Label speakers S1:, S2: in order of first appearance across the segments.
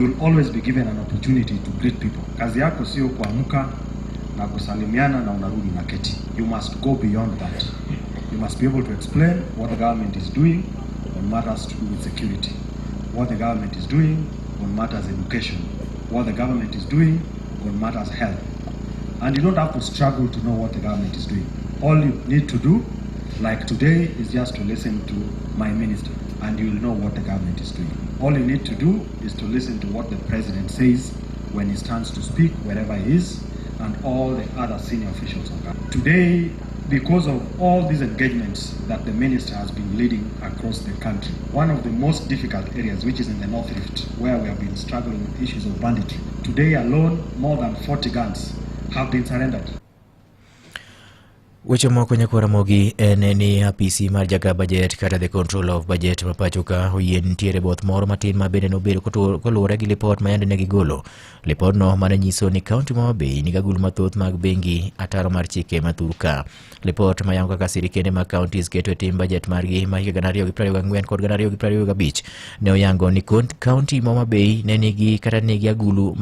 S1: You'll always be given an opportunity to greet people. Kazi yako sio kuamka na kusalimiana na unarudi na keti. You must go beyond that. You must be able to explain what the government is doing on matters to do with security, what the government is doing on matters education, what the government is doing on matters health. And you don't have to struggle to know what the government is doing. All you need to do, like today, is just to listen to my minister and you will know what the government is doing. All you need to do is to listen to what the president says when he stands to speak, wherever he is, and all the other senior officials of government. Today, because of all these engagements that the minister has been leading across the country, one of the most difficult areas, which is in the North Rift, where we have been struggling with issues of banditry, today alone, more than 40 guns have been surrendered.
S2: Weche moko nyakwar Ramogi en ni apisi mar jaga budget kata the control of budget ma pacho ka oyie nitiere both moro matin ma bende nobedo koluwore gi lipot ma yande ne gigolo. Lipodno mane nyiso ni kaunti ma Homabay nigi agulu mathoth mag bengi ataro mar chike ma thur ka. Lipot ma yango kaka sirikende mag counties keto e tim budget margi ma higa 2024 kod 2025 ne oyango ni kaunti ma Homabay ne nigi kata nigi agulu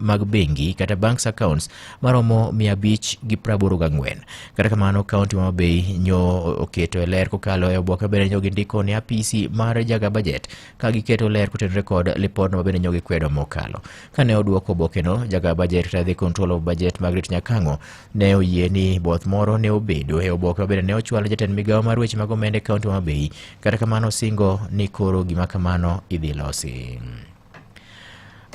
S2: mag bengi kata banks accounts maromo 584. Kata kamano kaunti ma Homabay nyo oketo e ler kokalo e oboke bende nyo gindiko ne apisi mar jaga budget ka giketo ler kotenore kod lipodno ma bende nyo gikwedo mokalo. Kane oduoko obokeno, jaga budget kata the control of budget Margaret Nyakang'o ne oyie ni both moro ne obedo e oboke ma bende ne ochwal jatend migawo mar weche mag omenda e kaunti ma Homabay. Kata kamano singo ni koro gima kamano idhi losi.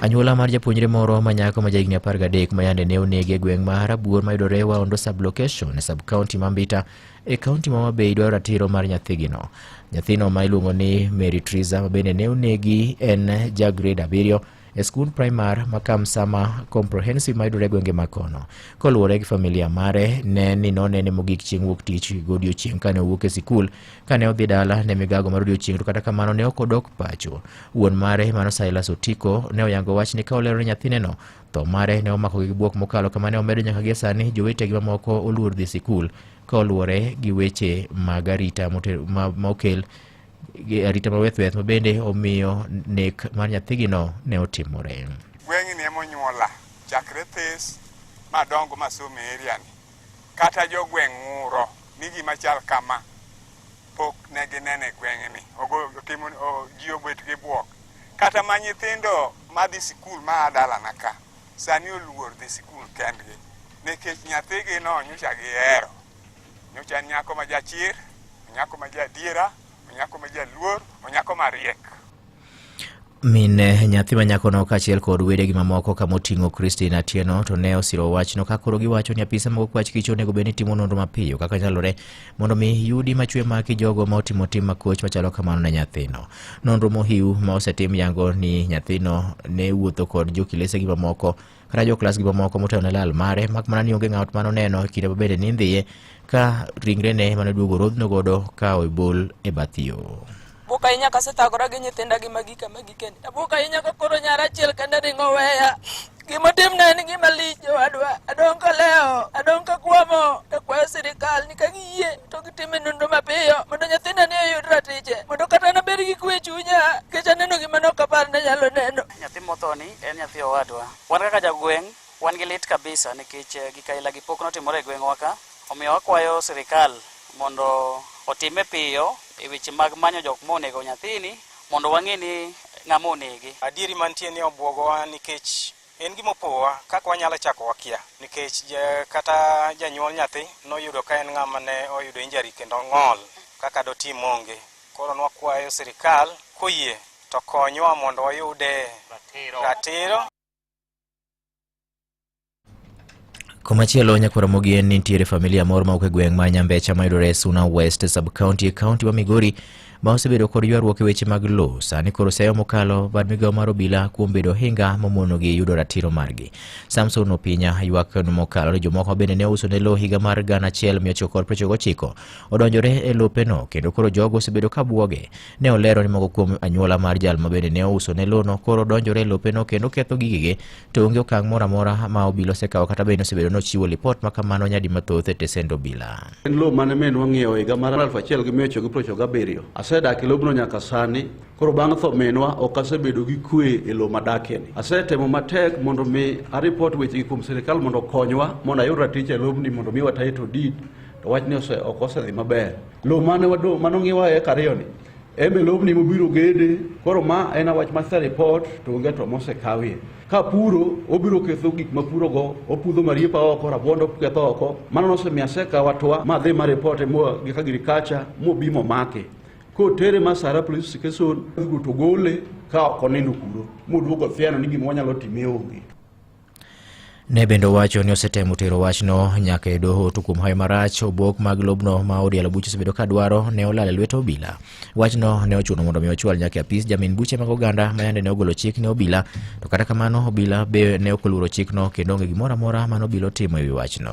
S2: Anyuola mar japuonjre moro ma nyako ma jahigni 13 ma yande ne onegi e gweng' ma Rabuor mayudore Waondo sub-location e sub-county ma Mbita e kaunti ma Homabay dwaro ratiro mar nyathigino. Nyathino ma iluongo ni Mary Triza ma bende ne onegi en ja grade 7 e skund primar ma Kamsama Comprehensive mayudore e gwenge ma kono. Koluwore gi familia mare, ne ni nonene mogik chieng' wuok tich godiochieng' kane owuok e sikul kane odhi dala ne migago mar odiochieng' to kata kamano ne ok odok pacho. Wuon mare mano Silas Otiko ne oyango wachni ka olero ni nyathineno tho mare ne omako gi buok mokalo kama ne omedo nyaka gie sani jowetegi mamoko oluor dhi sikul ka oluwore gi weche mag arita ma okel gi arita maweth weth ma bende omiyo nek mar nyathigino ne otimore.
S3: Gweng'ni ema onyuola chakre this madongo masomo e area ni. Kata jogweng' ng'uro ni gima chal kama pok ne gineno e gweng'ni. Ji obet gi buok. Kata ma nyithindo madhi sikul ma a dalana ka sani oluor dhi sikul kendgi nikech nyathigi no nyocha gihero. Nyocha en nyako ma jachir, nyako ma jaadiera, nyako ma jaluor, nyako mariek.
S2: Min nyathi ma nyakono kaachiel kod wedegi mamoko kamoting'o Christine Atieno to ne osiro wachno ka koro giwacho ni apisa mag okwach kich onego bed ni timo nonro mapiyo kaka nyalore mondo mi yudi machwe maki jogo ma otimo tim makoch machalo kamano ne nyathino. Nonro mohiu ma osetim yango ni nyathino ne wuotho kod jokilese gi mamoko kata joklas gi mamoko motelo ne lal mare mak mana ni onge ng'at manoneno e kinde ma bende nindhiye ka ringrene mane oduogo rodhno godo ka obol e bath yo.
S4: Abuok ahinya kasethagora gi nyithinda gi magika magikeni. Abuok ahinya ka koro nyara achiel kende ringo weya. Gimotimna en gima lich jowadwa. Adong' kalewo, adong' kakwamo, takwayo sirikal ni ka giyie to gitime nonro mapiyo mondo nyathina ni oyud ratiche. Mondo kata nabed gi kwe e chunya nikech aneno gima ne ok apar ni anyalo neno.
S5: Nyathi mothoni en nyathi owadwa. Wan kaka jogweng' wan gi lit kabisa nikech gik aila gi pok notimore e gweng'wa ka. Omiyo wakwayo sirikal mondo otime piyo e weche mag manyo jok monego nyathini mondo wang'e ni ng'ama onege.
S6: Adieri mantie ni obwogowa nikech en gima opowowa kaka wanyalo chako wakia nikech kata janyuol nyathi noyudo ka en ng'ama ne oyudo injury kendo ng'ol kaka dotim onge. Koro nwakwayo sirikal koyie to konywa mondo wayude ratiro.
S2: Komachielo nyakwar Ramogi en ni nitiere familia moro mawuok e gweng' ma Nyambecha mayudore e Suna West sub-county e kaunti ma Migori ma osebedo kod ywaruok e weche mag lowo. Sani koro seyo mokalo bad migawo mar obila kuom bedo ohinga mamonogi yudo ratiro margi. Samson Opinya ywak mokalo ni jomoko bende ne ouso ne lowo higa mar 1999 odonjore e lopeno kendo koro jogo osebedo ka buoge. Ne olero ni moko kuom anyuola mar jal ma bende ne ouso ne lono koro donjore e lopeno kendo ketho gigege to onge okang' moro amora ma obila osekawo kata bende osebedo nochiwo lipot ma kamano nyadi mathoth e tesend obila.
S7: En lowo mane minwa ng'iewo higa mar 1997. Asedak e lobno nyaka sani. Koro bang' tho minwa ok asebedo gi kwe e lowo madakieni. Asetemo matek mondo mi aripot wechegi kuom sirikal mondo okonywa mondo ayud ratich e lobni mondo miwa title deed to wachni ose, ok osedhi maber. Lowo mane wado mane ong'iwa eka ariyoni en be lobni mobiro gede koro ma en wach ma report to onge to mosekawie. Ka puro obiro ketho gik ma purogo, opudho mariepa oko, rabuon oketho oko. Mano nosemiyo asekawo atwa ma adhi ma report mo gi agriculture mobi momake. Kotere Masara police station to gole ka ok onindo kuro moduogo thiano ni gima wanyalo time onge.
S2: Ne bende owacho ni osetemo tero wachno nyaka e doho to kuom hawi marach obok mag lobno ma od yalo buche osebedo ka dwaro ne olal e lwet obila. Wachno ne ochuno mondo mi ochwal nyaka e apis jamin buche mag oganda ma yande ne ogolo chik ne obila to kata kamano obila be ne ok oluoro chikno kendo onge gimoro amora mane obila otimo e wi wachno.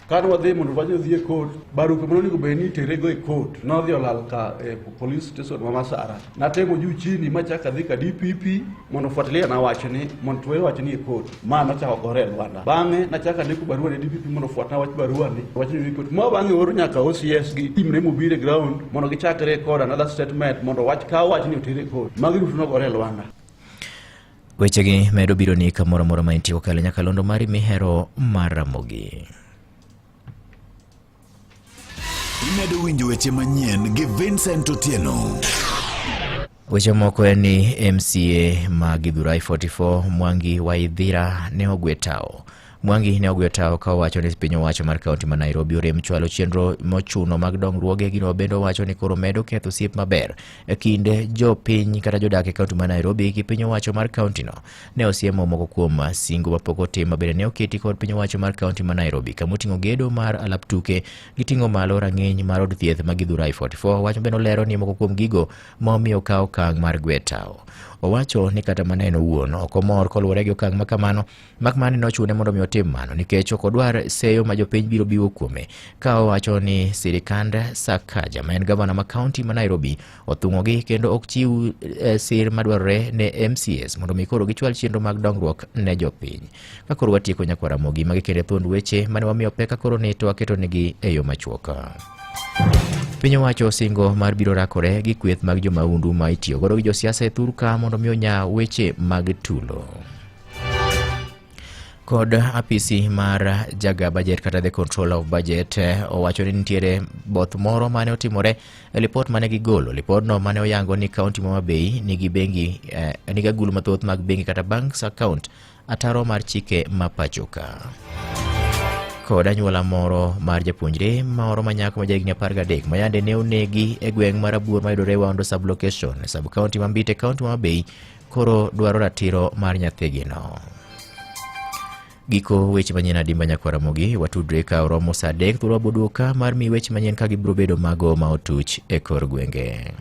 S7: Kane wadhi mondo wach odhi e court, barupe mane onego bed ni iterego e court nodhi olal ka e police station ma Masara. Natemo juu chini machako adhi ka DPP mondo ofuatilia na wachni mondo tuwe wachni e court. Ma nochako gore e lwanda. Bang'e nachako andiko barua ne DPP mondo ofuatna wach barua ni wachni e court. Ma bang'e oro nyaka OCS gi team ne mobiro e ground mondo gichak record another statement mondo wach kaw wachni oter e court. Magi duto nogore e lwanda.
S2: Wechegi medo biro ni kamoro amora ma intie kokalo nyakalondo mari mihero mar Ramogi.
S8: Imedo winjo weche manyien gi Vincent Otieno.
S2: Weche moko en ni MCA ma Githurai 44 Mwangi Waithira ne ogwe tawo. Mwangi ne ogwe tawo ka owacho ni piny owacho mar kaunti ma Nairobi orem chwalo chenro mochuno mag dongruoge gino bende owacho ni koro medo ketho osiep maber e kind jopiny kata jodak e kaunti ma Nairobi gi piny owacho mar kauntino. Ne osiemo moko kuom singo mapok otim ma bende ne oketi kod piny owacho mar kaunti ma Nairobi kamoting'o gedo mar alap tuke gi ting'o malo rang'iny mar od thieth ma Githurai 44. Wach bende olero ni moko kuom gigo ma omiyo okaw okang' mar gwe tawo. Owacho ni kata mana en owuon ok omor koluwore gi okang' ma kamano mak mana ni nochune mondo mi otim mano nikech ok odwar seyo ma jopiny biro biwo kuome ka owacho ni sirikand Sakaja ma en gavana ma kaunti ma Nairobi othung'ogi kendo ok chiw eh, sir madwarore ne MCAs mondo mi koro gichwal chenro mag dongruok ne jopiny. Ka koro watieko nyakwar Ramogi magi kende thuond weche mane wamiyo pek ka koro ni to waketonegi e yo machuok. Piny owacho osingo mar biro rakore gi kweth mag jomahundu ma itiyo godo gi josiasa e thur ka mondo mi onya weche mag tulo. Kod apisi mar jaga budget kata the controller of budget eh, owacho ni nitiere both moro mane otimore e lipot mane gigolo. Lipodno mane oyango ni kaunti ma Homa Bay nigi bengi eh, nigi agulu mathoth mag bengi kata banks account ataro mar chike ma pachoka. Kod anyuola moro mar japuonjre moro ma nyako ma jahigni 13 ma yande ne onegi e gweng' mar Abuor mayudore Waundo sub-location, sub-county ma Mbite, kaunti ma Homa Bay koro dwaro ratiro mar nyathigino. Giko weche manyien adimba nyakwar Ramogi, watudre ka oromo saa adek thuolo waboduoka mar mi weche manyien ka gibiro bedo mago ma otuch e kor gwenge.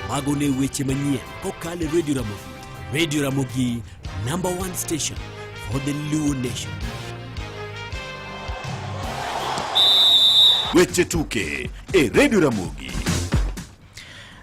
S9: Mago ne weche manyien kokalo e Radio Ramogi. Radio Ramogi, number one station for the Luo nation.
S8: Weche tuke e Radio Ramogi.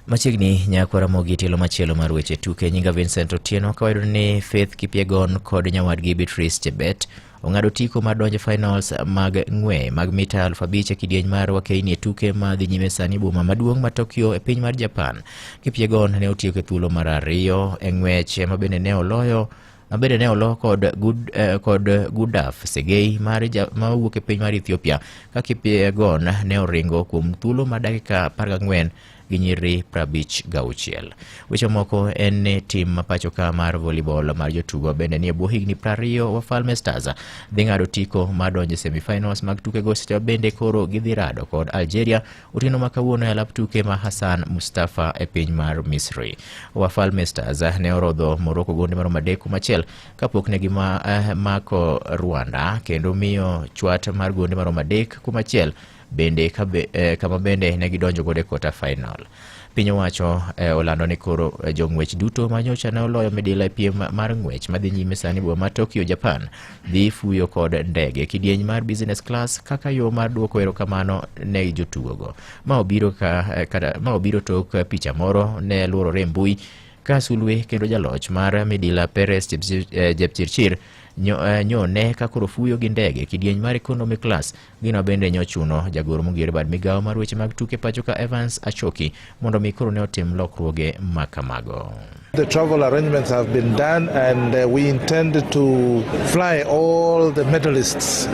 S2: Machiegni nyako Ramogi tielo machielo mar weche tuke nyinga Vincent Otieno ka wayudo ni Faith Kipyegon kod nyawadgi Beatrice Chebet ong'ado tiko mar donjo finals mag ng'we mag mita 5000 e kidieny mar wakeini e tuke ma dhi nyime sani boma maduong' ma Tokyo e piny mar Japan. Kipyegon ne otieko e thuolo mar ariyo e ng'wech ma bende ne oloyo ma bende ne olo kod Good, eh, kod Gudaf Segei mar ja, ma wuok e piny mar Ethiopia ka Kipyegon ne oringo kuom thuolo mar dakika 14 gi nyiri 56. Weche moko en ni tim ma pacho ka mar volleyball mar jotugo bende nie bwo higni 20 Wafalme Stars dhi ng'ado tiko mar donjo e semifinals mag tukego seche ma bende koro gidhi rado kod Algeria otieno ma kawuono e alap tuke ma Hassan Mustafa e piny mar Misri. Wafalme Stars ne orodho Morocco gonde maromo adek kuom achiel kapok ne gima eh, mako Rwanda kendo miyo chwat mar gonde maromo adek kuom achiel bende kabe, eh, kama bende ne gidonjo godo e quarter final. Piny owacho eh, olando ni koro eh, jong'wech duto ma nyocha ne oloyo midila e piem mar ng'wech madhi nyime sani boma ma Tokyo, Japan dhi fuyo kod ndege kidieny mar business class kaka yo mar duoko erokamano ne jotugogo. Ma obiro ka, eh, kata, ma obiro tok picha moro ne luorore e mbui ka sulwe kendo jaloch mar midila Peres Jepchirchir eh, nyo, eh, nyo ne ka koro fuyo gi ndege kidieny mar economy class gino bende nyochuno jagoro mong'ere bad migawo mar weche mag tuke pacho ka Evans Achoki mondo mi koro ne otim lokruoge ma kamago.
S10: The travel arrangements have been done, and we intend to fly all the medalists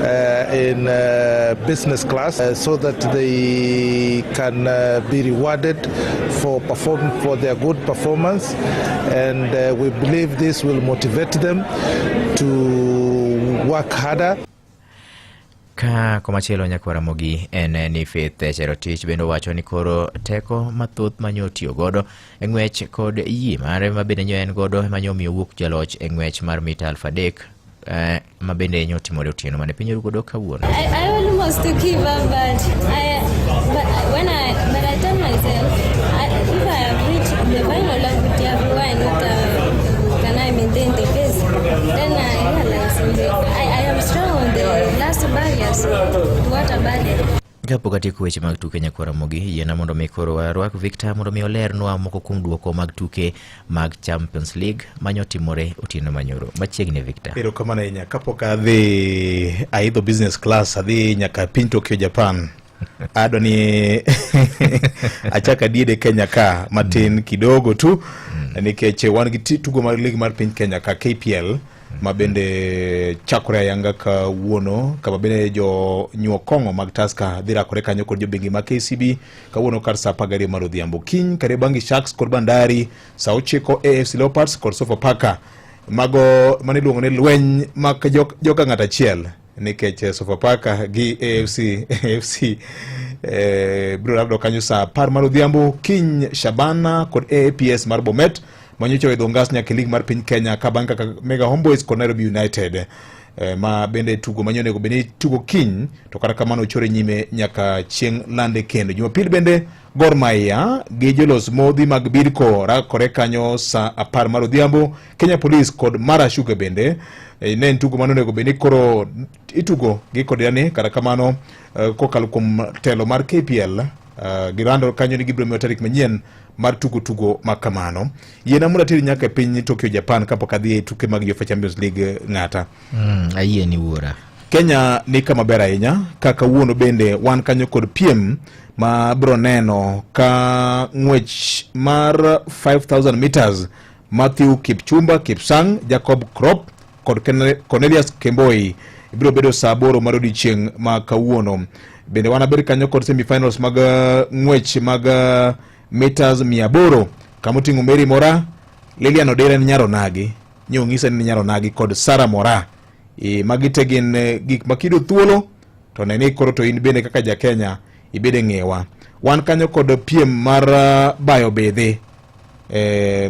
S10: in business class so that they can be rewarded for their good performance. And we believe this will motivate them to work harder.
S2: Ka komachielo nyakwar Ramogi en ni Faith Cherotich bende owacho ni koro teko mathoth manyo otiyo godo e ng'wech kod yie mare ma bende nyo en godo ema nyo omiyo owuok jaloch e ng'wech mar mita 3000 ma bende nyo otimore otieno mane piny oru godo kawuono.
S11: I almost give up, but when I but I tell myself, if I have reached the final of Utiavu, why not can I maintain the pace? Then I realized I am strong on the last barriers, the water barrier.
S2: Kapok atieko weche mag tuke nyakwar Ramogi, yiena mondo mi koro warwak Victor mondo mi olernwa moko kuom duoko mag tuke mag Champions League manyotimore otieno manyoro. Machiegni Victor.
S12: Erokamano ahinya. Kapok adhi aidho business class adhi nyaka piny Tokyo, Japan. Adwa ni achak adiede Kenya ka matin kidogo tu nikech wan gi tugo mar league mar piny Kenya ka KPL ma bende chakore ayanga kawuono kama bende jo nyuo kong'o mag Tusker dhi rakore kanyo kod jobengi mag KCB kawuono kar saa 12 mar odhiambo. Kiny Kariobangi Sharks kod Bandari saa 9 AFC Leopards kod Sofapaka mago mane iluongo ni lweny mag joka ng'at achiel nikech Sofapaka gi AFC biro rabdo kanyo saa 10 mar odhiambo. Kiny Shabana kod AAPS mar Bomet manyocha oidho ngas nyaka e lig mar piny Kenya ka bang' kaka Mega Homeboys kod Nairobi United ma bende tugo manyo onego bed ni tugo kiny to kata kamano ochore nyime nyaka chieng' lande kendo. Jumapil bende Gor Mahia gi jolos modhi mag Bidco rakore kanyo saa 10 mar odhiambo. Kenya Police kod Mara Sugar bende ne en tugo mane onego bed ni koro itugo gi kod yani kata kamano kokalo kuom telo mar KPL girando kanyo ni gibiro miyo tarik manyien mar tugo tugo ma kamano. Yiena mondo ateri nyaka e piny Tokyo, Japan kapok adhi e tuke mag UEFA Champions League ng'ata.
S2: Ayie ni wuora.
S12: Kenya ni kama ber ahinya ka kawuono bende wan kanyo kod piem ma biro neno ka ng'wech mar 5000 meters Matthew Kipchumba Kipsang, Jacob Krop kod Cornelius Kemboi biro bedo saa 8 mar odiechieng' ma kawuono. Bende wanabed kanyo kod semifinals mag ng'wech mag meters 800 kama oting'o Mary Mora, Lilian Odera en nyar Onagi, nyo onyisa ni nyar Onagi kod Sarah Mora. Magi te gin gik ma kiyudo thuolo to ne ni koro to in bende kaka ja Kenya ibed e ng'ewa. Wan kanyo kod piem mar bayo bidhi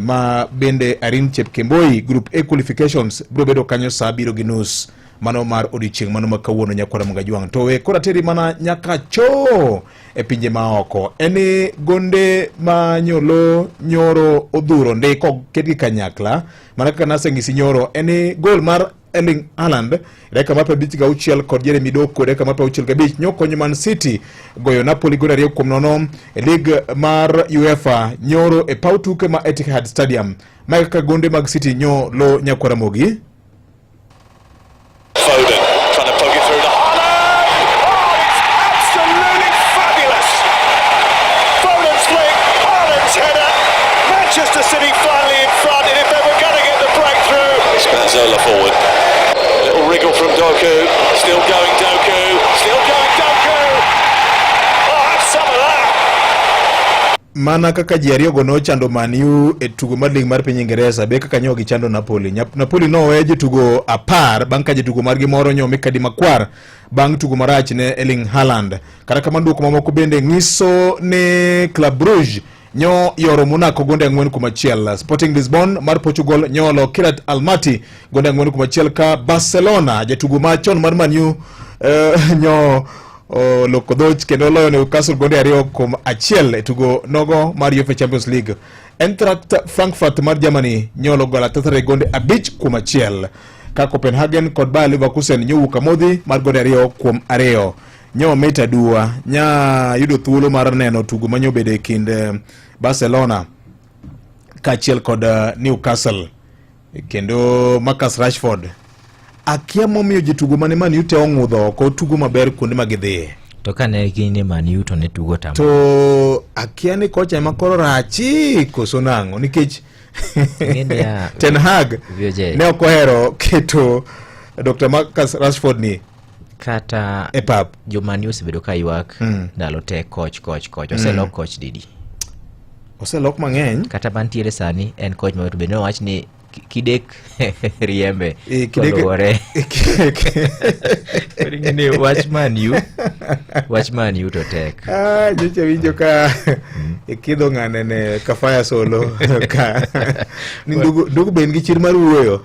S12: ma bende Irene Chepkemboi Group A qualifications biro bedo kanyo saa 7:30 mano mar odiechieng' mano ma kawuono nyakwara Mugajwang'. To we koro ateri mana nyaka cho e pinje maoko. En ni gonde ma nyolo nyoro odhuro ndi koketgi kanyakla mana kaka naseng'isi nyoro en ni gol mar Erling Haaland e dakika mar 56 kod Jeremy Doku e dakika mar 65 nyokonyo Man City goyo Napoli gol 2-0 e lig mar UEFA nyoro e paw tuke ma Etihad Stadium. Mae kaka gonde mag City nyo lo nyakwar Ramogi.
S13: Foden trying to poke it through to Haaland. Oh, it's absolutely fabulous. Foden's flick, Haaland's header. Manchester City finally in front, and if they were going to get the breakthrough. Spinazzola forward. Little wriggle from Doku. Still going Doku. Still going Doku. Oh, have some of that.
S12: Mana kaka ji ariyogo nochando Man U e tugo mar lig mar piny Ingeresa be kaka nyo gichando Napoli. Napoli nowe jotugo 10 bang' ka jatugo margi moro nyomi kadi makwar bang' tugo marach ne Erling Haaland. Kata kamano duoko mamoko bende nyiso ni Club Brugge nyo yoro Monaco gonde 4-1. Sporting Lisbon mar Portugal nyo olo Kairat Almaty gonde 4-1 ka Barcelona jatugo machon mar Man U nyo oloko dhoch kendo oloyo Newcastle gonde 2-1 e tugo nogo mar UEFA Champions League. Eintracht Frankfurt mar Germany nyolo Galatasaray gonde 5-1 ka Copenhagen kod Bayer Leverkusen nyowuok amodhi mar gonde 2-2. Nyo mit aduwa nya yudo thuolo mar neno tugo manyobedo e kind Barcelona kaachiel kod Newcastle kendo Marcus Rashford Akia momiyo jotugo mane Man U te ong'udho oko tugo maber kuonde ma gidhiye.
S2: To kane gin e Man U to ne tugo tamo.
S12: To akia ni kocha ema koro rachi koso nang'o nikech
S2: Ing'e
S12: Ten Hag
S2: VJ.
S12: ne ok ohero keto Dr. Marcus Rashford ni
S2: kata
S12: e pap.
S2: Jo Man U osebedo ka ywak ndalo te coach coach coach. Oselok coach didi?
S12: Oselok mang'eny.
S2: Kata mantiere sani en coach ma to bende owach ni Kidek riembe
S12: Eh, Kidek-
S2: koluwore Koro ing'e ni wach Man U wach Man U to tek
S12: Ah, nyocha winjo ka ikidho ng'ane ne Kafaya Solo ka ni ndugu ndugu be en gi chir mar wuoyo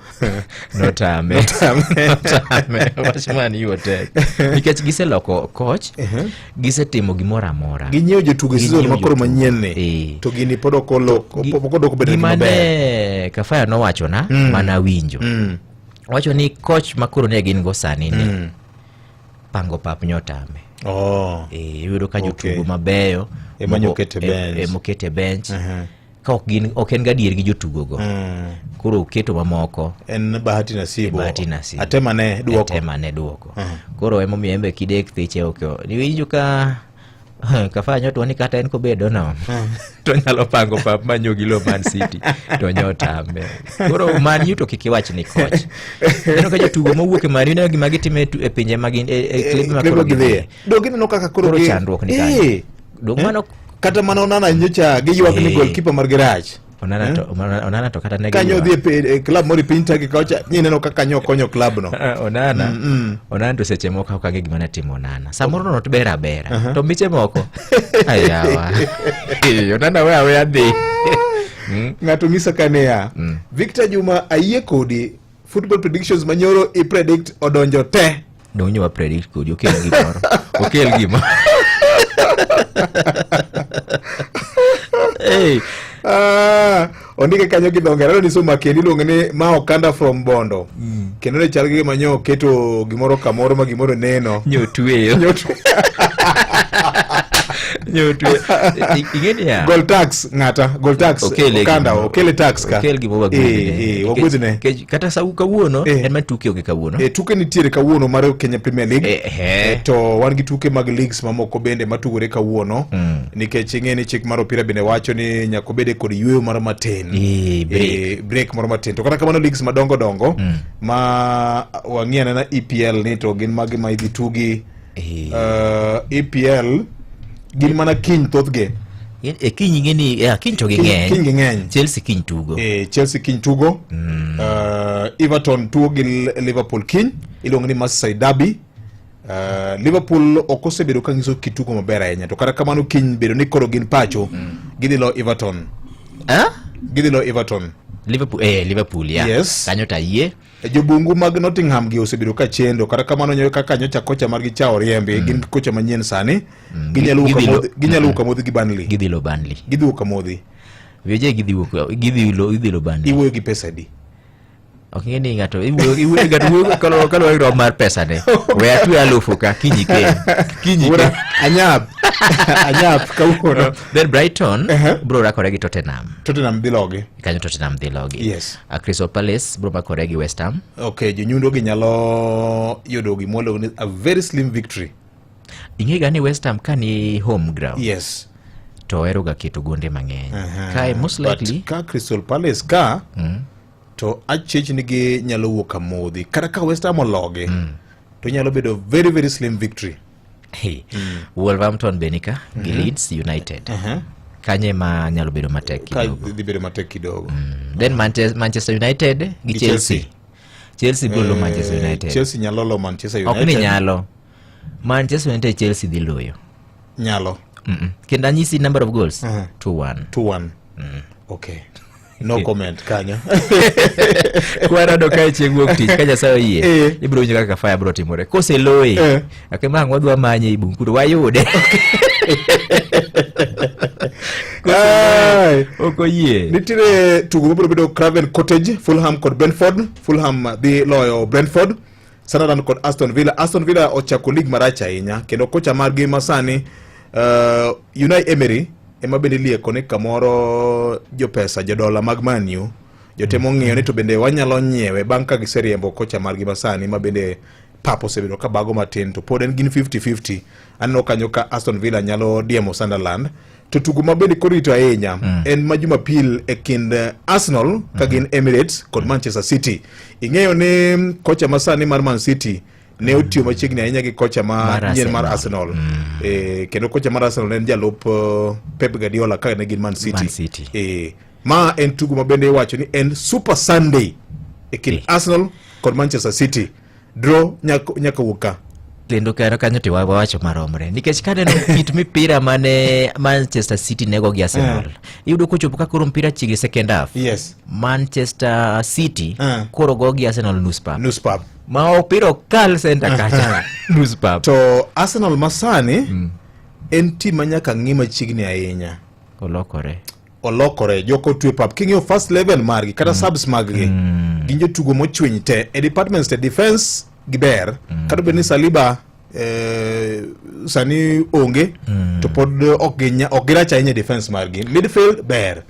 S2: notame
S12: Notame.
S2: notame wach Man U tek nikech giseloko coach gisetimo gimoro amora
S12: ginyiewo jotugo e season
S2: Ginyiewo
S12: makoro
S2: jotugo.
S12: manyien ni
S2: Eh.
S12: to gini pod ok olok pok odok bedo
S2: gima
S12: gima maber
S2: ne Kafaya nowachona mana winjo wacho ni coach makoro ne gin go sani ni pango pap nyotame
S12: oh.
S2: Eh, iyudo ka jotugo
S12: Okay.
S2: mabeyo
S12: Ema
S2: moko-
S12: nyokete bench.
S2: emokete bench ka ok gin ok en gadier gi jotugo go koro oketo mamoko
S12: en bahati nasibu
S2: bahati nasibu
S12: atemane duoko
S2: atemane duoko koro emomiyo embe kidek thiche ok iwinjo ka Kafaya nyotwa ni kata en kobedo no to nyalo pango pap manyo gi lo Man City to nyotame koro Man U to kik iwach ni coach ineno ka jotugo mowuok e Man U ineno gima gitimo e e pinje ma gin e klebe ma
S12: Klebe
S2: koro
S12: gidhiye
S2: gidhiye
S12: donge ineno kaka koro
S2: Koro
S12: gi-
S2: chandruok ni kanyo.
S12: Eh.
S2: Dong' mano
S12: kata mana Onana nyocha giywak ni
S2: Eh.
S12: goalkeeper margi rach
S2: Onana to Onana to kata ne
S12: kanyo
S2: giywak.
S12: odhi e pe- e club moro e piny Turkey kocha nineno kaka nyo okonyo club no
S2: Onana Onana to seche moko ok ang'e gima ne timo Onana samoro no to ber abera to miche moko ayawa Eh, Onana we aweya dhi
S12: ng'ato ng'isa ka niya Victor Juma ayie kodi football predictions manyoro i predict odonjo te
S2: donge wa predict kodi okel gimoro okel gimoro hey.
S12: Ah, ondike kanyo gi dho ngere ni soma kendo iluongo ni ma okanda from bondo kendo ne chal gi gima nyo oketo gimoro kamoro ma gimoro neno
S2: nyotweyo nyotweyo ing'e niya
S12: gol tax ng'ata gol tax
S2: Okele
S12: okanda
S2: gimoro.
S12: okele tax ka
S2: okel gimoro
S12: Eh, eh, wagwedhne
S2: Nikech kata sa kawuono en ma tuke onge kawuono
S12: E, tuke nitiere kawuono mar Kenya Premier League
S2: Eh,
S12: e, to wan gi tuke mag leagues mamoko bende matugore kawuono nikech ing'e ni chik mar opira bende wacho ni nyaka obede kod yueyo moro matin
S2: Eh, break.
S12: Eh, break moro matin to kata kamano leagues madongo dongo ma wang'i anena EPL ni to gin mage ma idhi tugi EPL gin mana kiny thothgi
S2: E kiny ing'e ni eh, kiny to
S12: Kiny-
S2: ging'eny
S12: kiny ging'eny.
S2: Chelsea kiny tugo
S12: Eh, Chelsea kiny tugo Everton tugo gi Liverpool kiny iluongo ni Merseyside Derby Liverpool ok osebedo ka nyiso kitugo maber ahinya to kata kamano kiny bedo ni koro gin pacho gidhi lo Everton
S2: Eh?
S12: gidhi lo Everton
S2: Liverpool eh, Liverpool ya
S12: Yes.
S2: kanyo to ayie
S12: Jobungu mag Nottingham gi osebedo ka chendo kata kamano nyo kaka nyocha kocha margi cha oriembi gin kocha manyien sani ginyalo wuok
S2: Gidhi lo-
S12: amodhi ginyalo wuok amodhi gi Burnley
S2: gidhi lo Burnley
S12: gidhi wuok amodhi
S2: Vije gidhi wuok gidhi lo gidhi lo Burnley
S12: iwuoyo gi pesa adi
S2: ok ing'e ni ng'ato iwuoyo iwuoyo ng'ato wuoyo kaluwore kaluwore gi romb mar pesa ne we atwe alufu ka kinyi kel kinyi
S12: Wuora,
S2: kel
S12: anyap anyap kawuono
S2: then Brighton bro rakore gi Tottenham
S12: Tottenham dhi logi
S2: kanyo Tottenham dhi logi
S12: Yes.
S2: Crystal Palace bro makore gi West Ham
S12: okay jonyundo gi nyalo yudo gima waluongo ni a very slim victory
S2: ing'e ga ni West Ham ka ni home ground
S12: yes
S2: to ohero ga keto gonde mang'eny kae most
S12: But
S2: likely
S12: ka Crystal Palace ka to achech ni gi nyalo wuok amodhi kata ka West Ham ologi to nyalo bedo very very slim victory
S2: Hey. Wolverhampton be nika gi Leeds United kanye ma nyalo bedo matek
S12: ka
S2: kidogo
S12: dhi bedo matek kidogo
S2: then Manchester United gi
S12: Gi
S2: Chelsea
S12: Chelsea.
S2: Chelsea biro lo Manchester United
S12: Chelsea nyalo lo Manchester
S2: ok ni
S12: United
S2: nyalo Manchester United Chelsea dhi loyo
S12: nyalo
S2: Kendo anyisi number of goals 2-1
S12: 2-1 okay no comment kanyo
S2: kwarado kae chieng' wuok tich ka Nyasaye oyie
S12: Eh.
S2: ibiro winjo kaka fire biro timore koseloye
S12: Eh.
S2: ake ang' wadwa manye i bungu kuro wayude
S12: Ai.
S2: ok oyie
S12: nitiere tugo mabiro bedo Craven Cottage Fulham kod Brentford Fulham dhi loyo Brentford Sunderland kod Aston Villa Aston Villa ochako league marach ahinya kendo kocha margi masani Unai Emery ema bende ilieko ni kamoro jopesa jodola mag Man U Jotemo ng'iyo ni to bende wanyalo nyiewe bang' ka giseriembo kocha margi masani ma bende pap osebedo ka bago matin to pod en gin 50-50. Aneno kanyo ka Aston Villa nyalo diemo Sunderland. To tugo ma bende koro rito ahinya en ma Jumapil e kind Arsenal ka gin Emirates kod Manchester City. Ing'eyo ni kocha masani mar Man City ne otiyo machiegni ahinya gi kocha ma nyien mar Arsenal. Kendo kocha mar Arsenal ne en jalup Pep Guardiola ka ne gin Man City.
S2: Man City.
S12: Ma en tugo ma bende iwacho ni en Super Sunday e kind Arsenal kod Manchester City. Draw nyaka wuok ka.
S2: Kendo kano kanyo to wawacho maromre nikech kaneno kit mipira mane Manchester City nego gi Arsenal iyudo kochopo ka koro mpira chiegni second half. Manchester City koro go gi Arsenal nus pap.
S12: Nus pap.
S2: Ma opira ok kal center kacha. Nus pap.
S12: To Arsenal masani en team ma nyaka ng'i machiegni ahinya.
S2: Olokore.
S12: Olokore joko otwe pap king'iyo first level margi kata subs maggi gin jotugo mochwiny te e departments te defense giber kata obed ni Saliba sani onge to pod ok girach ahinya e defense margi. Midfield ber,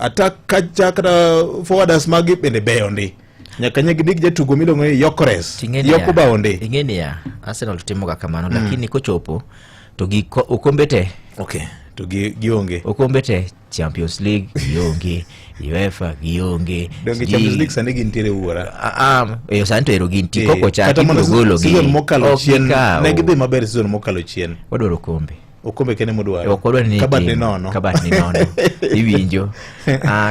S12: attack kacha kata forwarders maggi bende beyo ndi nyaka ne gidik jatugo miluongo ni Gyökeres. Yokuba onde.
S2: Ing'e niya, Arsenal timoga kamano lakini kochopo to gi okombe te.
S12: Okay, to gionge.
S2: Okombe te, Champions League gionge, UEFA gionge.
S12: Donge Champions League sani gintiere wuora.
S2: Sani to ero gintie koko chaki
S12: Kata mana
S2: ibiro golo gi.
S12: season mokalo
S2: Ok
S12: chien
S2: gikaw.
S12: ne gidhi maber season mokalo chien.
S2: Wadwaro okombe.
S12: Okombe kende modwaro.
S2: Ok wadwar ni
S12: Kabat ni
S2: tim.
S12: nono.
S2: Kabat ni nono. Iwinjo.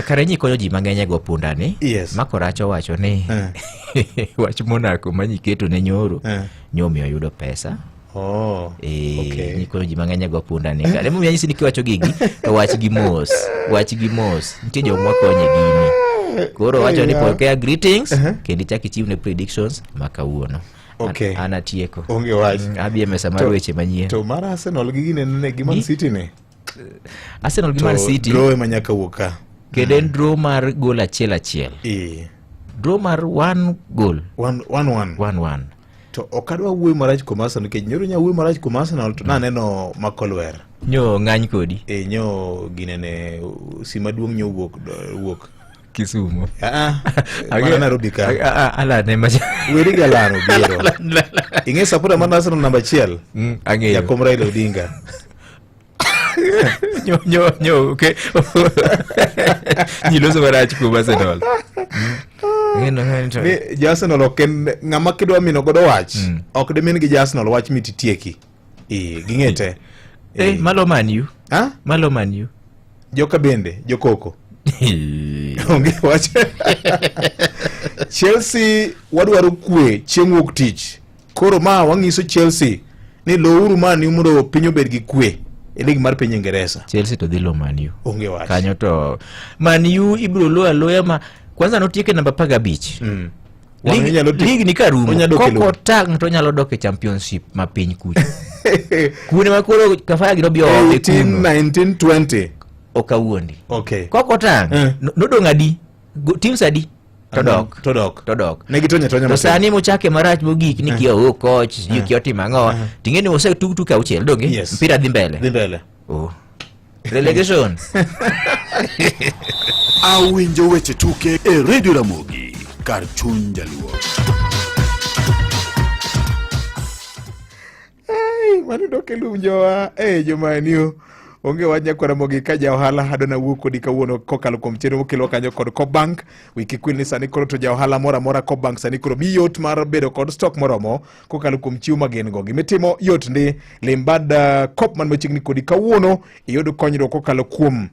S2: Kare nyi konyo ji mang'eny e go punda ni.
S12: Yes.
S2: Mako Rach owacho ni wach Monaco ma nyiketo ne nyoro. Nyomi oyudo pesa.
S12: Oh, okay.
S2: Nyi konyo ji mang'eny e go punda ni. Kare emomiyo anyisi ni kiwacho gigi to wach gi mos. Wach gi mos. Nitie jok makonye gini. Koro wacho ni pokea greetings kendo ichak ichiwne predictions ma kawuono.
S12: Okay.
S2: An atieko.
S12: Onge wach.
S2: Adhi e mesa mar weche manyien.
S12: To mar Arsenal gi ginene gi Man City ni.
S2: Arsenal gi Man City.
S12: Draw ema nyaka wuok ka.
S2: Kendo en draw mar goal achiel achiel. Draw mar one goal.
S12: One, one, one.
S2: One, one.
S12: To ok adwa wuoyo marach kuom Arsenal nikech nyoro nya wuoyo marach kuom Arsenal to naneno Makolwer.
S2: Nyo ng'any kodi.
S12: Nyo ginene si maduong' nyo wuok.
S2: Kisumu.
S12: Mana Nairobi ka.
S2: Alan ema
S12: Weri gi Alan obiro. Ing'e supporter mar Arsenal namba 1?
S2: Ang'eyo.
S12: Jakom Raila Odinga.
S2: Nyo, nyo, nyo, okay. Nyiloso marach kuom Arsenal.
S12: Ni ja Arsenal ok en ng'ama kidwa mino godo wach. Ok dimin gi ja Arsenal wach mititieki. Ging'e te.
S2: Malo Man U.
S12: Ha?
S2: Malo Man U.
S12: Joka bende, jokoko. Onge wach. Chelsea wadwaro kwe chieng' wuok tich. Koro ma wang'iso Chelsea ni louru Man U mondo piny obed gi kwe e lig mar piny Ingeresa.
S2: Chelsea to dhi lo Man U.
S12: Onge wach.
S2: Kanyo to Man U ibiro lo aloya ma kwanza notieke namba 15.
S12: Wang' inyalo ti-
S2: Lig ni karumo.
S12: Onyalo dok e
S2: Koko
S12: lowo.
S2: tang' to onyalo dok e championship ma piny kucho. Kuone ma koro kafaya gi nobi oome
S12: 18,
S2: kuno.
S12: 19, 20.
S2: Ok awuondi.
S12: Okay.
S2: Koko tang' nodong' adi? Teams adi? To dok.
S12: To dok.
S2: To dok.
S12: Ne gitonya tonya
S2: To
S12: matin.
S2: sani mochake marach mogik ni kia o coach, kia otimo ang'o. Ting'e ni osetug tuke auchiel donge?
S12: Yes.
S2: Mpira dhi mbele.
S12: Dhi mbele.
S2: Oh. Relegation.
S8: Awinjo weche tuke e Radio Ramogi kar chuny jaluo.
S12: Hey, mano dok e lum jowa. Hey, jomaniu. Onge wach nyakwar Ramogi ka ja ohala adona wuo kodi kawuono kokalo kuom chenro mokelwa kanyo kod Coop Bank. Wiki kwil ni sani koro to ja ohala moro amora Coop Bank sani koro miyi yot mar bedo kod stock moromo kokalo kuom chiwo ma gin go. Gimitimo yot ndi lim bad Coop man machiegni kodi kawuono iyud konyruok kokalo kuom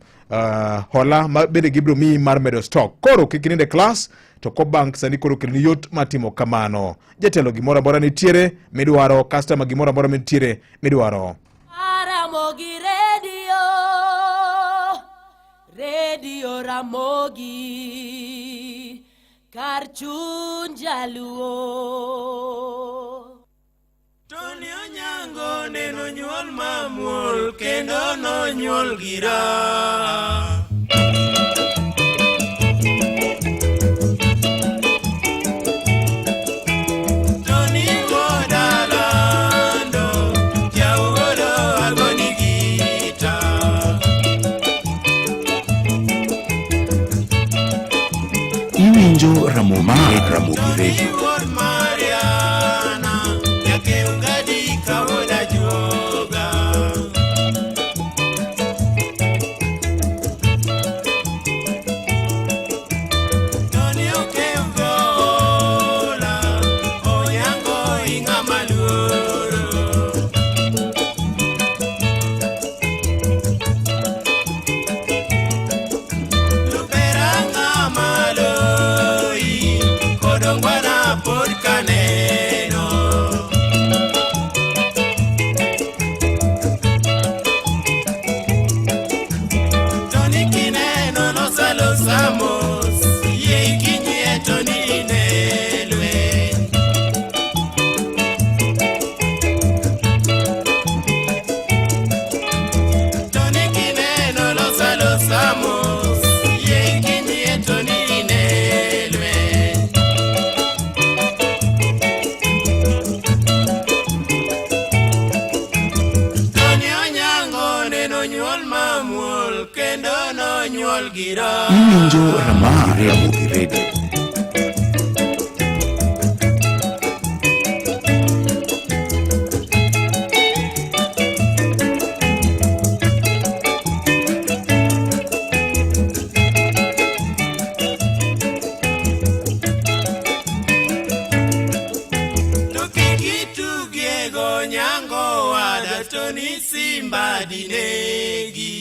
S12: hola ma bende gibiro miyi mar medo stock. Koro kik ininde klas to Coop Bank sani koro keloni yot mar timo kamano. Jatelo gimoro amora nitiere midwaro, customer gimoro amora nitiere midwaro.
S14: Ramogi Radio, Radio Ramogi, kar chuny jaluo.
S15: Tony Onyango neno nyuol mamuol kendo nonyuol gi raha. Tony wuod Alando, jawuoro agoni gita.
S8: Iwinjo Ramogi Radio. Ramogi Radio.
S15: Wuod Mariana, nyakew gadi kawuod ajuoga. Tony okew gola, Onyango ing'ama luoro. Lupera ng'ama loyi, kodongwana pod kaneno. Tony kineno losalosa mos, yie ikinyie Tony ine lweny. Tony kineno losalosa mos, yie ikinyie Tony ine lweny. Tony Onyango neno nyuol mamuol kendo nonyuol gi roho.
S8: Iwinjo Ramogi Ramogi Radio.
S15: To kik itugiego Onyango wada Tony Simba dinegi.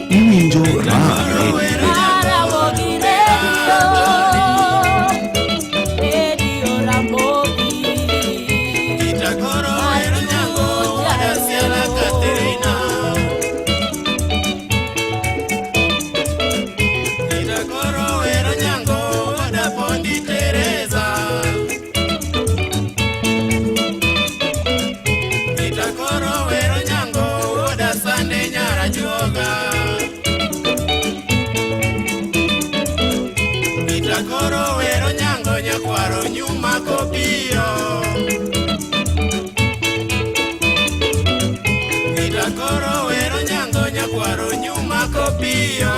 S8: Iwinjo Ramogi Radio.
S14: Ramogi Radio, Radio Ramogi.
S15: Itakoro wero Nyango wada Siala Katerina. Itakoro wero Nyango wada Pondi Teresa. Itakoro wero Nyango wada Sande Nyarajuoga. Itakoro wero Nyango nyakwaro nyuma kopiyo. Itakoro wero Nyango nyakwaro nyuma kopiyo.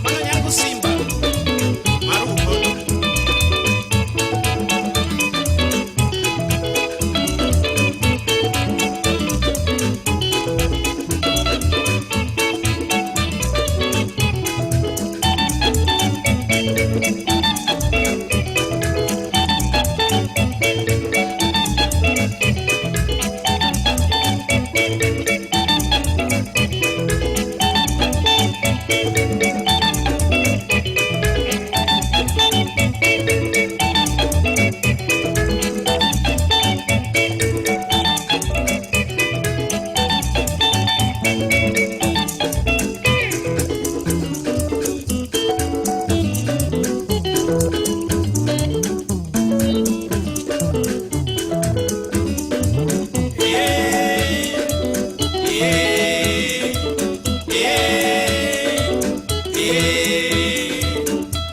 S15: Mano Nyango Simba Maruko.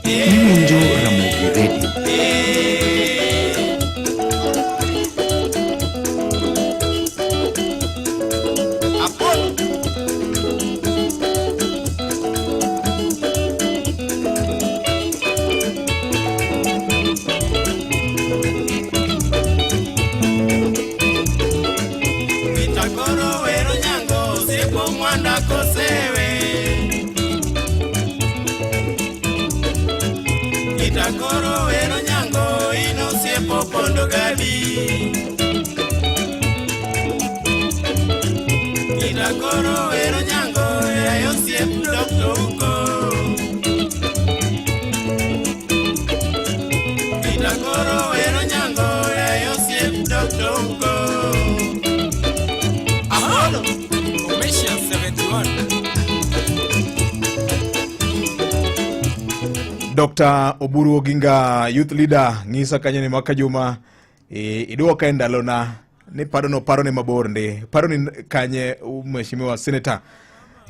S8: Iwinjo Ramogi Radio.
S15: Itakoro wero Nyango osiepo mwanda kosewe. Itakoro wero Nyango in osiepo pondo gabi. Itakoro wero Nyango yaye osiep Dr. Uko. Itakoro wero Nyango yaye osiep Dr. Uko. Apollo, Commercial 71.
S12: Dr. Oburu Oginga, youth leader, ng'isa kanyo ni mwaka juma idwoka e ndalona Ni paro no paro ne mabor ndi. Paro ni kanye mheshimiwa senator.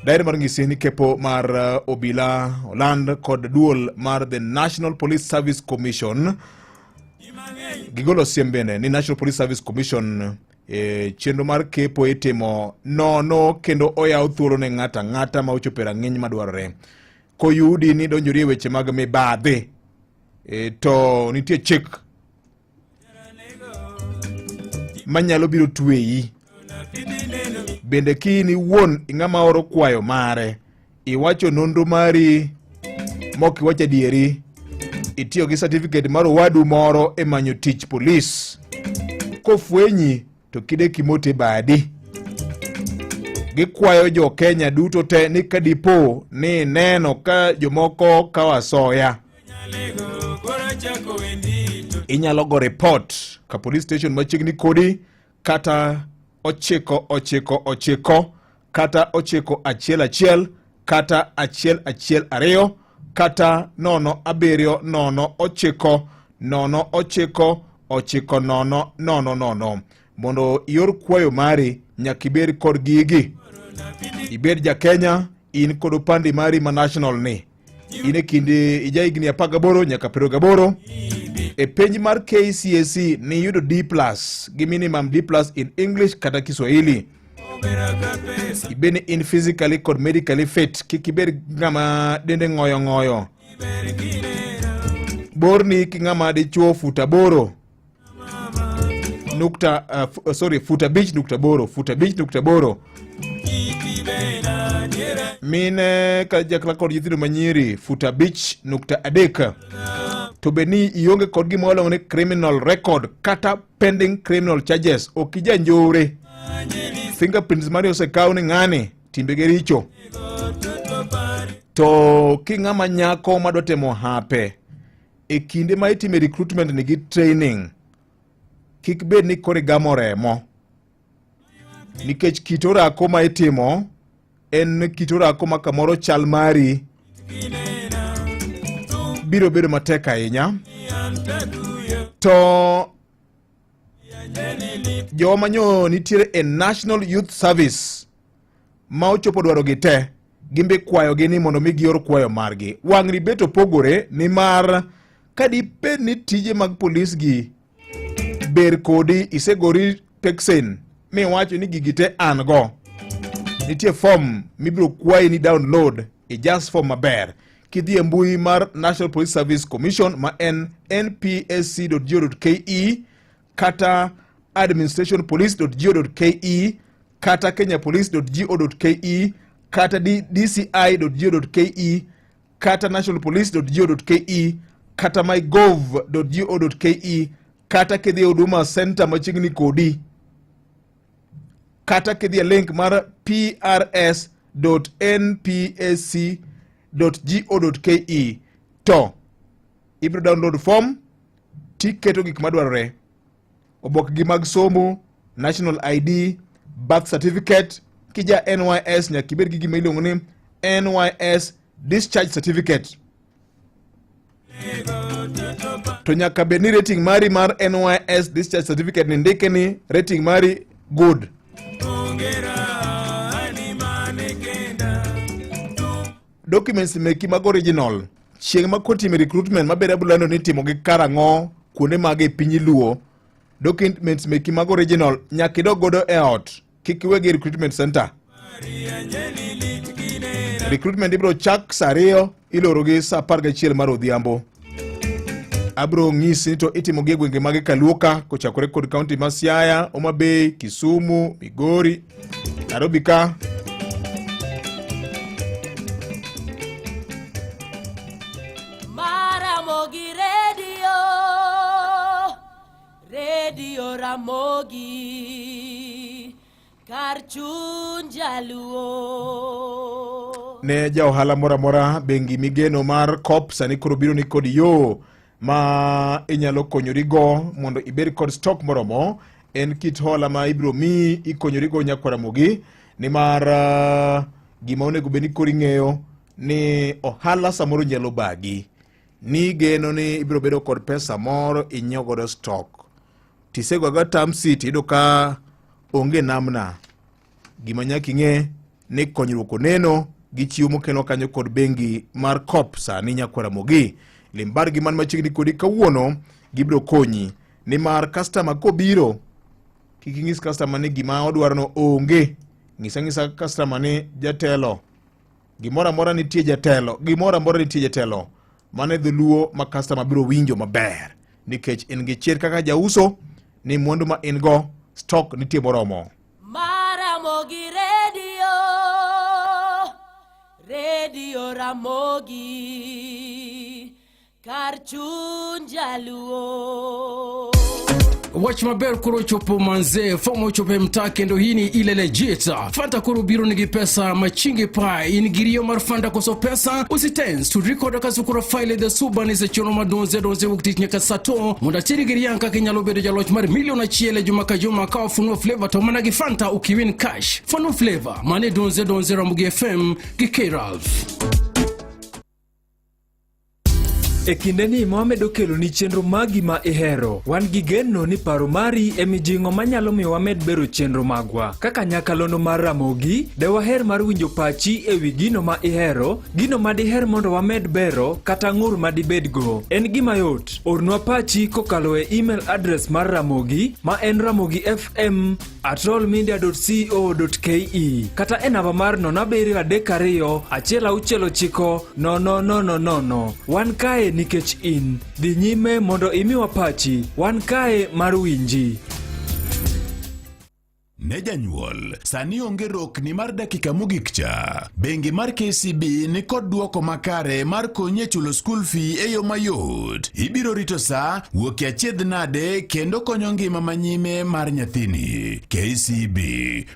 S12: Daer mar ng'isi ni kepo mar obila oland kod duol mar the National Police Service Commission gigolo siem bende ni National Police Service Commission e, chenro mar kepo itimo nono kendo oyaw thuolo ne ng'ato ang'ata ma ochopo e rang'iny madwarore. Koyudi ni donjori e weche mag mibadhi e, to nitie chik manyalo biro tweyi. Bende ki in iwuon ing'ama oro kwayo mare, iwacho nonro mari mok iwacho adieri, itiyo gi certificate mar owadu moro e manyo tich polis. Kofwenyi to kide kimote e badi. Gikwayo jo Kenya duto te ni ka dipo ni ineno ka jomoko kawo asoya, inyalo go report ka police station machiegni kodi kata 9 9 9 kata 9 1 1 kata 1 1 2 kata 0 7 0 9 0 9 9 0 0 0. Mondo ior kwayo mari nyaka ibed kod gigi. Ibed ja Kenya, in kod opande mari ma national ni. In e kind ija higni 18 nyaka 28. E penj mar KCSE niyudo D+ gi minimum D+ in English kata Kiswahili. Ibed ni in physically kod medically fit, kik ibed ng'ama dende ng'oyo ng'oyo. Borni ki ng'ama dichuo fut 8 nukta sorry, fut 5.8, fut 5.8. Mine kajakla kod nyithindo manyiri fut 5.3. To bed ni ionge kod gima waluongo ni criminal record kata pending criminal charges, ok ija njore. Fingerprints mari osekaw ni ng'ani timbege richo. To ki ng'ama nyako madwa temo hape e kinde ma itime recruitment ni gi training, kik bed ni koro igamo remo, nikech kit orako ma itimo en kit orako ma kamoro chal mari biro bedo matek ahinya. To jowa manyo nitiere e National Youth Service ma ochopo dwarogi te, gimbe kwayogi ni mondo mi gior kwayo margi. Wang'ni bet opogore nimar ka dibed ni tije mag polis gi ber kodi, isegori peksen miwacho ni gigi te an go, nitie form mibiro kwayi ni download, ijas form maber kidhi e mbui mar National Police Service Commission ma en npsc.go.ke kata administrationpolice.go.ke kata kenyapolice.go.ke kata dci.go.ke kata nationalpolice.go.ke kata mygov.go.ke kata kidhi e Huduma Center machiegni kodi kata kidhi e link mar prs.npsc.go.ke to ibiro download form tiketo gik madwarore, obokegi mag somo, national ID, birth certificate. Kija NYS nyaka ibed gi gima iluongo ni NYS discharge certificate. To nyaka bed ni rating mari mar NYS discharge certificate ni ndike ni rating mari good. Documents meki mag original chieng' ma kotime recruitment maber abiro lando ni itimo gi karang'o kuonde mage e piny Luo. Documents meki mag original nyaka idog godo e ot, kik iwegi e recruitment center. Recruitment ibiro chak saa 2, iloro gi saa 11 mar odhiambo. Abiro ng'isi ni to itimo gi e gwenge mage Kaluoka kochakore kod kaunti ma Siaya, Homa Bay, Kisumu, Migori, Nairobi ka.
S14: Maramogi Radio, Radio Ramogi, kar chuny jaluo.
S12: Ne ja ohala moro amora, bengi migeno mar COP sani koro biro ni kod yo ma inyalo konyorigo mondo ibed kod stock moromo. En kit hola ma ibiro miyi ikonyorigo nyakwar Ramogi, nimar gima onego bed ni koro ing'eyo ni ohala samoro nyalo bagi ni geno ni ibiro bedo kod pesa moro inyiew godo stock. Tisego aga tamsi tiyudo ka onge namna. Gima nyaka ing'e ni konyruok oneno gi chiwo mokelo kanyo kod bengi mar COP sani nyakwara Ramogi. Lim bargi man machiegni kodi kawuono, gibiro konyi nimar kastama kobiro kik ing'is kastama ni gima odwarono onge. Ng'is ang'isa kastama ni jatelo gimoro amora nitie jatelo, gimoro amora nitie jatelo. Mano e dholuo ma kastama biro winjo maber nikech in gi chir kaka jauso ni mwandu ma in go stock nitie moromo.
S14: Maramogi Radio, Radio Ramogi, kar chuny jaluo.
S16: Wach maber koro ochopo manze, fom ochopo e mtaa kendo hii ni ile legit. Fanta koro biro nigi pesa machingi pa in gi riyo mar Fanta koso pesa usitens tudri koda kasukura file the suban seche no madonze donze wuok tich nyaka saa to mondo ateri gi riang kaka inyalo bedo jaloch mar milion achiel e juma ka juma ka wafunua flavor to mana gi Fanta ukiwin cash. Funua flavor mane donze donze Ramogi FM gi K-Ralph.
S17: E kindeni ma wamedo keloni chenro magi ma ihero, wan gi geno ni paro mari e mijing'o manyalo miyo wamed bero chenro magwa. Kaka nyakalondo mar Ramogi, de waher mar winjo pachi e wi gino ma ihero, gino ma diher mondo wamed bero, kata ng'ur ma dibedgo. En gima yot, ornwa pachi kokalo e email address mar Ramogi ma en ramogifm at rollmedia.co.ke kata e namba mar 0732 169 0000. Wan kae nikech in. Dhi nyime mondo imiwa pachi. Wan kae mar winji.
S8: Ne janyuol, sani onge rokni mar dakika mogik cha. Bengi mar KCB ni kod duoko makare mar konyi e chulo school fee e yo mayot. Ibiro rito sa, wuok e achiedh nade kendo konyo ngima manyime mar nyathini. KCB,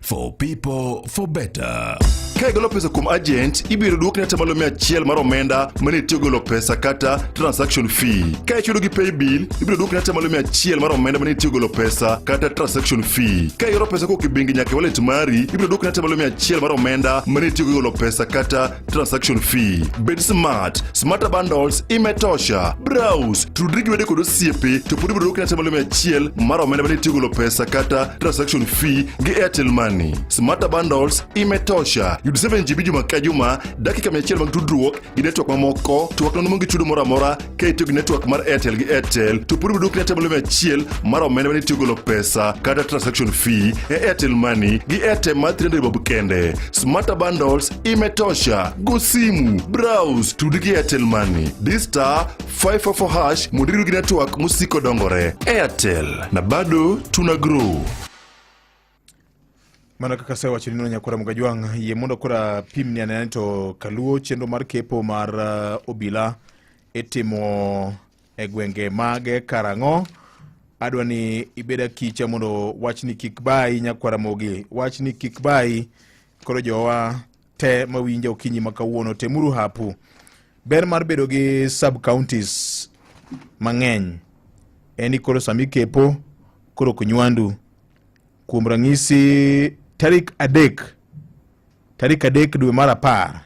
S8: for people, for better.
S18: Ka igolo pesa kuom agent, ibiro duokni atamalo 100 mar omenda mane itiyo golo pesa kata transaction fee. Ka ichudo gi paybill, ibiro duokni atamalo 100 mar omenda mane itiyo golo pesa kata transaction fee. Ka ioro pesa kowuok e bengi nyaka e wallet mari, ibiro duokni atamalo 100 mar omenda mane itiyo golo pesa kata transaction fee. Bed smart, smarter bundles imetosha. Browse, tudri gi wede kod osiepe to pod ibiro duokni atamalo 100 mar omenda mane itiyo golo pesa kata transaction fee gi Airtel Money. Smarter bundles imetosha. Yud 7 GB juma ka juma, dakika 100 mag tudruok gi network mamoko, to wak nono gi chudo moro amora ka itiyo gi network mar Airtel gi Airtel, to pod ibiro duokni atamalo 100 mar omenda mane itiyo golo pesa kata transaction fee e Airtel Money gi Airtel mar 300 bob kende. Smarter bundles imetosha. Go simu, browse, tudi gi Airtel Money. Di star 544 hash mondo irud gi network mosiko dongore. Airtel na bado tuna grow.
S12: Mana kaka asewacho ni nyakwara Mugajwang' yie mondo koro apimni anena ni to kaluo chenro mar kepo mar obila itimo e gwenge mage karang'o. Adwa ni ibed akicha mondo wachni kik bayi nyakwara Mogi, wachni kik bayi. Koro jowa te mawinja okinyi ma kawuono, temuru hapu. Ber mar bedo gi sub counties mang'eny en ni koro sama ikepo koro ok nywandu. Kuom ranyisi tarik 3 dwe mar 10,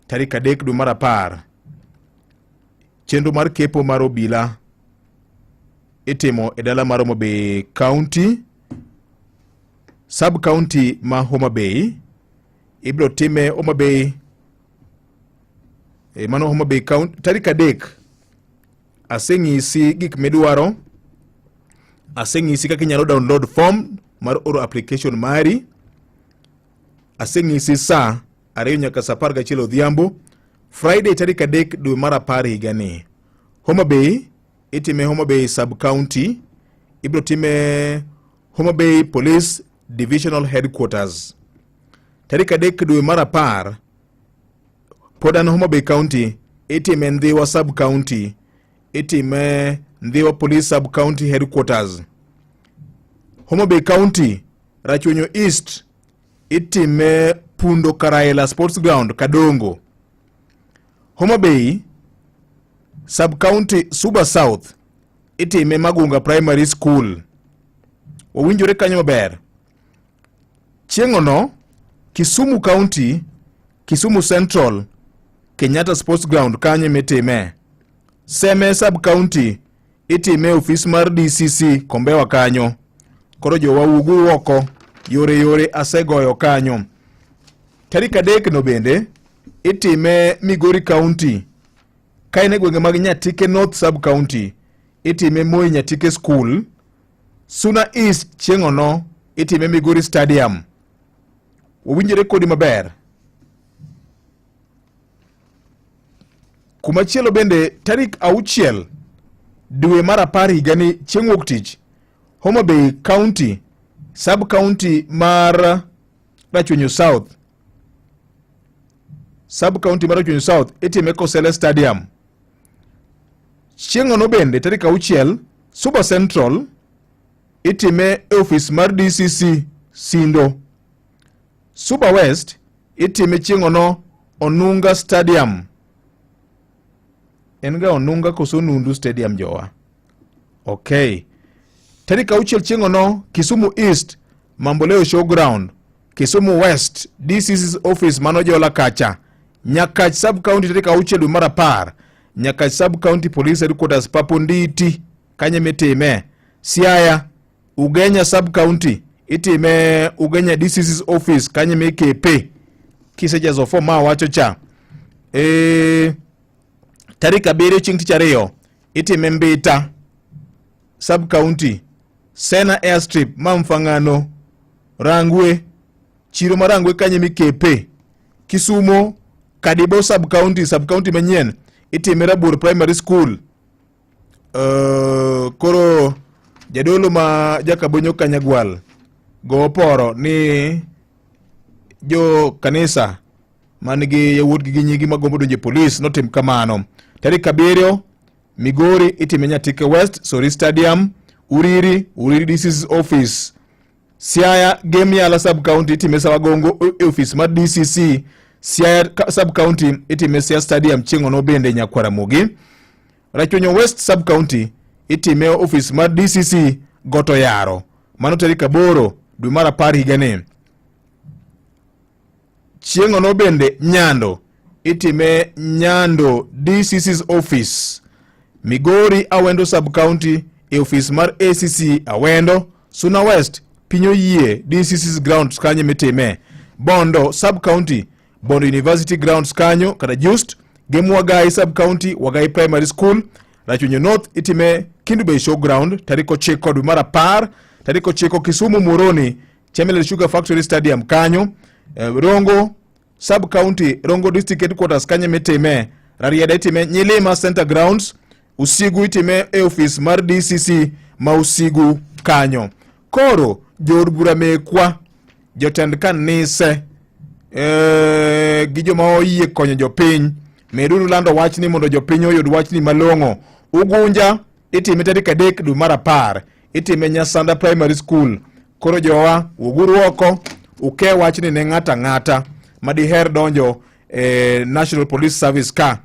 S12: tarik 3 dwe mar 10, chenro mar kepo mar obila itimo e dala mar Homa Bay County, sub county ma Homa Bay. Ibiro time Homa Bay, mano Homa Bay County, tarik 3. Aseng'isi gik midwaro, aseng'isi kaka inyalo download form mar oro application mari, aseng'isi saa 2 nyaka saa 11 odhiambo Friday tarik 3 dwe mar 10 higani. Homa Bay itime Homa Bay sub county, ibiro time Homa Bay Police Divisional Headquarters tarik 3 dwe mar 10. Pod an Homa Bay County, itime Ndhiwa sub county, itime Ndhiwa Police sub county headquarters. Homa Bay County, Rachuonyo East, itime Pundo Karaela Sports Ground, Kadongo. Homa Bay sub county Suba South, itime Magunga Primary School. Owinjore kanyo maber. Chieng'ono, Kisumu County, Kisumu Central, Kenyatta Sports Ground kanyo emitime. Seme sub county itime e ofis mar DCC Kombewa kanyo. Koro jowa wuoguru oko, yore yore asegoyo kanyo. Tarik 3 no bende itime Migori County, ka en e gwenge mag Nyatike North Sub County, itime Moi Nyatike School. Suna East chieng'ono itime Migori Stadium. Wawinjore kodi maber. Kumachielo bende tarik 6 dwe mar 10 higani chieng' wuok tich, Homa Bay County, sub county mar Rachuonyo South, sub county mar Rachuonyo South itime Kosele Stadium. Chieng'ono bende tarik 6 Suba Central itime e ofis mar DCC Sindo. Suba West itime chieng'ono Onunga Stadium. En ga Onunga koso Nundu Stadium jowa? Okay. Tarik 6 chieng'ono Kisumu East, Mamboleo Showground. Kisumu West, DCC's office mano Jola kacha. Nyakach Sub County tarik 6 dwe mar 10. Nyakach Sub County Police Headquarters Papo Nditi kanye mitime. Siaya, Ugenya Sub County itime Ugenya DCC's office kanye mikepe. Kisejazo form ma wacho cha. Tarik 7 chieng' tich ariyo itime Mbita Sub County, Sena Airstrip ma Mfangano, Rangwe, chiro ma Rangwe kanye mikepe. Kisumo, Kadibo Sub County, Sub County manyien itime Rabuor Primary School. Koro jadolo ma Jakabonyo Kanyagwal go oporo ni jo kanisa man gi yawuotgi gi nyigi magombo donjo e polis notim kamano. Tarik 7 Migori itime Nyatike West, Sori Stadium, Uriri, Uriri DCC office. Siaya Gem Yala Sub County itime Sawagongo e ofis mar DCC. Siaya Sub County itime Siaya Stadium chieng'ono bende Nyakwaramogi. Rachuonyo West Sub County itime ofis mar DCC Goto Yaro. Mano tarik 8 dwe mar 10 higani. Chieng'ono bende Nyando itime Nyando DCC's office. Migori Awendo Sub County e ofis mar ACC Awendo. Suna West piny oyie DCC's grounds kanyo mitime. Bondo Sub County, Bondo University grounds kanyo kata just Gem Wagai Sub County, Wagai Primary School. Rachuonyo North itime Kendu Bay Showground tarik 9 dwe mar 10. Tarik 9 Kisumu Muhoroni, Chemelil Sugar Factory Stadium kanyo. Rongo Sub County, Rongo District Headquarters kanyo mitime. Rarieda itime Nyilima Center Grounds. Usigu itime e ofis mar DCC ma Usigu kanyo. Koro jood bura mekwa, jotend kanise gi joma oyie konyo jopiny, meduru lando wachni mondo jopiny oyud wachni malong'o. Ugunja itime tarik 3 dwe mar 10, itime Nyasanda Primary School. Koro jowa, wuoguru oko uke wachni ne ng'ato ang'ata ma diher donjo e National Police Service ka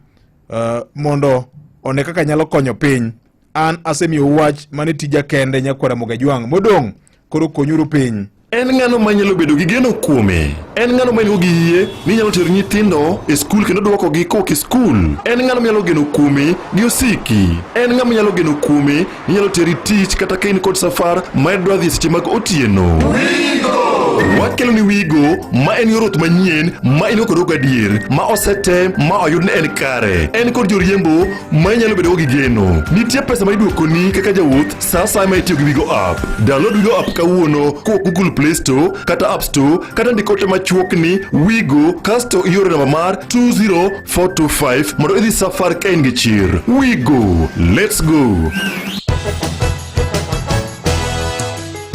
S12: mondo one kaka nyalo konyo piny. An asemiyou wach mane tija kende nyakwara Ramogi Ajwang'. Modong' koro konyuru piny.
S18: En ng'ano manyalo bedo gi geno kuome? En ng'ano ma en gi yie ni nyalo tero nyithindo e skul kendo duokogi kowuok e skul? En ng'ano manyalo geno kuome gi osiki? En ng'ama nyalo geno kuome ni nyalo teri tich kata ka in kod safar ma idwa dhi e seche mag otieno? Wakelo ni Wigo ma en yor wuoth manyien ma in kod gadier ma osetem ma oyud ni en kare. En kod joriembo ma inyalo bedogo gi geno. Nitie pesa ma iduokoni kaka jawuoth sa asaya ma itiyo gi Wigo app. Download Wigo app kawuono kowuok Google Play Store kata App Store kata ndik ote machuok ni Wigo kasto ioro namba mar 20425 mondo idhi safar ka in gi chir. Wigo, let's go.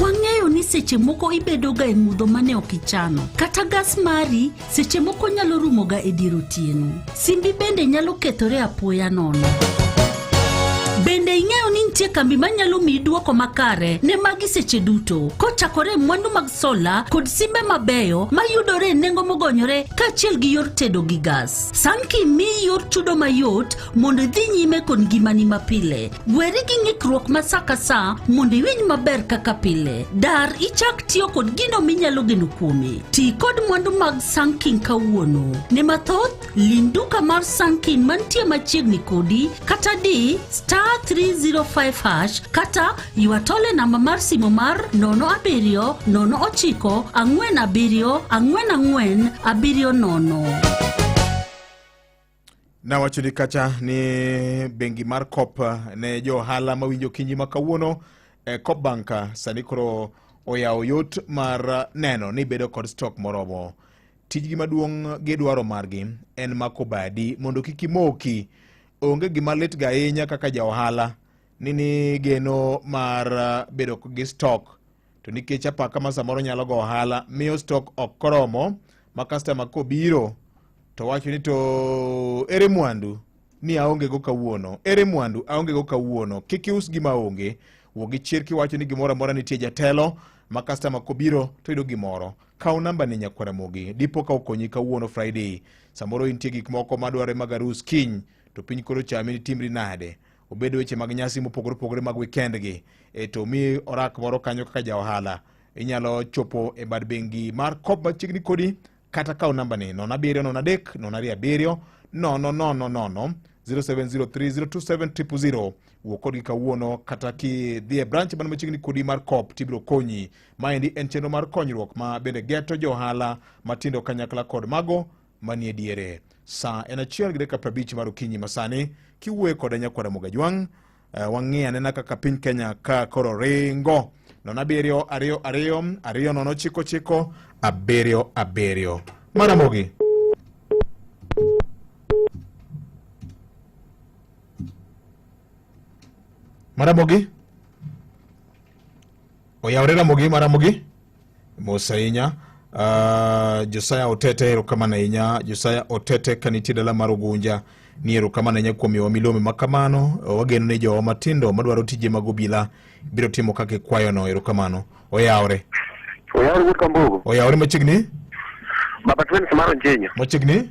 S19: Wang'eyo ni seche moko ibedoga e mudho mane ok ichano. Kata gas mari seche moko nyalo rumoga e dier otieno. Simbi bende nyalo kethore apoya nono. Bende ing'eyo ni nitie kambi manyalo miyi dwoko makare ne magi seche duto kochakore e mwandu mag sola kod simbe mabeyo mayudore e nengo mogonyore kaachiel gi yor tedo gi gas. Sanki miyi yor chudo mayot mondo idhi nyime kod ngimani mapile. Weri gi ng'ikruok ma sa ka sa mondo iwinj maber kaka pile. Dar ichak tiyo kod gino minyalo geno kuome. Ti kod mwandu mag Sankin kawuono. Ne mathoth, lim duka mar Sankin mantie machiegni kodi kata di star 305 hash kata ywa tole namba mar simo mar 07 09 47 44 70.
S12: Nawacho ni kacha ni bengi mar Coop ne jo ohala mawinjo kinyi ma kawuono eh, Coop Bank sani koro oyawo yot mar neno ni bedo kod stock moromo. Tijgi maduong' gi dwaro margi en mako badi mondo kik imoki. Onge gima lit ga ahinya kaka ja ohala ni ni geno mar eh, bedo gi stock to nikech apaka ma samoro nyalo go ohala miyo stock ok koromo ma customer kobiro to wacho ni to ere mwandu ni aonge go kawuono ere mwandu aonge go kawuono kik ius gima onge wuo gi chir kiwacho ni gimoro amora nitie jatelo ma customer kobiro to yudo gimoro kaw namba ni nyakwar Ramogi dipo ka okonyi kawuono Friday samoro intie gik moko madwarore mag arus kiny to piny koro chami ni timri nade obed weche mag nyasi mopogore opogore mag weekend gi e, to mi orak moro kanyo kaka ja ohala inyalo chopo e bad bengi mar Coop machiegni kodi kata kaw namba ni 07 03 02 7 000 00 0703 027 000 wuo kodgi kawuono kata kidhi e branch man machiegni kodi mar Coop tibiro konyi. Maendi en chenro mar konyruok ma bende geto jo ohala matindo kanyakla kod mago manie diere. Sa en achiel gi dakika 50 mar okinyi masani kiwuoyo koda nyakwara Mogajwang' uh, wang'i anena kaka piny Kenya ka koro ringo 07 2 2 2 0 9 9 7 7 Maramogi. Maramogi. Oyawre Ramogi, Maramogi. Mos ahinya. Josiah Otete erokamano ahinya. Josiah Otete ka nitie dala mar Ugunja ni erokamano ahinya kuom miyowa milome ma kamano. Wageno ni jowa matindo madwaro tije mag obila biro timo kaka ikwayono. Erokamano. Oyawre.
S20: Oyawre wuod Kambogo.
S12: Oyawre machiegni.
S20: Baba Twins mar Onjenyo.
S12: Machiegni.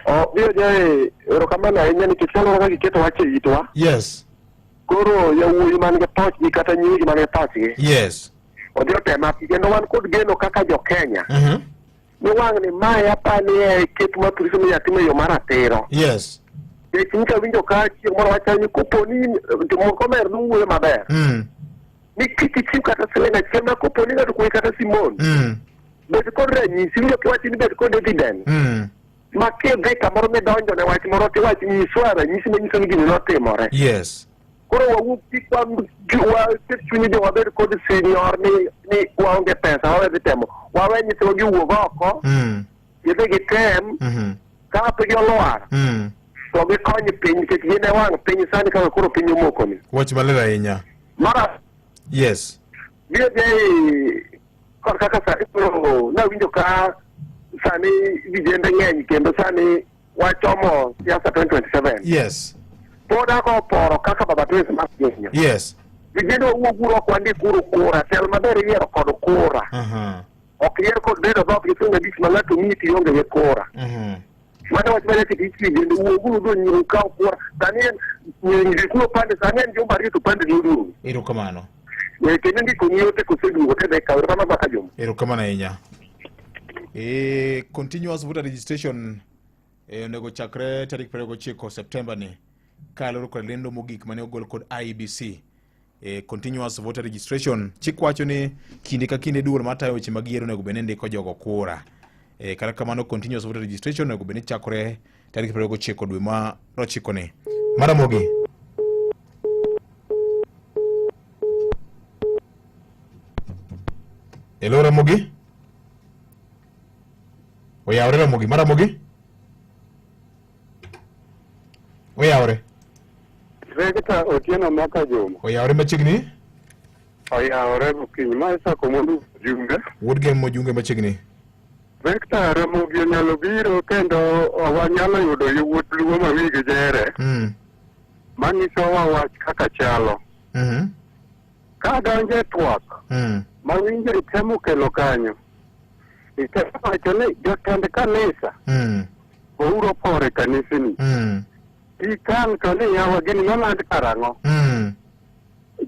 S20: O biro jae erokamano ahinya nikech kaluwore kaka iketo wach e itwa.
S12: Yes.
S20: Koro yawuoyi man gi pachgi kata nyiri man gi pachgi.
S12: Yes.
S20: Odhi otema kendo wan kod geno kaka jo Kenya. Ni wang' ni mae apani e ket ma turismo inyalo tim e yo mar ratiro.
S12: Yes.
S20: Nikech nyicha winjo ka chieng' moro wacho ni kopo ni jomoko mer nowuoyo maber. Ni kik ichiw kata siling achiel ma kopo ni ng'ato kuoyi kata simon. Bed kod ranyisi winjo kiwacho ni bed kod evidence. Ma kidhi kamoro midonjo ne wach moro tiwach nyiswa ranyisi manyiso ni gini notimore.
S12: Yes.
S20: Koro wawuok kik waket chuny jo wabed kod senior ni ni waonge pesa wawe dhi temo. Wawe nyithiwa giwuog oko. Gidhi gitem. Ka pigi olwar. To gikony piny nikech gin e wang' piny sani kaka koro piny omoko ni.
S12: Wach maler ahinya.
S20: Mara
S12: Yes.
S20: biro dhi kod kaka sani koro nawinjo ka sani vijende ng'eny kendo sani wachomo siasa 2027.
S12: Yes.
S20: Pod ako poro kaka Baba Twins mar Kenya.
S12: Yes.
S20: Vijende wawuog uru oko wandik uru kura, tel maber iyiero kod kura. Ok yier kod bedo dhok gi siling abich ma ng'ato miyi to ionge gi kura. Mano wach mane tich vijende wuog uru udhi nyiri ukaw kura. Sani en ndikuru opande, sani en jumba ariyo to opande ni oduogo.
S12: Erokamano.
S20: Eh, kendo ndiko ni ote koseduogo to idhi kawo. Erokamano Baba Juma.
S12: Erokamano ahinya. E, continuous voter registration e, onego chakre tarik 29 Septemba ni kaluwore kod lendo mogik mane ogol kod IEBC. E, continuous voter registration chik wacho ni kinde ka kinde duol matayo weche mag yiero onego bed ni ndiko jogo kura. E, kata kamano continuous voter registration onego bed ni chakore tarik 29 dwe mar ochiko ni. Maramogi. Hello Ramogi. Oyawre Ramogi, Maramogi. Oyawre.
S21: Rekta Otieno Maka Juma.
S12: Oyawre machiegni.
S21: Oyawre okinyi ma Isaac Omondi Jumbe.
S12: Wuod Gem Mojunge machiegni.
S21: Rekta Ramogi onyalo biro kendo wanyalo yudo yawuot Luo ma wigi jere manyisowa wach kaka chalo. Ka donjo e twak mawinjo itemo kelo kanyo, itemo wacho ni jotend kanisa gouru oporo e kanisni. Ikan to ni yawa gini noland karang'o?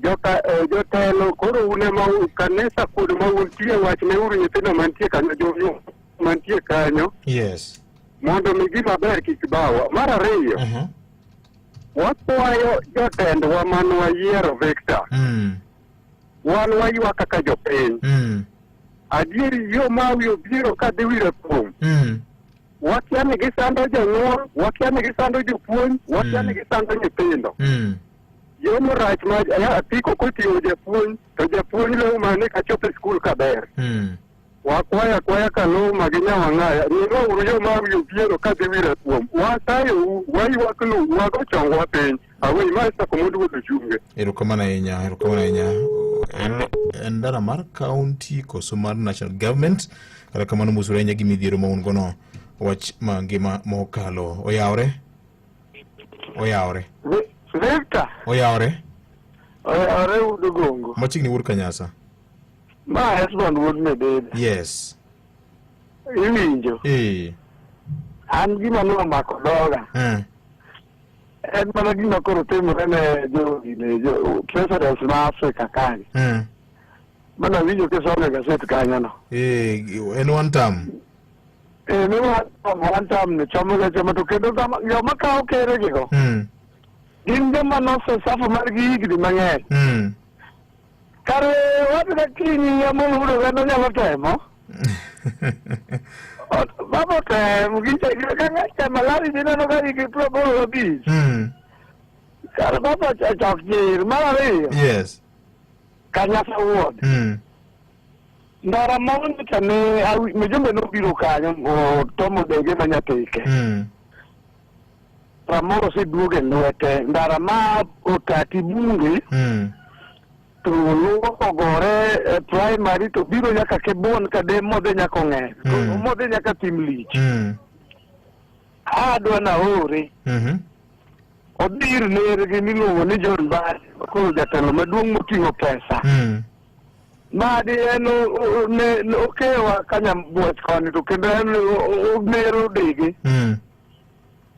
S21: Joka, jotelo koro un ema kanisa kuonde ma untie wachne uru nyithindo mantie kanyo jo mantie kanyo
S12: Yes.
S21: mondo mi gima ber kik bawa. Mar ariyo, Wakwayo jotendwa man wayiero Victor. Wan waywak kaka jopiny. Adieri yo ma wi obiro ka dhi wire kuom. Wakia ni gisando jonyuol, wakia ni gisando jopuonj, wakia ni gisando nyithindo. Yono rach ma ya, apiko koting'o japuonj to japuonj lewo ni kachopo e skul kaber. Wakwayo akwaya Kaluma gi Nyawang'aya, ng'iwauru yo ma wi obiero ka dhi wire kuom. Wasayou, waywaknu, wago chongwa piny. Awinj ma Isaac Omondi wuod Ochunge.
S12: Erokamano ahinya, erokamano ahinya. En, en ndara mar county koso mar national government. Kata kamano mosuru ahinya gi midhiero ma un gono. Wach mangima mokalo. Oyawre? Oyawre.
S1: Victor.
S12: Oyawre.
S1: Oyawre wuod Ogongo.
S12: Machiegni wuod Kanyasa.
S1: Ma Hesbon wuod Medede.
S12: Yes.
S1: Iwinjo?
S12: Eh.
S1: An gima ne omako dhoga. En mana gima koro timore ne jo gine jo presidents ma Afrika kae. Mana winjo kisomo e gaset kanyo no.
S12: Eh, en one term.
S1: Eh, ni one term ni chomo ga choma to kendo joma kawo kere gigo. Gin joma nosesafa margi higni mang'eny. Kare wadhi ka kiny amolo wuod oganda nyalo temo. Baba tem gicha ka ng'acha malari dineno ka higni 85. Kare baba chok chir mar ariyo.
S12: Yes.
S1: Kanyasa wuod. Ndara moro nyocha ne mjumbe nobiro kanyo otomo dege ma Nyatike. Ramoro oseduogo e lwete. Ndara ma otati bunge to luwo kogore e primary to biro nyaka Kebon kade modhi nyaka Ong'er. Modhi nyaka Thim Lich. Adwa naore. Odhi ir nergi miluongo ni John Mbadi, koro jatelo maduong' moting'o pesa. Madi en ne okewa Kanyambuoch koni to kendo en omero dege.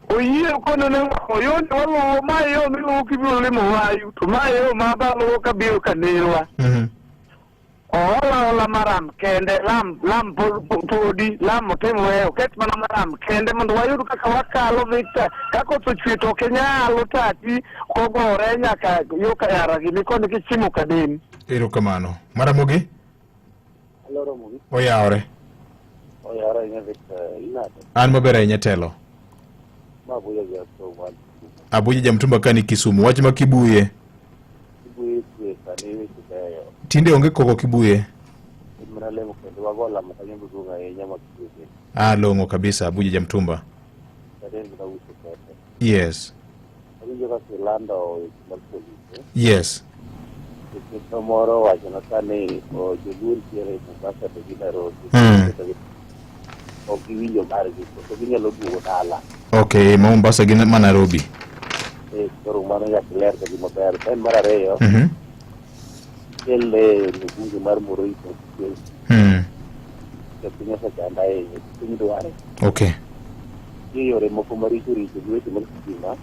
S1: Oyie kono ne oyoni waluwo ma e yo miluwo kibiro limo wayu to ma e yo ma baluwo kabiro kanerwa. Ohola hola maram kende lam lam podi lam otim weyo oket mana maram kende mondo wayud kaka wakalo Victor ka koth ochwe to ok inyal tati kogore nyaka yo kayara gini koni kichimo kaden.
S12: Erokamano. Maramogi?
S22: Hello, Ramogi.
S12: Oyawre.
S22: Oyawre ahinya Victor, inade?
S12: An maber ahinya telo.
S22: Ma Abuja ja
S12: Abuja jamtumba ka ni Kisumu. Wach ma Kibuye.
S22: Kibuye kwe sani weche beyo.
S12: Tinde onge koko Kibuye.
S22: En mana lemo kendo wago lamo kanyo maduong' ahinya ma Kibuye.
S12: Ah, long'o kabisa Abuja jamtumba.
S22: Sani en mana uso kende.
S12: Yes.
S22: Awinjo kaka ilando weche mag polise.
S12: Yes.
S22: Chenro moro owachona ka ni joluo nitiere Mombasa to gi Nairobi. Ok giwinjo margi, koso ginyalo duogo dala.
S12: Okay, ma Mombasa gi ma Nairobi.
S22: Eh, koro mano nyaka iler negi maber. Then mar ariyo, kel e mbunge mar Murui constituency. Jopiny osechanda ahinya, piny dware.
S12: Okay.
S22: Nitie yore moko maricho richo gi weche mag sitima.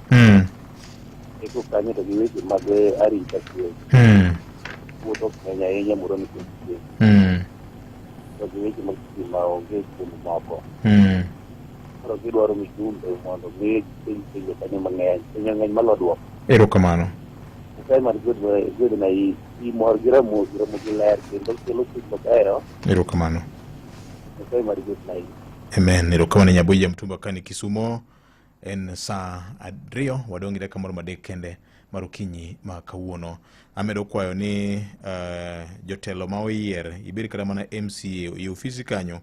S22: Eko kanyo to gi weche mag arita kwe. Wuoth ok ng'eny ahinya Muhoroni constituency. To gi weche mag sitima onge kuond moko. Koro gidwaro mijumbe mondo mi piny penjo kanyo mang'eny. Penjo ng'eny malo duoko.
S12: Erokamano.
S22: Nyasaye man gwedh na i mor gi Ramogi, Ramogi ler kendo kelo chuny mabeyo.
S12: Erokamano.
S22: Nyasaye man gwedh na i.
S12: Amen. Erokamano Nyaboyi Jamtumba kani Kisumo. En saa 7 wadong' gi dakika moro 3 kende mar okinyi ma kawuono. Amedo kwayo ni jotelo ma oyier ibed kata mana MCA e ofisi kanyo.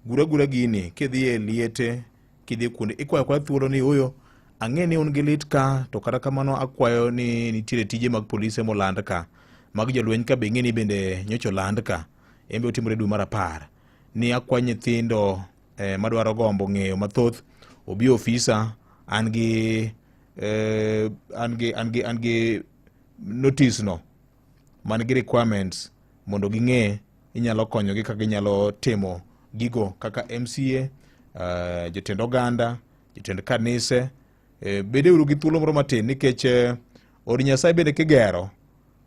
S12: Gura gura gini kidhi e liete kidhi kuonde ikwayo akwaya thuolo ni uyo ang'e ni un gi lit ka to kata kamano akwayo ni nitiere tije mag polise moland ka mag jolweny ka be ing'e ni bende nyocha oland ka en be otimore dwe mar 10 ni akwa nyithindo madwaro gombo ng'eyo mathoth obi ofisa an gi an gi notice no man gi requirements mondo ging'e inyalo konyogi kaka ginyalo timo gigo kaka MCA, jotend oganda, jotend kanise. Bedeuru gi thuolo moro matin nikech od Nyasaye bende kigero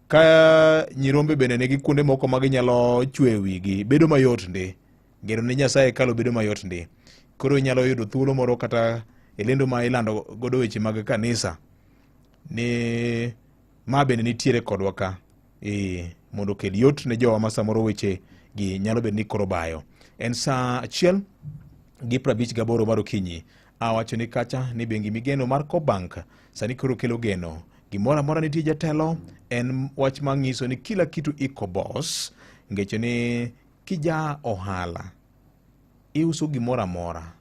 S12: ka nyirombe bende nigi kuonde moko ma ginyalo chweyo wigi bedo mayot ndi. Gero ne Nyasaye hekalu bedo mayot ndi. Koro inyalo yudo thuolo moro kata e lendo ma ilando godo weche mag kanisa. Ni ma bende nitiere kodwa ka e, mondo okel yot ne jowa ma samoro weche gi nyalo bedo ni koro bayo. En saa 1:58 mar okinyi. Awacho ni kacha ni bengi migeno mar Cobank sani koro kelo geno. Gimoro amora nitie jatelo en wach manyiso ni kila kitu iko boss. Ngeche ni kija ohala iuso gimoro amora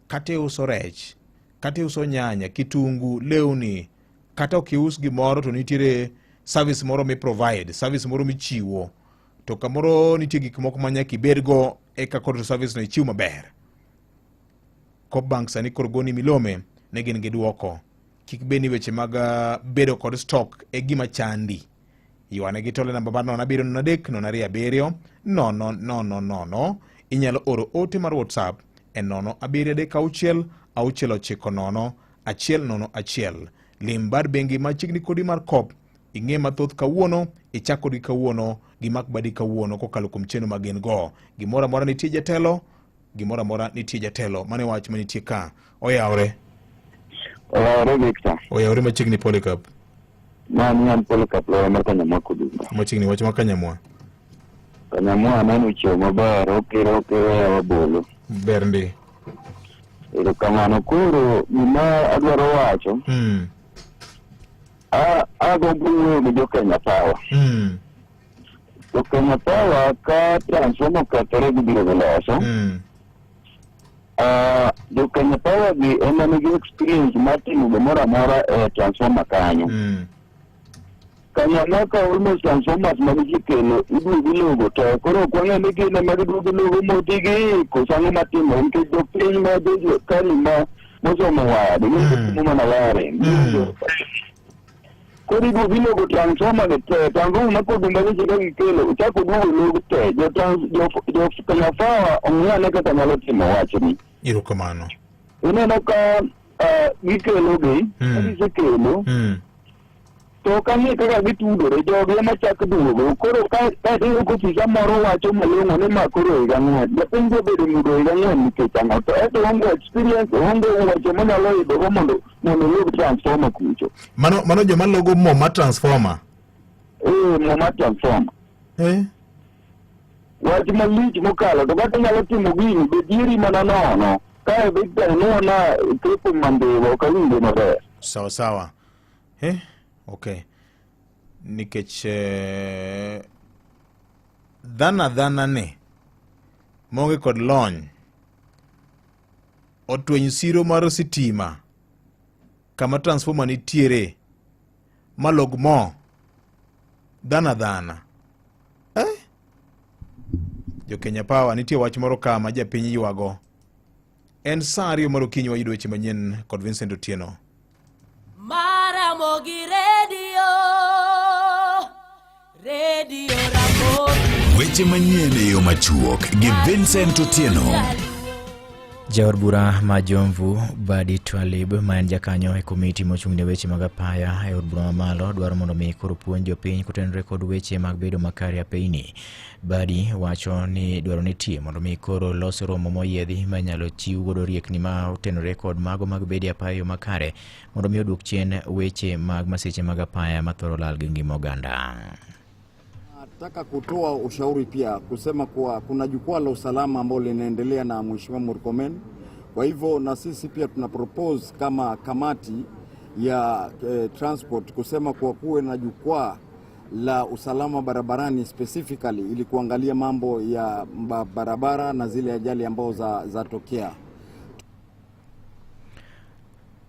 S12: kata iuso rech kata iuso nyanya kitungu lewni kata ok ius gimoro to nitiere service moro mi provide service moro michiwo to kamoro nitie gik moko ma nyaka ibedgo eka koro service no ichiw maber. Coop Bank sani koro goni milome ne gin gi duoko. Kik bed ni weche mag bedo kod stock e gima chandi. Ywane gi tole namba mar 0 7 0 3 0 2 7 0 0 0. Inyalo oro ote mar WhatsApp e 0 7 3 6 6 9 0 1 0 1. Lim bad bengi machiegni kodi mar Coop. Ing'e mathoth kawuono, ichak kodgi kawuono, gimak badi kawuono kokalo kuom chenro ma gin go. Gimoro amora nitie jatelo, gimoro amora nitie jatelo. Mano e wach manitie ka. Oyawre.
S1: Oyawre Victor.
S12: Oyawre machiegni Polycarp.
S1: Mani an Polycarp Loya mar Kanyamwa Kodumba.
S12: Machiegni wach ma Kanyamwa.
S1: Kanyamwa aneno chiew maber, okiro okiro yawa bolo.
S12: Ber ndi.
S1: Erokamano. Koro gima adwaro wacho, agombo wuoyo gi jo Kenya Power. Jo Kenya Power ka transformer okethore gibiro giloso. Jo Kenya Power gi ema nigi experience mar timo gimoro amora e transformer kanyo. Kanyamwa ka almost transformers ma gisekelo iduogo ilogo te. Koro ok wang'e ni gin ema giduogo ilogo moti gi koso ang'o matimore nikech jopiny ma jo kani ma mosomo waya be gitimo mana wiring. Koro iduogo ilogo transformer gi te, transformer ma Kodumba nyocha ka gikelo ochako oduogo olog te. Jo trans jo jo Kenya Power ong'i ane kaka nyalo timo wachni.
S12: Erokamano.
S1: Ineno ka gikelo gi, ka gisekelo to ok ang'e kaka gitudore, jogi ema chak duogo. Koro ka ka iyudo ka ofisa moro wacho malong'o ni ma koro higa ang'wen, japiny biro bedo mudo higa ang'wen nikech ang'o? To ento oonge experience, oonge weche monyalo idhogo mondo mondo olog transformer kucho.
S12: Mano mano joma logo mo ma transformer.
S1: Eh, mo ma transformer.
S12: Eh.
S1: Wach malich mokalo, to kata inyalo timo gini, be dieri mana nono. Kae Victor inuona kepo mandhiwa, ok awinje maber.
S12: Sawa sawa. Eh, okay. Nikech dhano adhana ni maonge kod lony otweny siro mar sitima kama transformer nitiere malog mo dhano adhana eh? Jo Kenya Power nitie wach moro ka ma japiny ywago. En saa 2 mar okinyi wayudo weche manyien kod Vincent Otieno.
S14: Maramogi Radio, Radio Ramogi.
S8: Weche manyien e yo machuok gi Vincent Otieno.
S2: Jaod bura ma Jomvu Badi Twalib ma en jakanyo e komiti mochung' ne weche mag apaya e od bura mamalo dwaro mondo mi koro puonj jopiny kotenore kod weche mag bedo makare apeyni. Badi wacho ni dwaro nitie mondo mi koro los romo moyiedhi ma inyalo chiw godo riekni ma otenore kod mago mag bedo e apaya e yo makare mondo mi oduok chien weche mag masiche mag apaya mathoro lal gi ngima oganda.
S3: Nataka kutoa ushauri pia kusema kuwa kuna jukwaa la usalama ambalo linaendelea na Mheshimiwa Murkomen. Kwa hivyo na sisi pia tuna propose kama kamati ya transport kusema kuwa kuwe na jukwaa la usalama barabarani specifically ili kuangalia mambo ya barabara na zile ajali ambazo zatokea.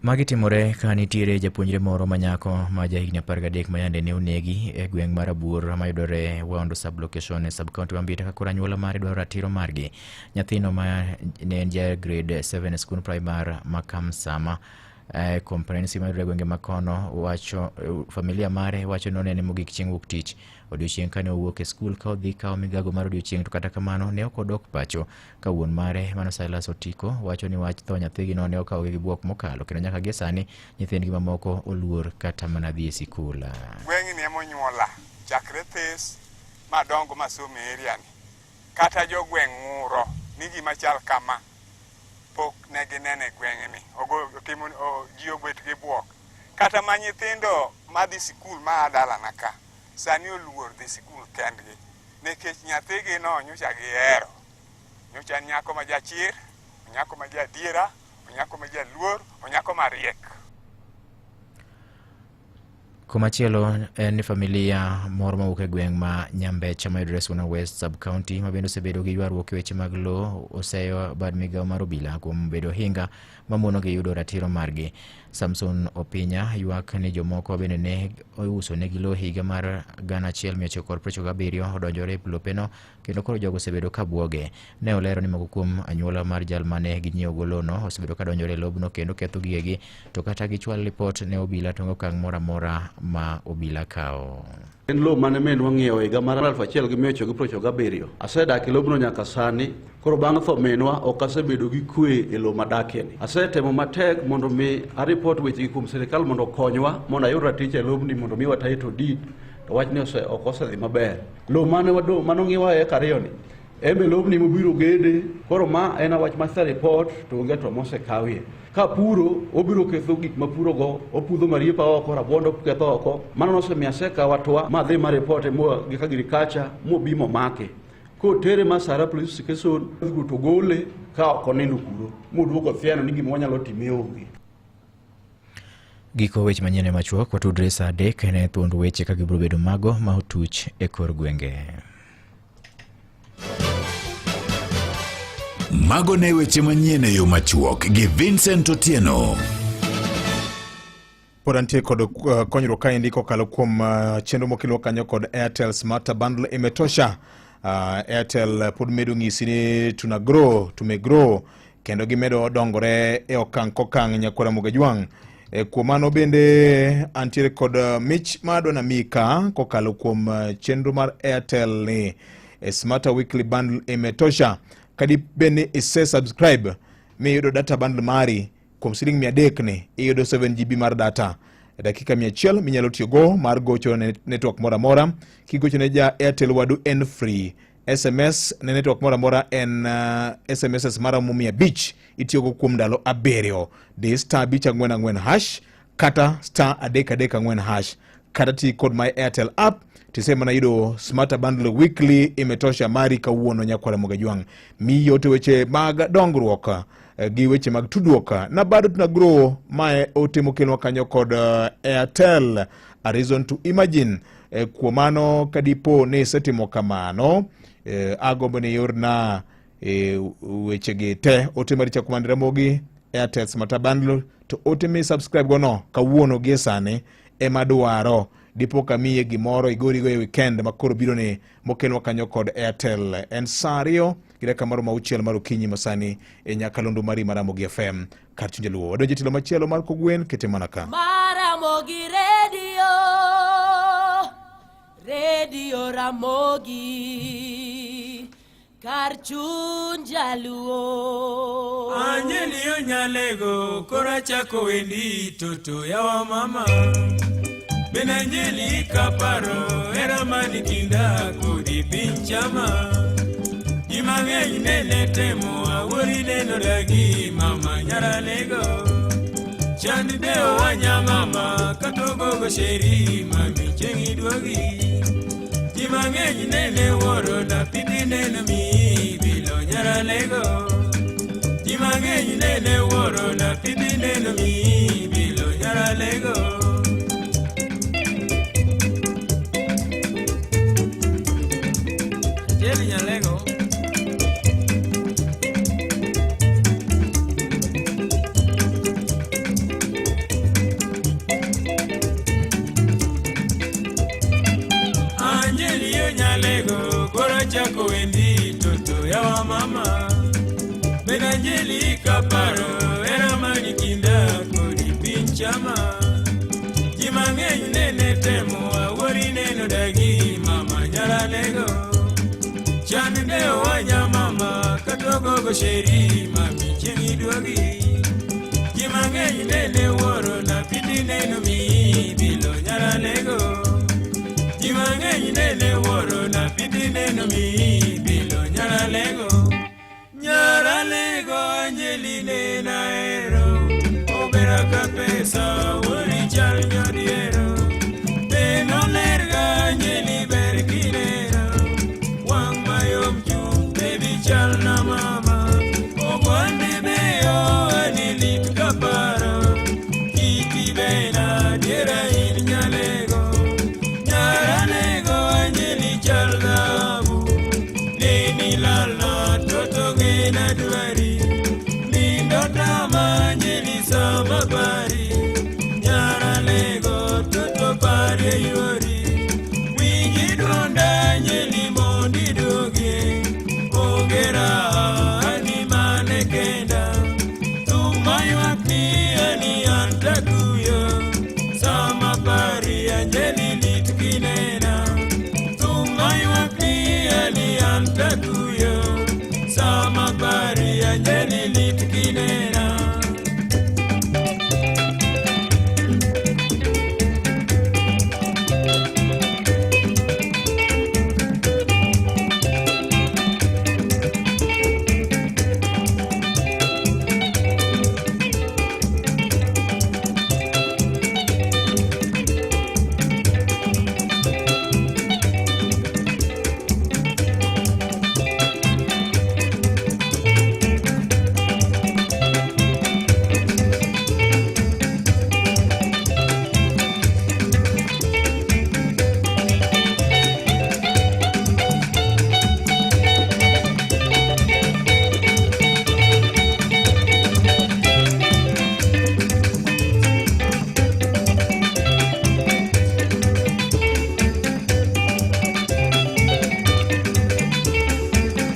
S2: Magi timore ka nitiere japuonjre moro ma nyako ma jahigni 13 ma yande ne onegi e gweng' mar Abuor mayudore Waondo sub-location e sub-county ma Mbita ka koro anyuola mare dwaro ratiro margi. Nyathino ma ne en ja grade 7 e skund primar ma Kamsama comprehensive mayudore e gwenge ma kono wacho familia mare wacho ni nonene mogik chieng' wuok tich odiochieng' kane owuok e skul ka odhi kawo migago mar odiochieng' to kata kamano ne ok odok pacho ka wuon mare mano Silas Otiko wacho ni wach tho nyathigino ne okawogi gi bwok mokalo kendo nyaka gie sani nyithindgi mamoko oluor kata mana dhi e sikul.
S4: Gweng'ni ema onyuola chakre this madongo masomo e area ni. Kata jogweng' ng'uro ni gima chal kama pok ne gineno e gweng'ni. Ji obet gi bwok. Kata ma nyithindo madhi sikul ma a dalana ka sani oluor dhi sikul kendgi nikech nyathigi no nyocha gihero. Nyocha en nyako ma jachir, onyako ma jaadiera, onyako ma jaluor, onyako mariek.
S2: Komachielo en ni familia moro mawuok e gweng' ma Nyambecha mayudore Suna West Sub-County ma bende osebedo gi ywaruok e weche mag lowo oseyo bad migawo mar obila kuom bedo hinga mamonogi yudo ratiro margi. Samson Opinya ywak ni jomoko bende ne ouso negi lowo higa mar 1997 odonjore e lopeno kendo koro jogo osebedo ka bwoge. Ne olero ni moko kuom anyuola mar jal mane ginyiewogo lowono osebedo ka donjore e lobno kendo ketho gigegi to kata gichwal lipot ne obila to onge okang' moro amora ma obila kawo.
S7: En lowo mane minwa ng'iewo higa mar 1997. Asedak e lobno nyaka sani. Koro bang' tho minwa ok asebedo gi kwe e lowo madakieni. Asetemo matek mondo mi aripot wechegi kuom sirkal mondo okonywa mondo ayud raticha e lobni mondo mi title deed to wachni ose, ok osedhi maber. Lowo mane wado mane ong'iewa e eka ariyo ni en be lobni mobiro gede. Koro ma en wach ma report to onge to mosekawie. Ka puro obiro ketho gik ma puro go, opudho mariepa oko, rabuon oketho oko. Mano nosemiyo asekawo atwa ma adhi ma report mo gi agriculture mobi momake. Kotere Masara police station to gole ka ok onindo kuro moduogo thiano ni gima wanyalo time onge.
S2: Giko weche manyien machuok watudre saa 3 ne thuond weche ka gibiro bedo mago ma otuch e kor gwenge.
S8: Mago ne weche manyien e yo machuok gi Vincent Otieno.
S12: Pod antie kod konyruok kaendi kokalo kuom chenro mokelwa kanyo kod Airtel Smarter Bundle imetosha. Airtel pod medo ng'isi ni tuna grow, tume grow kendo gimedo dongore e okang' kokang' nyakwara Mogajwang'. Kuom mano bende antiere kod mich ma adwa namiyi ka kokalo kuom chenro mar Airtel ni Smarter Weekly Bundle imetosha. Kadi bed ni ise subscribe miyudo data bundle mari kuom siling 300 ni iyudo 7 GB mar data dakika 100 minyalo tiyogo mar gocho ne network moro amora. Kigocho ne ja Airtel wadu en free. SMS ne network moro amora en SMSs maromo 500 itiyogo kuom ndalo 7. Di star 544 hash kata star 334 hash kata ti kod my Airtel app tisema yudo Smarter Bundle Weekly imetosha mari kawuono nyakwara Mogajwang'. Miyo to weche mag dongruok gi weche mag tudruok na bado tuna grow mae ote mokelwa kanyo kod Airtel A Reason to Imagine. Kuom mano kadipo ni isetimo kamano, agombo ni iorna wechegi te ote mar chako Mandi Ramogi Airtel Smarter Bundle to ote mi subscribe go no kawuono gie sani ema dwaro dipo kamiye gimoro igorigo e weekend ma koro biro ni mokelwa kanyo kod Airtel. En saa 2 gi dakika maromo 6 mar okinyi masani e nyakalondo mari mar Ramogi FM kar chuny Jaluo. Wadonjo e tielo machielo mar kogwen kete mana ka.
S14: Maramogi Radio, Radio Ramogi, kar chuny Jaluo.
S15: Anyeli onyalego koro achako wendi toto yawa mama. Bende Anjeli kaparo hera mani kinda kodi piny chama. Ji mang'eny nene temo awuori neno dagi mama nyaralego. Chand dewo wanya mama katogogo sheri mami chieng' iduogi. Ji mang'eny nene wuoro na pidi neno mi bilo nyaralego. Ji mang'eny nene wuoro na pidi neno mi bilo nyaralego. Jeli nyalego. Anjeli yo nyalego koro chako wendi toto yawa mama. Bed Anjeli kaparo hera mani kinda kodi piny chama. Ji mang'eny nene temo awuori neno dagi mama nyaralego. Chan dewo wanya mama katogogo sheri mami chieng' iduogi. Ji mang'eny nene wuoro na pidi neno mi bilo nyaralego. Ji mang'eny nene wuoro na pidi neno mi bilo nyaralego. Nyaralego Anjeli nena hero obera ka pesa wuori chal dwari Nindo tama nyeli sama pari Nyara lego toto pari yori Winji duonda nyeli mondi duogie Onge raha ani mane kenda Thum maywak ni ani an takuyo Sama pari anjeli lit kinena Thum maywak ni ani an takuyo Sama pari anjeli lit kinena.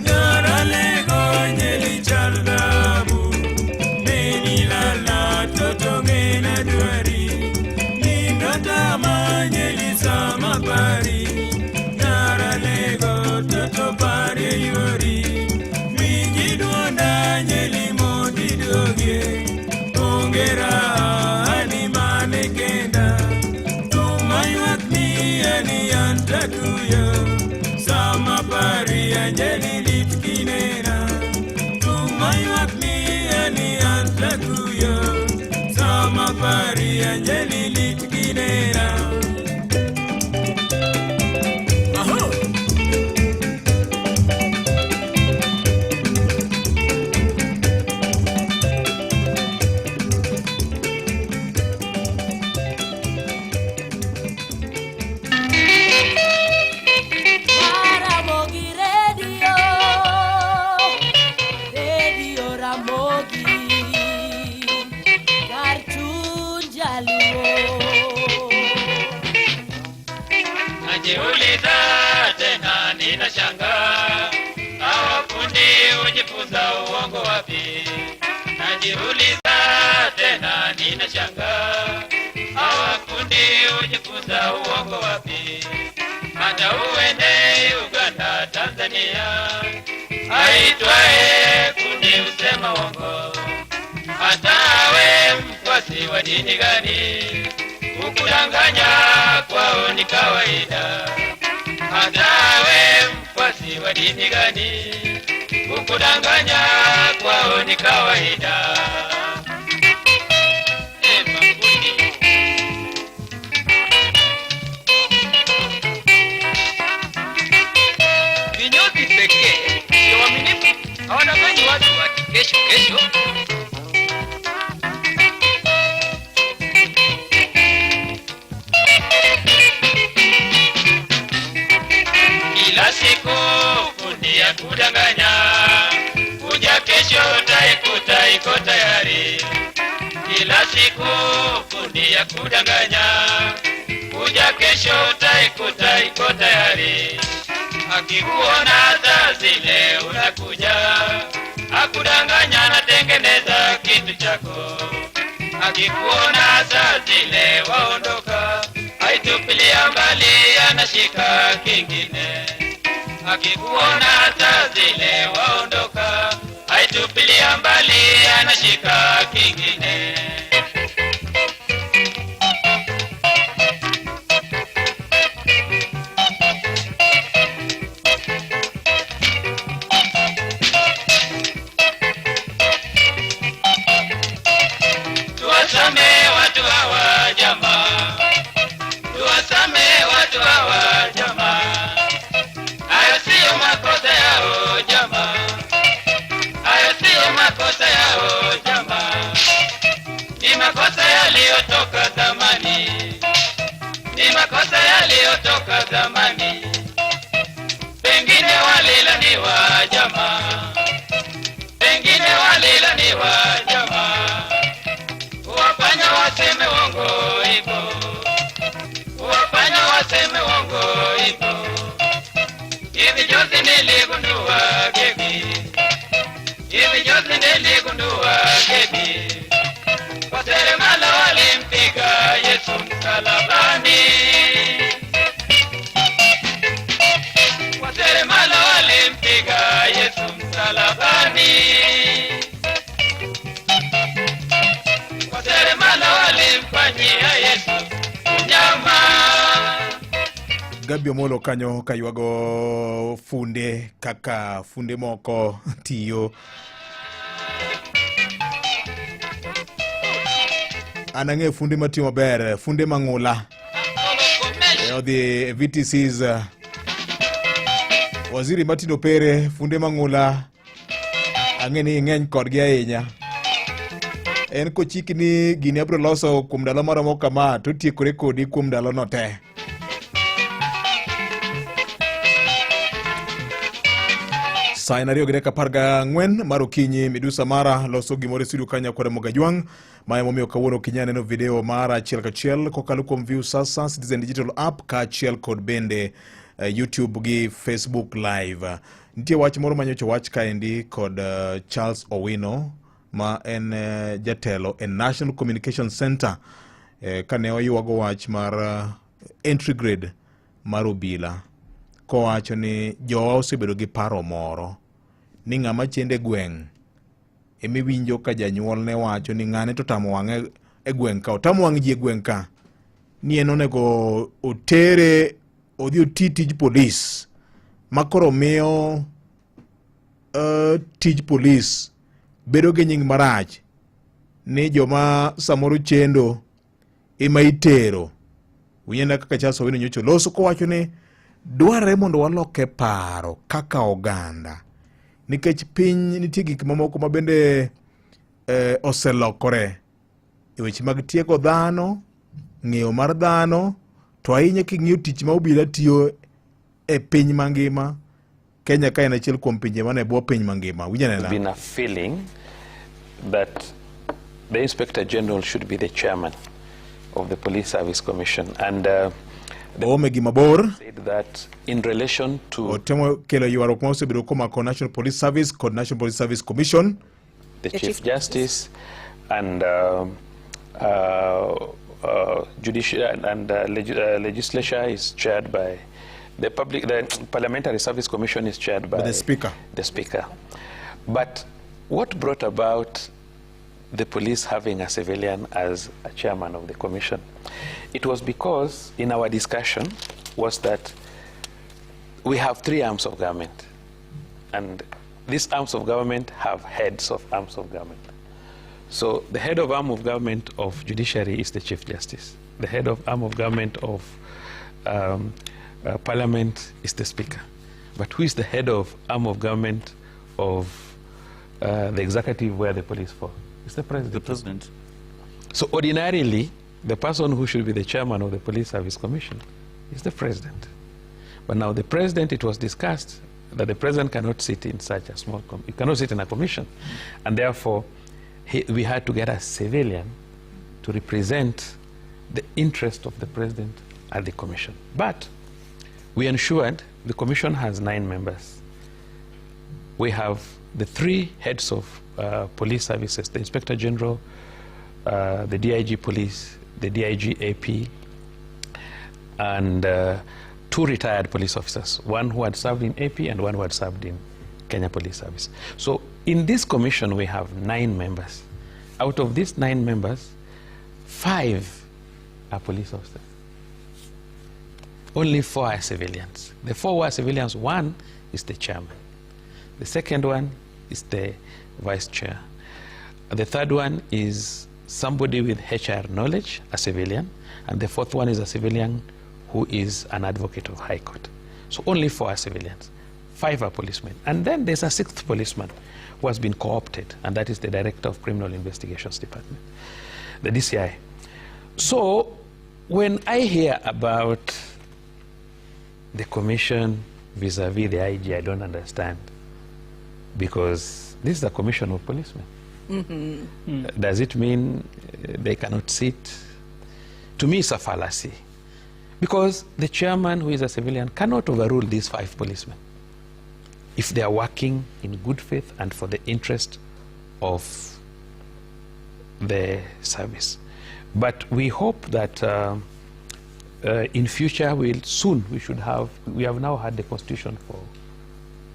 S15: Nyaralego nyeli chal dhahabu Neni lala toto ng'ena dwari Nindo tama nyeli sama pari Nyaralego toto pari yori Winji duonda nyeli mondi duogie Onge raha ani mane kenda Thum maywak ni ani an takuyo Sama pari anjeli lit kinena Thum maywak ni ani an takuyo Sama pari anjeli lit kinena. Aho!
S14: Ramogi Radio, Radio Ramogi, kar chuny jaluo.
S5: Najiuliza tena ninashangaa, hawa fundi hujifunza uongo wapi? Najiuliza tena ninashangaa, hawa fundi hujifunza uongo wapi? Hata uende Uganda, Tanzania, aitwaye fundi husema uongo. Hata awe mfuasi wa dini gani, kukudanganya kwao ni kawaida. Hata awe mfuasi wa dini gani, kukudanganya kwao ni kawaida. Mafundi.
S6: Vinyozi pekee sio waaminifu, hawadanganyi watu ati kesho kesho.
S5: Kila siku fundi ya kudanganya, kuja kesho utaikuta iko tayari. Kila siku fundi ya kudanganya, kuja kesho utaikuta iko tayari. Akikuona saa zile unakuja, akudanganya anatengeneza kitu chako. Akikuona saa zile waondoka, aitupilia mbali anashika kingine. Akikuona saa zile waondoka, aitupilia mbali anashika kingine. Tuwasame watu hawa jamaa, tuwasame watu hawa jamaa, hayo siyo makosa yao jamaa, hayo siyo makosa yao jamaa, ni makosa yaliyotoka zamani, ni makosa yaliyotoka zamani, pengine walilaniwa jamaa, msalabani. Waseremala walimpiga Yesu msalabani. Waseremala walimfanyia Yesu unyama.
S12: Gabi Omolo kanyo kaywago funde kaka funde moko tiyo. An ang'eyo funde matiyo maber, funde mang'ula. Odhi e VTCs. Waziri Martin Opere, funde mang'ula ang'e ni ing'eny kodgi ahinya. En kochiki ni gini abiro loso kuom ndalo maromo kama to otiekore kodi kuom ndalono te. Saa en 2:14 mar okinyi, Midusa Mara loso gimoro e studio kanyo kod Mogajwang'. Ma emomiyo kawuono okinyi aneno video mara achiel kachiel kokalo kuom Viusasa, Citizen Digital App kaachiel kod bende YouTube gi Facebook Live. Nitie wach moro manyocha wach kaendi kod Charles Owino ma en jatelo e National Communication Center kane oywago wach mar entry grade mar obila kowacho ni jowa osebedo gi paro moro ni ng'ama chende gweng' emiwinjo ka janyuol ne wacho ni ng'ane to tamo wang'e e gweng' ka, otamo wang' ji e gweng' ka, ni en onego otere odhi oti tij polis ma koro miyo tij polis bedo gi nying marach ni joma samoro chendo ema itero. Winjana kaka Charles Owino nyocha oloso kowacho ni dwarore mondo waloke paro kaka oganda nikech piny nitie gik mamoko ma bende oselokore e weche mag tiego dhano, ng'eyo mar dhano, to ahinya king'iyo tich ma obila tiyo e piny mangima. Kenya ka en achiel kuom pinje mane bwo piny mangima. Winja nena.
S9: Been a feeling that the Inspector General should be the chairman of the Police Service Commission, and
S12: Oome gima bor.
S9: said that in relation to
S12: Otemo kelo ywaruok ma osebedo komako National Police Service kod National Police Service Commission.
S9: the Chief Justice and judicial and legislature is chaired by the public. The Parliamentary Service Commission is chaired by
S12: the Speaker.
S9: The Speaker. But what brought about the police having a civilian as a chairman of the commission? It was because in our discussion was that we have three arms of government, and these arms of government have heads of arms of government. So the head of arm of government of judiciary is the Chief Justice. The head of arm of government of parliament is the Speaker. But who is the head of arm of government of the executive where the police fall? It's the president.
S10: The president.
S9: So ordinarily, the person who should be the chairman of the Police Service Commission is the president. But now the president, it was discussed that the president cannot sit in such a small, he cannot sit in a commission. And therefore, we had to get a civilian to represent the interest of the president at the commission. But we ensured the commission has 9 members. We have the 3 heads of police services, the Inspector General, the DIG Police, the DIG AP, and 2 retired police officers, one who had served in AP and one who had served in Kenya Police Service. So in this commission, we have 9 members. Out of these 9 members, 5 are police officers. Only 4 are civilians. The 4 who are civilians, 1 is the chairman. The second one is the vice chair. The third one is somebody with HR knowledge, a civilian. And the fourth one is a civilian who is an advocate of High Court. So only 4 are civilians. 5 are policemen. And then there's a 6th policeman who has been co-opted, and that is the Director of Criminal Investigations Department, the DCI. So when I hear about the commission vis-a-vis the IG, I don't understand, because this is a commission of policemen. Does it mean they cannot sit? To me, it's a fallacy, because the chairman, who is a civilian, cannot overrule these 5 policemen if they are working in good faith and for the interest of the service. But we hope that In future, we should have, we have now had the constitution for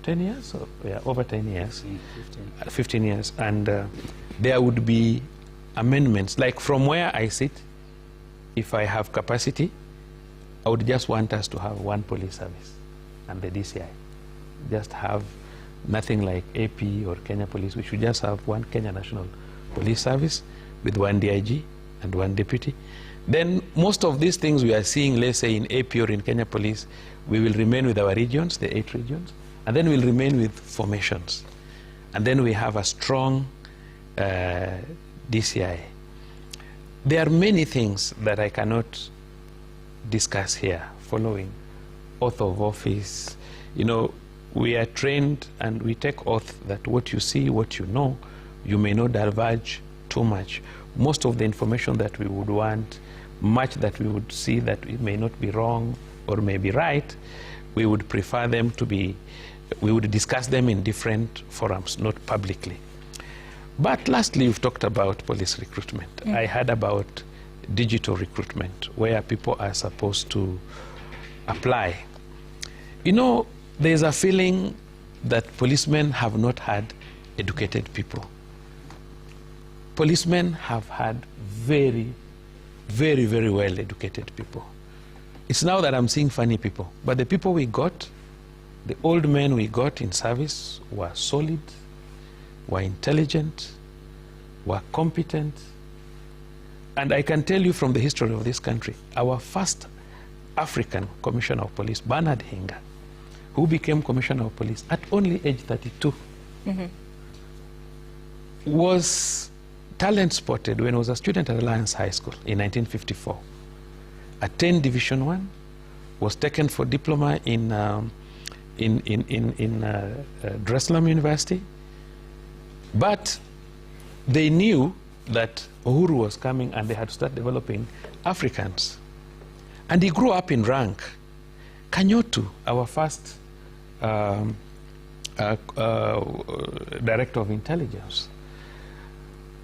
S9: 10 years, or, yeah, over 10 years, 15. 15 years, and there would be amendments. Like from where I sit, if I have capacity, I would just want us to have one police service and the DCI. Just have nothing like AP or Kenya Police. We should just have one Kenya National Police Service with one DIG and one deputy. Then most of these things we are seeing, let's say in AP or in Kenya Police, we will remain with our regions, the 8 regions, and then we'll remain with formations. And then we have a strong DCI. There are many things that I cannot discuss here following oath of office. You know, we are trained and we take oath that what you see, what you know, you may not diverge too much. Most of the information that we would want, much that we would see that it may not be wrong or may be right, we would prefer them to be, we would discuss them in different forums, not publicly. But lastly, you've talked about police recruitment. I heard about digital recruitment, where people are supposed to apply. You know, there's a feeling that policemen have not had educated people. Policemen have had very, very, very well educated people. It's now that I'm seeing funny people. But the people we got, the old men we got in service were solid, were intelligent, were competent. And I can tell you from the history of this country, our first African Commissioner of Police, Bernard Hinga, who became Commissioner of Police at only age 32, was talent spotted when he was a student at Alliance High School in 1954. Attained Division I, was taken for diploma in Dar es Salaam University. But they knew that Uhuru was coming and they had to start developing Africans. And he grew up in rank. Kanyotu, our first director of intelligence,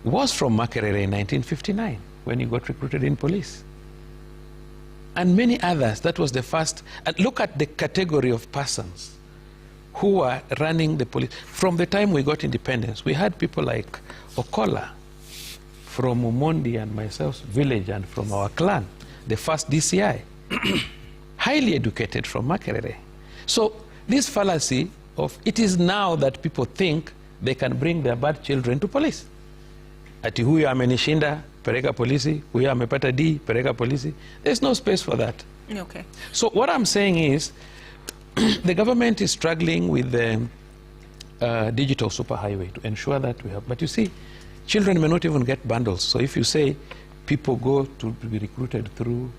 S9: was from Makerere in 1959 when he got recruited in police. And many others. That was the first. And look at the category of persons who were running the police. From the time we got independence, we had people like Okola from Omondi and myself's village and from our clan, the first DCI, highly educated from Makerere. So this fallacy of it is now that people think they can bring their bad children to police. Ati huyu amenishinda, peleka polisi, huyu amepata D, peleka polisi. There's no space for that.
S10: Okay.
S9: So what I'm saying is the government is struggling with the digital superhighway to ensure that we have, but you see, children may not even get bundles. So if you say people go to be recruited through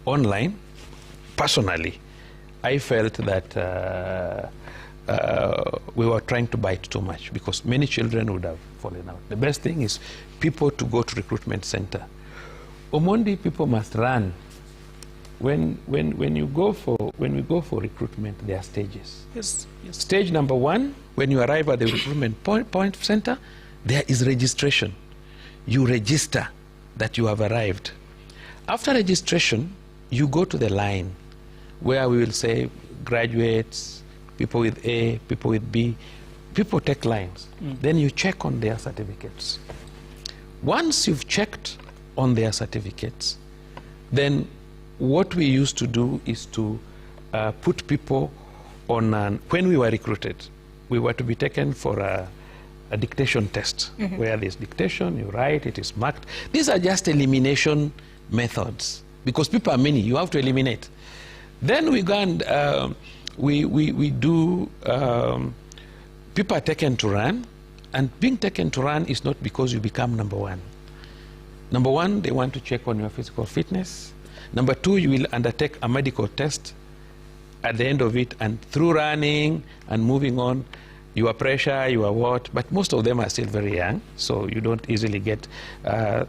S9: online, personally, I felt that we were trying to bite too much because many children would have fallen out. The best thing is people to go to recruitment center. Omondi, people must run. When we go for recruitment, there are stages.
S10: Yes, yes.
S9: Stage number one, when you arrive at the recruitment point center, there is registration. You register that you have arrived. After registration, you go to the line where we will say graduates, people with A, people with B. People take lines. Then you check on their certificates. Once you've checked on their certificates, then what we used to do is to put people on an, when we were recruited, we were to be taken for a dictation test, where there's dictation, you write, it is marked. These are just elimination methods because people are many, you have to eliminate. Then we go and we do, people are taken to run, and being taken to run is not because you become number one. Number one, they want to check on your physical fitness. Number two, you will undertake a medical test at the end of it, and through running and moving on, your pressure, your what, but most of them are still very young, so you don't easily get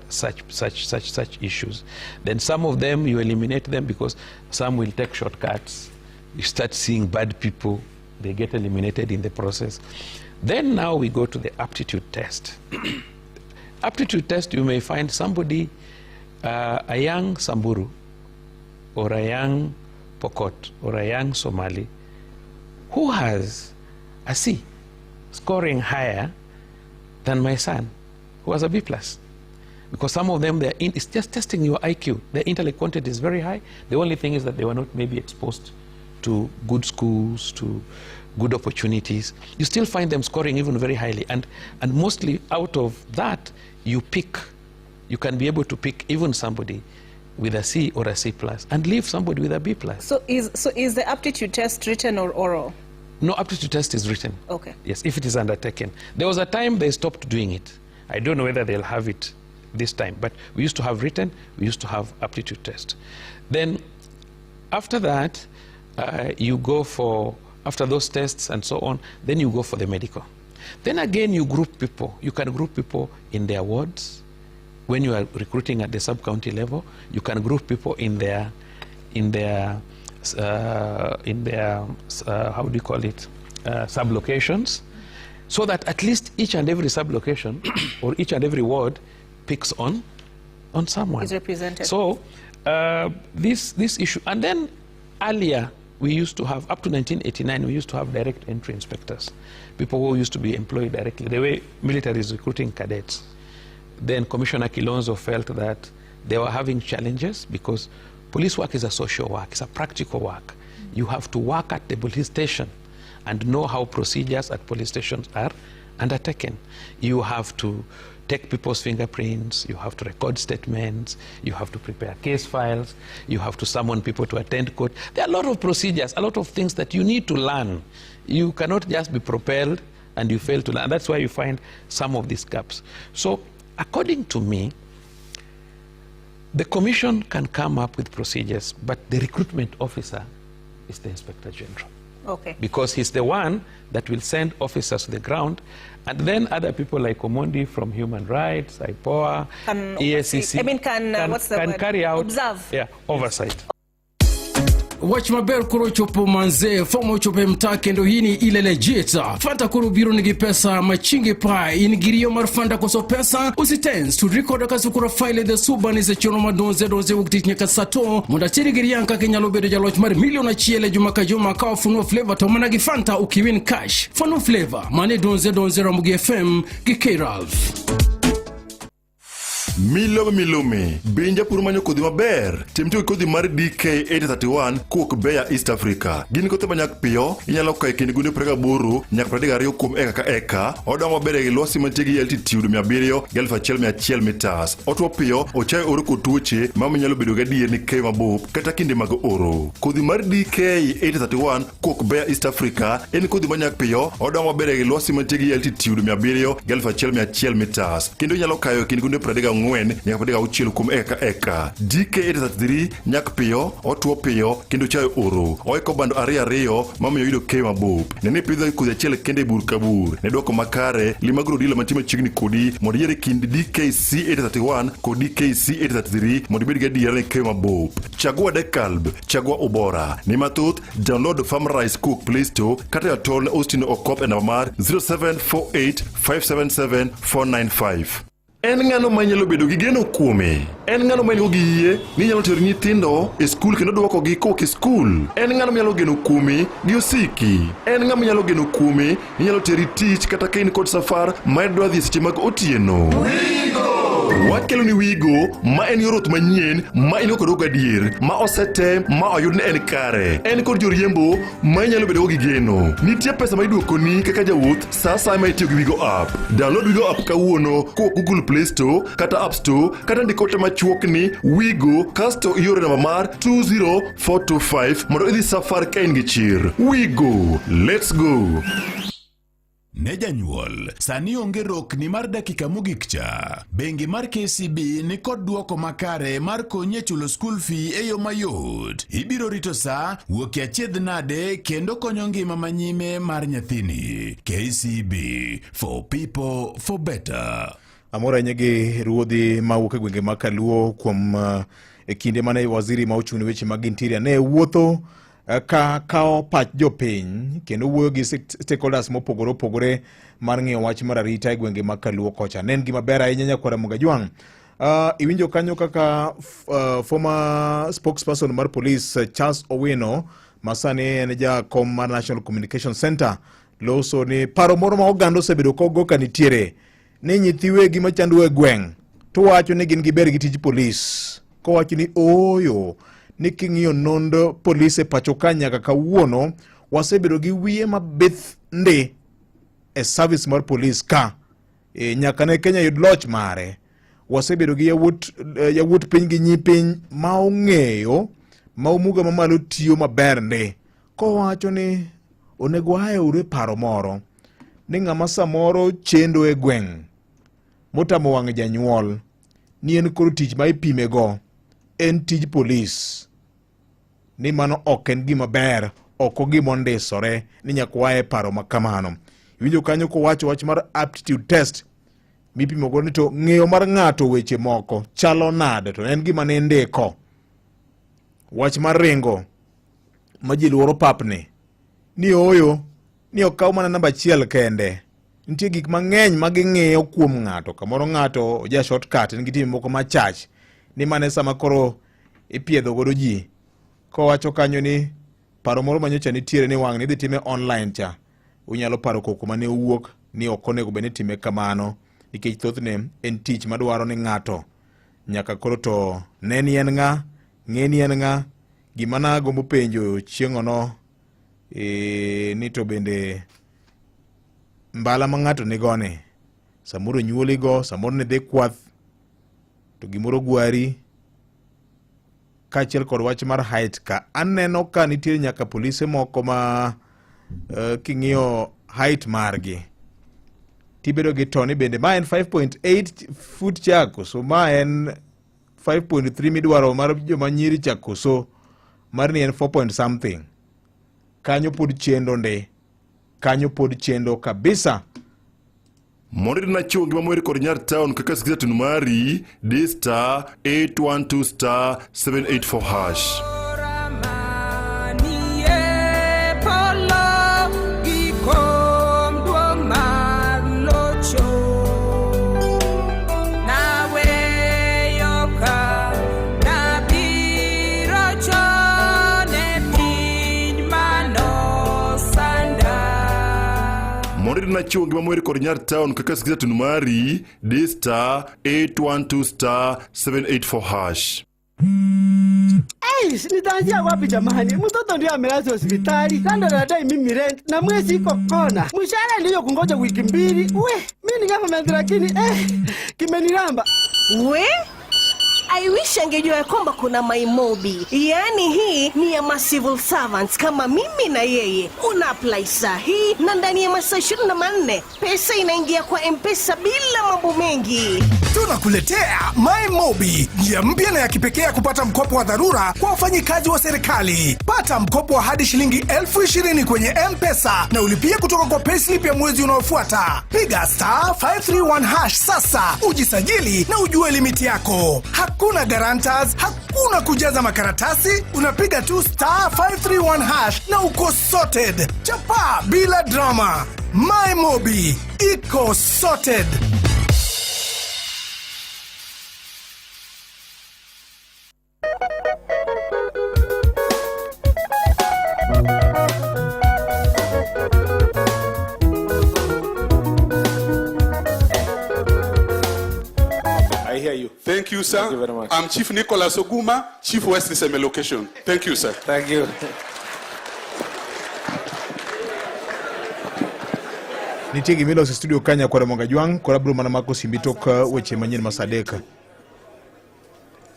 S9: such issues. Then some of them, you eliminate them because some will take shortcuts. You start seeing bad people, they get eliminated in the process. Then now we go to the aptitude test. Aptitude test, you may find somebody, a young Samburu or a young Pokot or a young Somali who has a C, scoring higher than my son, who has a B plus. Because some of them, it's just testing your IQ. Their intellect content is very high. The only thing is that they were not maybe exposed to good schools, to good opportunities. You still find them scoring even very highly. And mostly out of that, you pick. You can be able to pick even somebody with a C or a C plus and leave somebody with a B plus.
S10: So is the aptitude test written or oral?
S9: No, aptitude test is written.
S10: Okay.
S9: Yes, if it is undertaken. There was a time they stopped doing it. I don't know whether they'll have it this time, but we used to have written, we used to have aptitude test. Then after that, you go for, after those tests and so on, then you go for the medical. Then again, you group people. You can group people in their wards. When you are recruiting at the sub-county level, you can group people in their how do you call it, sub-locations, so that at least each and every sub-location or each and every ward picks on someone.
S10: Is represented.
S9: So this issue, and then earlier we used to have, up to 1989, we used to have direct entry inspectors, people who used to be employed directly, the way military is recruiting cadets. Then Commissioner Kilonzo felt that they were having challenges because police work is a social work, it's a practical work. You have to work at the police station and know how procedures at police stations are undertaken. You have to take people's fingerprints, you have to record statements, you have to prepare case files, you have to summon people to attend court. There are a lot of procedures, a lot of things that you need to learn. You cannot just be propelled and you fail to learn. That's why you find some of these gaps. So, according to me, the commission can come up with procedures, but the recruitment officer is the Inspector General.
S10: Okay.
S9: Because he's the one that will send officers to the ground, and then other people like Omondi from Human Rights, IPOA, EACC, can carry out,
S10: observe.
S9: Yeah, oversight.
S16: Wach maber koro chopo manze, fomo chopo e mtaa kendo hii ni ile legit. Fanta koro biro nigi pesa machingi pa, in gi riyo mar Fanta koso pesa, usitense to record kasukura file the suban is chono madonze donze wuok tich nyaka sato, mondo ateri gi riang kaka inyalo bedo jaloch mar milion achiel e juma ka juma ka wafunuo flavor to mana gi Fanta ukiwin cash. Funuo flavor, mane donze donze Ramogi FM gi K-Ralph.
S18: Milome milome, be in japur manyo kodhi maber? Tem tiyo gi kodhi mar DK831 kowuok Bayer East Africa. Gin kothe manyak piyo, inyalo kayo e kind gunde 28 nyaka 32 kuom eka ka eka. Odongo maber e lwasi mantie gi altitude 700 gi 1100 meters. Otwo piyo, ochayo oro kod tuoche mamiyo inyalo bedo gadier ni keyo mabup kata kinde mag oro. Kodhi mar DK831 kowuok Bayer East Africa en kodhi manyak piyo, odongo maber e lwasi mantie gi altitude 700 gi 1100 meters. Kendo inyalo kayo e kind gunde 34 nyaka 36 kuom eka ka eka. DK833 nyak piyo, otwo piyo kendo chayo oro. Oiko bando ariyo ariyo mamiyo yudo keyo mabup. Ne ni ipidho kodhi achiel kende e bur ka bur. Ne dwoko makare, lim agro dealer mantie machiegni kodi mondo iyier e kind DKC831 kod DKC833 mondo ibed gadiera ni keyo mabup. Chagua Dekalb, chagua ubora. Ni mathoth, download FarmRice kowuok Play Store kata e atol ne Austin Okop e namba mar 0748 577 495. En ng'ano ma inyalo bedo gi geno kuome? En ng'ano ma in-go gi yie ni inyalo tero nyithindo e skul kendo duokogi kowuok e skul? En ng'ano minyalo geno kuome gi osiki? En ng'ama inyalo geno kuome ni nyalo teri tich kata ka in kod safar ma idwa dhi e seche mag otieno? Wakelo ni Wigo, ma en yor wuoth manyien ma in go kod gadier, ma osetem ma oyud ni en kare. En kod joriembo ma inyalo bedo go gi geno. Nitie pesa ma iduokoni kaka jawuoth sa asaya ma itiyo gi Wigo app. Download Wigo app kawuono kowuok Google Play Store kata App Store kata ndik ote machuok ni Wigo kasto ioro namba mar 20425 mondo idhi safar ka in gi chir. Wigo, let's go.
S8: Ne janyuol, sani onge rokni mar dakika mogik cha. Bengi mar KCB ni kod duoko makare mar konyi e chulo school fee e yo mayot. Ibiro rito sa, wuok e achiedh nade kendo konyo ngima manyime mar nyathini. KCB, for people, for better.
S12: Amor ahinya gi ruodhi mawuok e gwenge mag Kaluo kuom e kinde mane waziri ma ochung' ne weche mag interior ne wuotho ka kawo pach jopiny kendo wuoyo gi stakeholders mopogore opogore mar ng'iyo wach mar arita e gwenge mag Kaluo kocha. Ne en gima ber ahinya nyakwara Mugajwang'. Iwinjo kanyo kaka former spokesperson mar police Charles Owino ma sani en jakom mar National Communication Center loso ni paro moro ma oganda osebedo kogo ka nitiere ni nyithi wegi machando e gweng' to wacho ni gin giber gi tij polis kowacho ni ooyo ni king'iyo nond polis e pacho ka nyaka kawuono wasebedo gi wiye mabith ndi e service mar polis ka nyaka ne Kenya yud loch mare wasebedo gi yawuot piny gi nyi piny ma ong'eyo ma omuga mamalo tiyo maber ndi kowacho ni onego ae uru e paro moro ni ng'ama samoro chendo e gweng' motamo wang' janyuol ni en koro tich ma ipimego en tij polis ni mano ok en gima ber ok ogima ondisore ni nyaka wae paro ma kamano. Iwinjo kanyo kowacho wach mar aptitude test mipimo go ni to ng'eyo mar ng'ato weche moko chalo nade to en gima ne ndiko. Wach mar ringo ma ji luoro papni ni ooyo ni okaw mana namba achiel kende. Nitie gik mang'eny ma ging'iyo kuom ng'ato. Kamoro ng'ato oja shortcut, en gi timbe moko machach ni mane sama koro ipiedho godo ji. Kowacho kanyo ni paro moro manyocha nitiere ni wang'ni idhi time online cha, unyalo paro koko mane owuok ni ok onego bed ni itime kamano nikech thothne en tich madwaro ni ng'ato nyaka koro to ne ni en ng'a, ng'e ni en ng'a. Gima nagombo penjo chieng'ono ni to bende mbala ma ng'ato nigoni samoro onyuoligo, samoro nidhi kwath to gimoro gwari, kaachiel kod wach mar height ka aneno ka nitie nyaka polise moko ma king'iyo height margi tibedo gi to ni bende ma en 5.8 foot cha koso ma en 5.3 midwaro mar joma nyiri cha koso mar ni en 4 point something. Kanyo pod chendo ndi, kanyo pod chendo kabisa.
S18: Mondo irina chiwo ngima moher kod nyar town kaka sikiza tun mari di star 812 star 784 hash. Mondo irina chiwo ngima moher kod nyar town kaka sikiza tun mari di star 812 star 784 hash.
S11: Hey, nitaanzia wapi jamani? Mtoto ndio amelazwa hospitali, kando anadai mimi rent na mwezi iko kona. Mshahara ndio kungoja wiki mbili. We, mimi ni government lakini kimeniramba.
S13: We? I wish angejua ya kwamba kuna MyMobi. Yaani hii ni ya ma civil servants kama mimi na yeye. Una apply saa hii na ndani ya masaa 24 pesa inaingia kwa M-Pesa bila mambo mengi.
S23: Tunakuletea MyMobi, njia mpya na ya kipekee ya kupata mkopo wa dharura kwa wafanyikazi wa serikali. Pata mkopo wa hadi shilingi 20,000 kwenye M-Pesa na ulipie kutoka kwa payslip ya mwezi unaofuata. Piga star 531 hash sasa, ujisajili na ujue limiti yako. Hakuna guarantors, hakuna kujaza makaratasi, unapiga tu star 531 hash na uko sorted. Chapa bila drama. MyMobi, iko sorted.
S24: I hear you.
S4: Thank you, sir.
S24: Thank you very much.
S4: I'm Chief Nicholas Oguma, Chief West Seme Location. Thank you, sir.
S24: Thank you.
S12: Nitie gima iloso e studio ka nyakwar Ramogi Ajwang' koro abiro mana mako simbi tok weche manyien ma saa adek.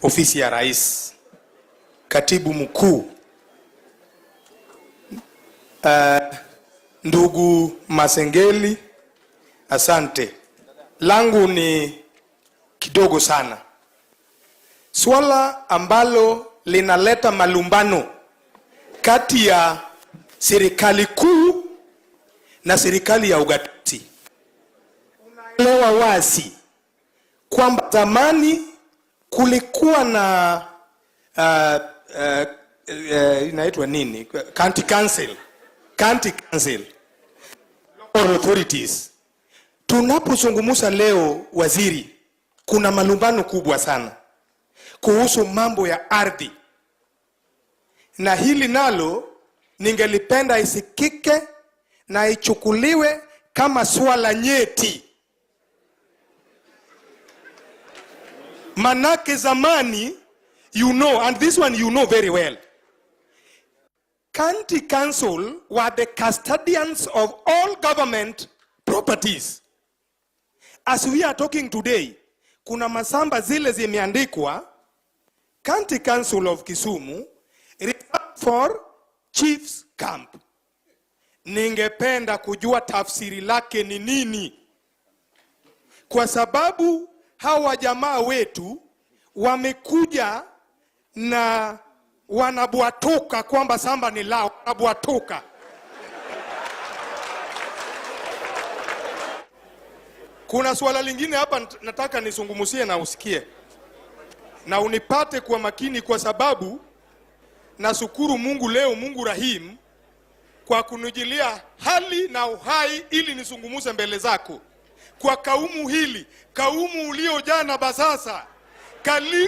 S24: Ofisi ya Rais, Katibu Mkuu, ndugu Masengeli, asante. Langu ni kidogo sana. Swala ambalo linaleta malumbano kati ya serikali kuu na serikali ya ugatuzi. Unaelewa wazi kwamba zamani kulikuwa na inaitwa nini? County Council. County Council. Local authorities. Tunapozungumza leo waziri, Kuna malumbano kubwa sana kuhusu mambo ya ardhi, na hili nalo ningelipenda isikike na ichukuliwe kama swala nyeti. Manake zamani, you know, and this one you know very well, county council were the custodians of all government properties. As we are talking today, kuna masamba zile zimeandikwa County Council of Kisumu reserved for Chiefs Camp. Ningependa kujua tafsiri lake ni nini, kwa sababu hawa jamaa wetu wamekuja na wanabwatuka kwamba samba ni lao, wanabwatuka. Kuna suala lingine hapa nataka nisungumusie na usikie na unipate kwa makini, kwa sababu nashukuru Mungu leo, Mungu Rahim, kwa kunijilia hali na uhai ili nisungumuse mbele zako kwa kaumu hili, kaumu uliojaa na basasa,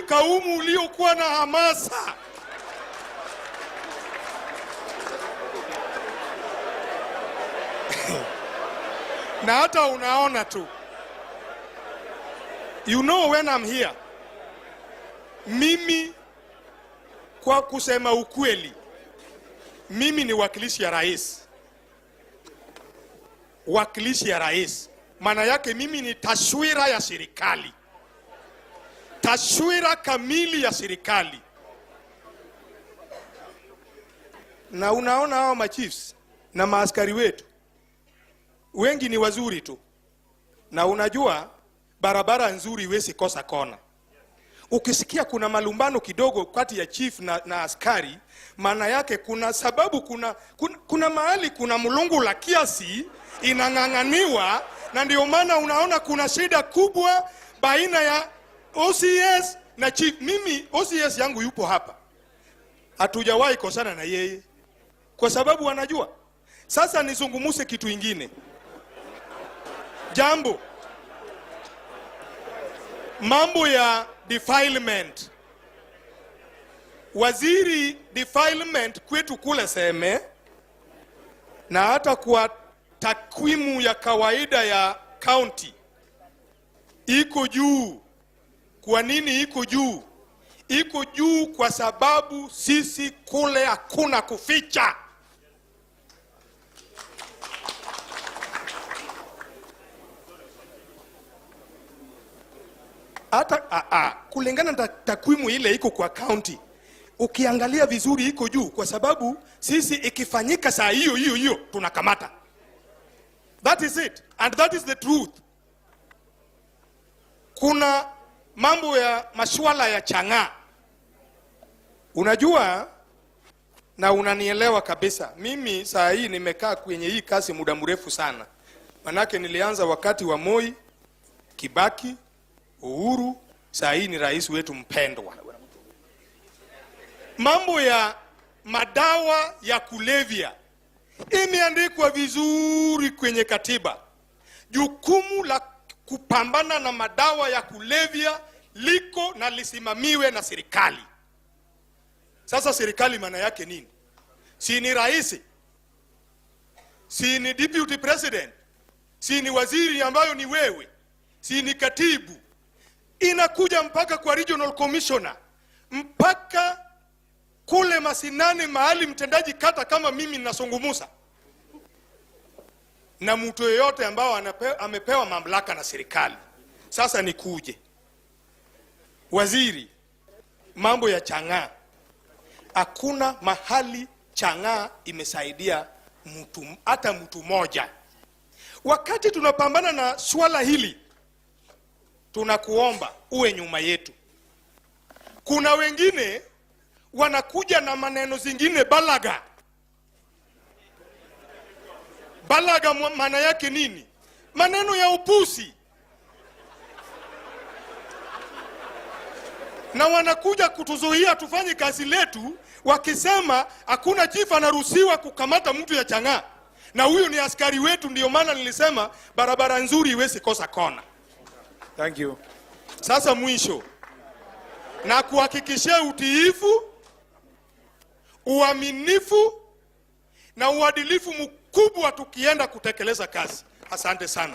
S24: kaumu uliokuwa na hamasa. Na hata unaona tu, you know when I'm here, mimi kwa kusema ukweli, mimi ni wakilishi ya rais, wakilishi ya rais. Maana yake mimi ni taswira ya serikali, taswira kamili ya serikali. Na unaona hao machiefs na maaskari wetu wengi ni wazuri tu, na unajua barabara nzuri huwezi kosa kona. Ukisikia kuna malumbano kidogo kati ya chief na askari, maana yake kuna sababu, kuna mahali kuna mlungu la kiasi inang'ang'aniwa, na ndio maana unaona kuna shida kubwa baina ya OCS na chief. Mimi OCS yangu yupo hapa, hatujawahi kosana na yeye kwa sababu anajua. Sasa nizungumuse kitu ingine, jambo mambo ya defilement. Waziri, defilement kwetu kule Seme na hata kwa takwimu ya kawaida ya county iko juu. Kwa nini iko juu? Iko juu kwa sababu sisi kule hakuna kuficha. Hata kulingana na takwimu ile iko kwa county, ukiangalia vizuri iko juu kwa sababu sisi ikifanyika saa hiyo hiyo hiyo tunakamata. That is it, and that is the truth. Kuna mambo ya masuala ya chang'aa, unajua, na unanielewa kabisa. Mimi saa hii nimekaa kwenye hii kazi muda mrefu sana, manake nilianza wakati wa Moi, Kibaki, Uhuru, saa hii ni rais wetu mpendwa. Mambo ya madawa ya kulevya imeandikwa vizuri kwenye katiba. Jukumu la kupambana na madawa ya kulevya liko na lisimamiwe na serikali. Sasa serikali maana yake nini? Si ni rais? Si ni deputy president? Si ni waziri ambayo ni wewe? Si ni katibu? Inakuja mpaka kwa regional commissioner, mpaka kule masinani mahali mtendaji kata kama mimi ninasungumusa na mtu yeyote ambao amepewa mamlaka na serikali. Sasa nikuje waziri, mambo ya chang'aa, hakuna mahali chang'aa imesaidia mtu, hata mtu moja. Wakati tunapambana na swala hili, tunakuomba uwe nyuma yetu. Kuna wengine wanakuja na maneno zingine balaga. Balaga maana yake nini? Maneno ya upusi. Na wanakuja kutuzuia tufanye kazi letu, wakisema hakuna chief anaruhusiwa kukamata mtu ya chang'aa, na huyu ni askari wetu. Ndio maana nilisema barabara nzuri iwezi kosa kona.
S17: Thank you.
S24: Sasa mwisho, na kuhakikishia utiifu, uaminifu na uadilifu mkubwa tukienda kutekeleza kazi. Asante sana.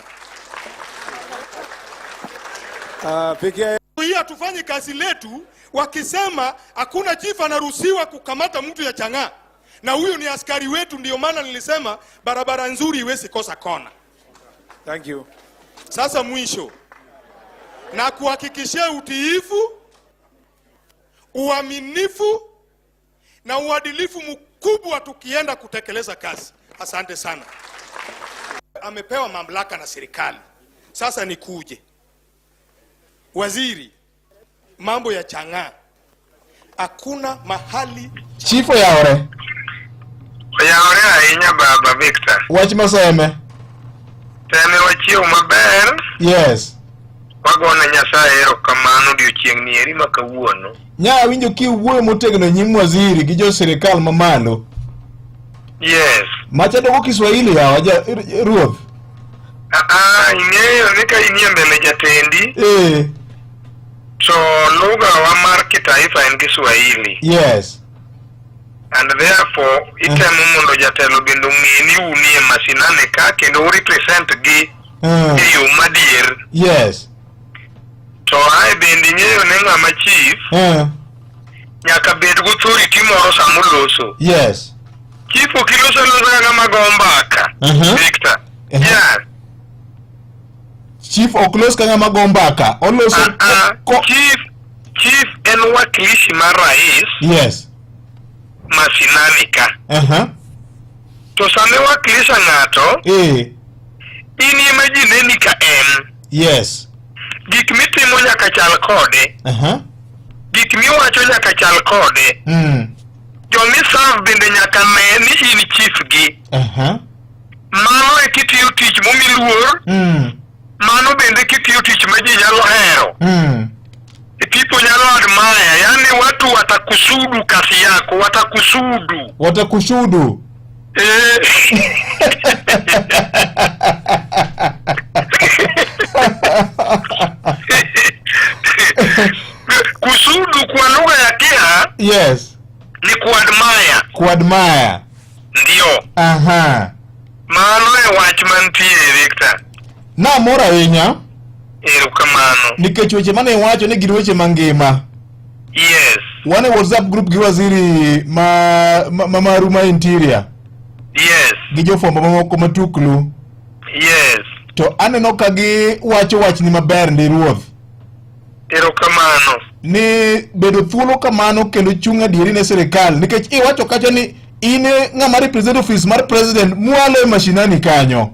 S24: Hii hatufanye kazi letu wakisema hakuna chief anaruhusiwa kukamata mtu ya chang'aa, na huyu ni askari wetu. Ndio maana nilisema barabara nzuri iwezi kosa kona.
S17: Thank you.
S24: Sasa mwisho, na kuhakikishia utiifu, uaminifu na uadilifu mkubwa tukienda kutekeleza kazi. Asante sana. Amepewa mamlaka na serikali. Sasa nikuje waziri, mambo ya chang'aa, hakuna mahali
S12: Chief oyawore.
S19: Oyawore ahinya baba Victor.
S12: Wach maseme.
S19: Teme wachiew maber.
S12: Yes.
S19: Wagone Nyasaye erokamano odiochieng' ni eri ma kawuono.
S12: Nya awinjo kiwuoyo motegno e nyim waziri gi jo sirikal mamalo.
S19: Yes.
S12: Macha doko Kiswahili yawa ja ruoth.
S19: Ah, ing'eyo ni ka inie mbele jatendi
S12: Eh.
S19: to lugha wa mar kitaifa en Kiswahili.
S12: Yes.
S19: And therefore itemo mondo jatelo bende ong'e ni unie mashinani ka kendo u represent gi e yo madier.
S12: Yes.
S19: To ae bende ing'eyo ni ng'ama chief nyaka bed gi authority moro sama oloso.
S12: Yes.
S19: Chief ok iloso alosa ka ng'ama go mbaka. Victor. Yeah.
S12: Chief ok los ka ng'ama go mbaka. Oloso
S19: Chief chief en wakilishi mar rais
S12: Yes.
S19: mashinani ka. To sama iwakilisha ng'ato, in ema ji neni ka en.
S12: Yes.
S19: Gik mitimo nyaka chal kode. Gik miwacho nyaka chal kode. Jomiserve bende nyaka ne ni in chief gi. Mano e kitiyo tich momi luor, mano bende kitiyo tich ma ji nyalo hero. People nyalo admire, yani watu watakusudu kazi yako, watakusudu.
S12: Watakushudu.
S19: Eh. Kusudu kwa lugha ya Kiha
S12: Yes.
S19: ni kuadmire.
S12: Kuadmire.
S19: Ndio. Mano e wach mantie Victor.
S12: Namor ahinya
S19: Erokamano.
S12: nikech weche mane iwacho ni gin weche mangima.
S19: Yes.
S12: Wan e WhatsApp group gi waziri ma, ma, ma maru ma interior
S19: Yes.
S12: gi jofwambo mamoko matuklu
S19: Yes.
S12: to aneno ka giwacho wachni maber ndi ruoth
S19: Erokamano.
S12: ni bedo thuolo kamano kendo chung' adieri ne sirikal nikech iwacho kacha ni in e ng'ama represent office mar president mwalo e mashinani kanyo.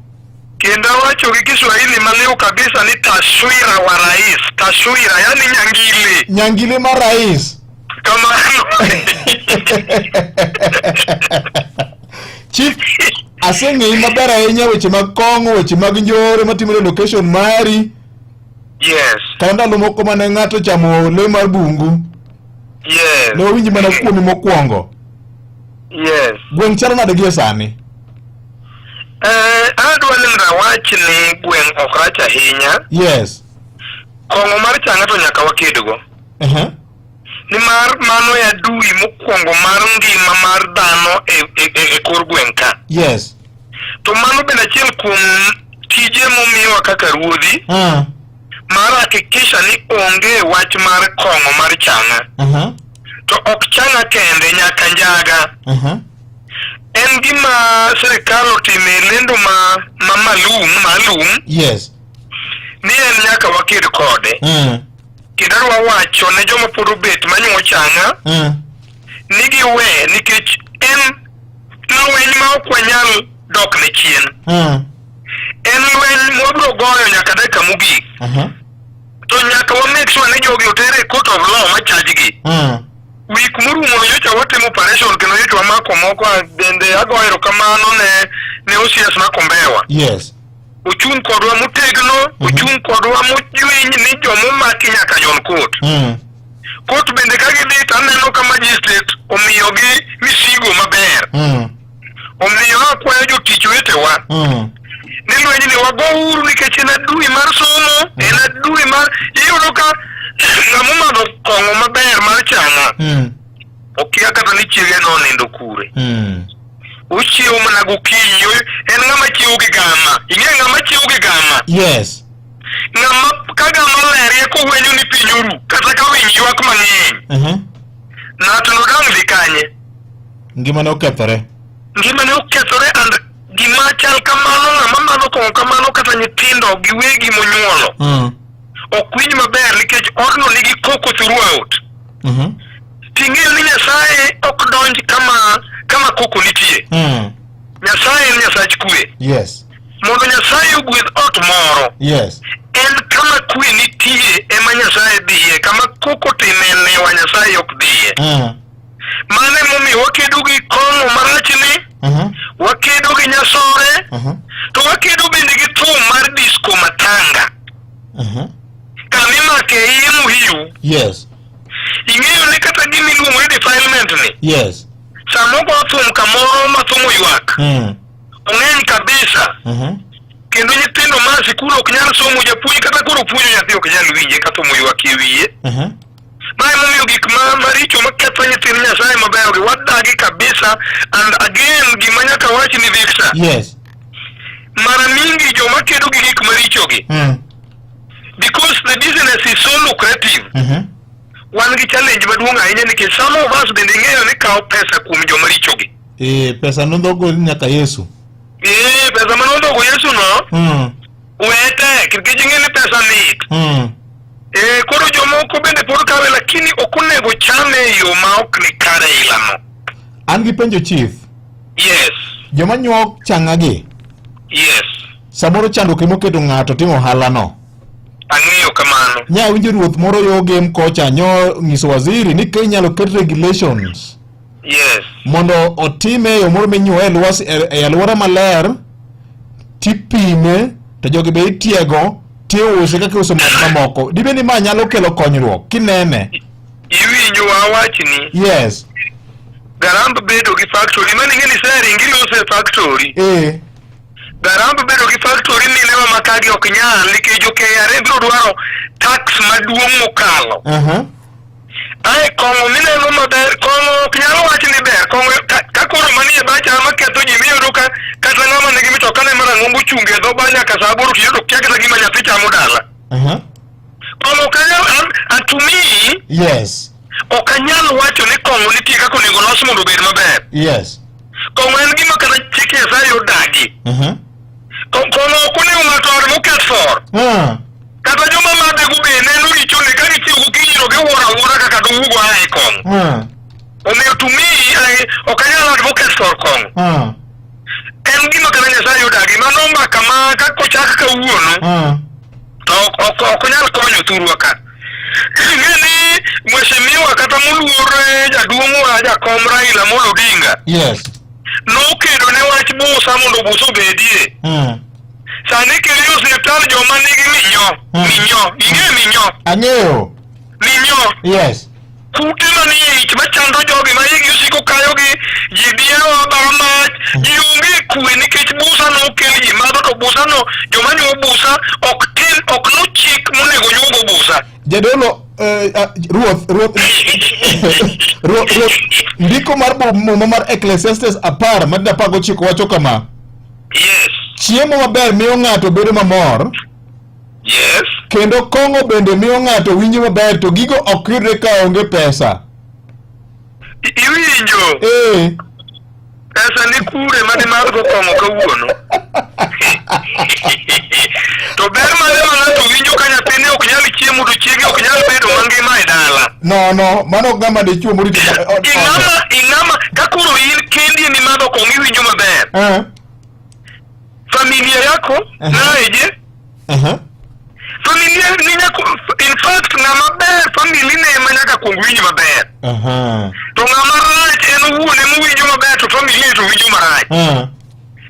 S19: Kendo awacho gi Kiswahili maliw kabisa ni taswira wa rais, taswira yani nyangili.
S12: Nyangili mar rais.
S19: Kamano.
S12: Chief, aseng'eyi maber ahinya weche mag kong'o, weche mag njore matimore e location mari.
S19: Yes.
S12: Kata ndalo moko mane ng'ato chamo le mar bungu.
S19: Yes.
S12: Ne wawinji mana kuomi mokwongo.
S19: Yes.
S12: Gweng' chalo nade gie sani?
S19: Eh, adwa ni mondo awach ni gweng' ok rach ahinya.
S12: Yes.
S19: Kong'o mar chang'a to nyaka wakedgo. Nimar mano e adui mokwongo mar ngima mar dhano e, e, e, e kor gweng' ka.
S12: Yes.
S19: To mano bende achiel kuom tije momiwa kaka ruodhi mar hakikisha ni onge wach mar kong'o mar chang'a. To ok chang'a kende, nyaka njaga. En gima sirikal otime e lendo ma, ma malum, maalum
S12: Yes.
S19: ni en nyaka waked kode. Kendo adwa wacho ne joma pod obet manyuo chang'a ni giwe nikech en lweny ma ok wanyal dok ne chien. En lweny mwabiro goyo nyaka dakika mogik. To nyaka wa make sure ni jogi oter e court of law ma charge gi. Week morumo nyocha watimo operation kendo nyocha wamako moko bende agoyo erokamano ne ne OCS ma Kombewa.
S12: Yes.
S19: Ochung' kodwa motegno, ochung' kodwa mochwiny ni jomomaki nyaka nyon court. Court bende ka gidhi to aneno ka magistrate omiyogi misigo maber. Omiyo akwayo jotich wetewa ni lwenyni wagouru nikech en adui mar somo. en adui mar iyudo ka ng'ama omadho kong'o maber mar chang'a okia kata ni chiege nonindo kure. Ochiewo mana gokinyi, en ng'ama chiewo gi gama. Ing'e ng'ama chiewo gi gama?
S12: Yes.
S19: Ng'ama ka gama lerie kowenyo ni piny oru kata ka winy ywak mang'eny. Ng'ato nodang' dhi kanye?
S12: Ngimane okethore.
S19: Ngimane okethore and gima chal kamano ng'ama madho kong'o kamano kata nyithindo giwegi monyuolo ok winj maber nikech odno nigi koko throughout. Ting'eyo ni Nyasaye ok donj kama koko nitie. Nyasaye en Nyasach kwe.
S12: Yes.
S19: Mondo Nyasaye ogwedh ot moro, en kama kwe nitie ema Nyasaye dhiye, kama koko time newa Nyasaye ok dhiye. Mano emomiyo wakedo gi kong'o marachni, wakedo gi nyasore, to wakedo bende gi thum mar disco matanga. Kama imake iye muhiu, Ing'eyo ni kata gima iluongo ni defilement ni, sama ogo thum kamoro ma thum oywak, ong'eny kabisa. Kendo nyithindo ma sikul ok nyal somo, japuonj kata koro puonjo nyathi ok nyal winje ka thum oywak e wiye. Ma emomiyo gik ma maricho maketho nyithind Nyasaye mabeyo gi wadagi kabisa. And again, gima nyaka wach ni Victor, mara mingi joma kedo gi gik maricho gi, because the business is so lucrative, wan gi challenge maduong' ahinya nikech some of us bende ing'eyo ni kawo pesa kuom joma richo gi.
S12: Eh, pesa nondhogo nyaka Yesu.
S19: Ee, pesa mane ondhogo Yesu no, we tek nikech ing'e ni pesa mit. Ee, koro jomoko bende pod kawe lakini ok onego chame e yo ma ok ni kare ilano.
S12: An gi penjo chief.
S19: Yes.
S12: Joma nyuok chang'a gi. Samoro chandruok ema oketo ng'ato timo ohala no.
S19: Ang'eyo kamano.
S12: Nya winjo ruoth moro yo gem kocha nyo nyiso waziri ni ka inyalo ket regulations mondo otime e yo moro minyuoe e lwasi e alwora maler tipime to jogi be itiego tiuse kaka iuso math mamoko. Dibed ni ma nyalo kelo konyruok kinene?
S19: Iwinjo awachni. Garamb bedo gi factory mane ing'e ni sering iloso e factory. Garamb bedo gi factory minewa ma kagi ok nyal nikech jo KRA biro dwaro tax maduong' mokalo. Ae kong'o mineno maber, kong'o ok nyal wach ni ber. Kong'o ka koro manie bacha maketho ji miyudo ka kata ng'ama nigi mitoka ne marang'ongo ochungo e dho bar nyaka sa aboro tiyudo kia kata gima nyathi chamo dala. Kong'o ok anyal and to me ok anyal wacho ni kong'o nitie kaka onego los mondo obed maber. Kong'o en gima kata chik Nyasaye odagi. Kong'o ok onego ng'ato advocate for. Kata joma madhe go be neno richone ka gichiew gokinyi to giwuoro awuora kaka dowuog oa e kong'o. Omiyo to me, ok anyal advocate for kong'o. En gima kata Nyasaye odagi. Mano mbaka ma ka kochak kawuono to ok onyal konyo thurwa ka. Ing'e ni mheshimiwa kata moluor jaduong'wa jakom Raila Amolo Odinga nokedo ne wach busa mondo busa obedie. Sani kendo e osiptal joma nigi minyo, minyo, ing'e minyo?
S12: Ang'eyo.
S19: Minyo. Kute manie ich machando jogi ma igi osiko kayogi, ji diewo bara mach, ji onge kwe nikech busa nokel ji madho to busa no joma nyuo busa ok tim ok luw chik monego nyuogo busa.
S12: Jadolo, ruoth, ruoth, ruoth, ruoth, ndiko mar Muma mar Ecclesiastes 10 matindo 19 wacho kama. Chiemo maber miyo ng'ato bedo mamor. Kendo kong'o bende miyo ng'ato winjo maber to gigo ok yudre ka onge pesa.
S19: Iwinjo? Pesa ni kure mane mar go kong'o kawuono? To ber mane ma ng'ato winjo ka nyathine ok nyal chiemo to chiege ok nyal bedo mangima e dala?
S12: No, no, mano ok ng'ama dichuo morito.
S19: Ing'ama ka koro in kendi ema imadho kong'o iwinjo maber. Familia yako naye je? Familia ni nyako, in fact ng'ama ber family ne ema nyaka kuong winj maber. To ng'ama rach en owuon ema owinjo maber to family to winjo marach.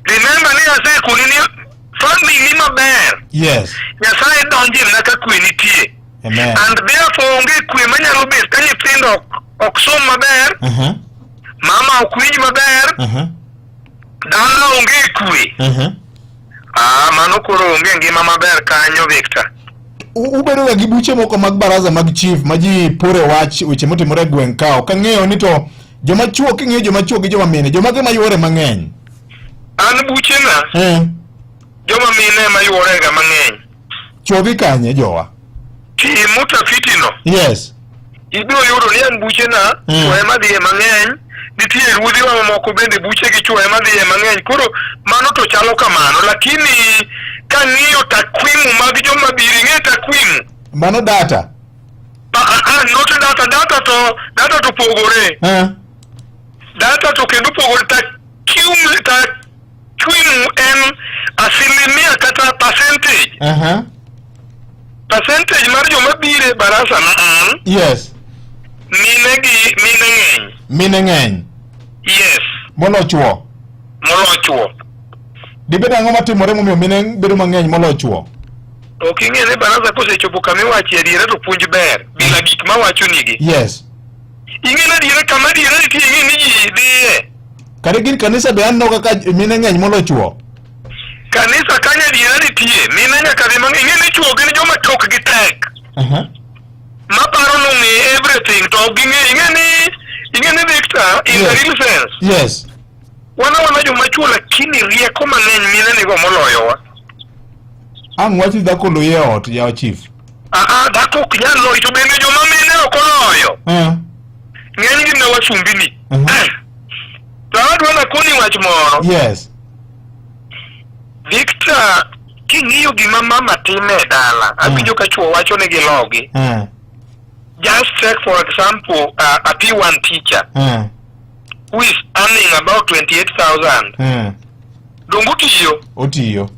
S19: Remember ni asekoni ni family maber Nyasaye donje mana ka kwe nitie.
S12: Amen.
S19: And therefore onge kwe manyalo bet ka nyithindo ok som maber, mama ok winj maber, dala onge kwe. Ah, mano koro onge ngima maber kanyo Victor.
S12: Ubedo ga gi buche moko mag baraza mag chief ma ji pore wach weche motimore e gweng' ka ok ang'eyo ni to joma chuo king'iyo joma chuo gi joma mine joma ge mayuore mang'eny.
S19: An buchena joma mine ema yuorega mang'eny.
S12: Chuo dhi kanye jowa?
S19: Tim utafiti no.
S12: Yes.
S19: Ibiro yudo ni an buchena chwo ema dhiye mang'eny, nitie ruodhiwa mamoko bende buchegi chwo ema dhiye mang'eny. Koro mano to chalo kamano, lakini kang'iyo takwimu mag joma biro, ing'e takwimu?
S12: Mano data.
S19: Ah, ah, not data, data to pogore. Data to kendo pogore. Takwimu en asilimia kata percentage. Percentage mar joma biro e barasa ma an mine gi mine ng'eny.
S12: Mine ng'eny.
S19: Yes.
S12: Molo chuo.
S19: Molo chuo.
S12: Dibed ang'o matimore momiyo mine bedo mang'eny molo chuo?
S19: Ok ing'e ni baraza kosechopo kama iwache adiera to puonj ber bila gik mawacho nigi. Ing'e ni adiera kama adiera nitie, ing'e ni ji dhiye.
S12: Kare gin kanisa be aneno kaka mine ng'eny molo chuo.
S19: Kanisa kanyo adiera nitie, mine nyaka dhi mang'eny. Ing'e ni chuo gin joma tokgi tek. Maparo ni ong'e everything to ok ging'e. Ing'e ni Victor, in the real sense. Wan awana joma chuo lakini rieko mang'eny mine nigo moloyowa.
S12: Ang' wach ni dhako oloyi e ot yawa chief.
S19: Aa, dhako ok nyal loyo to bende joma mine ok oloyo. Ng'eny gi na wasumbini. To adwa nakoni wach moro. Victor, king'iyo gima mama timo e dala, awinjo ka chuo wacho ni gilogi. Just take for example a P1 teacher who is earning about 28,000. Donge otiyo?
S12: Otiyo.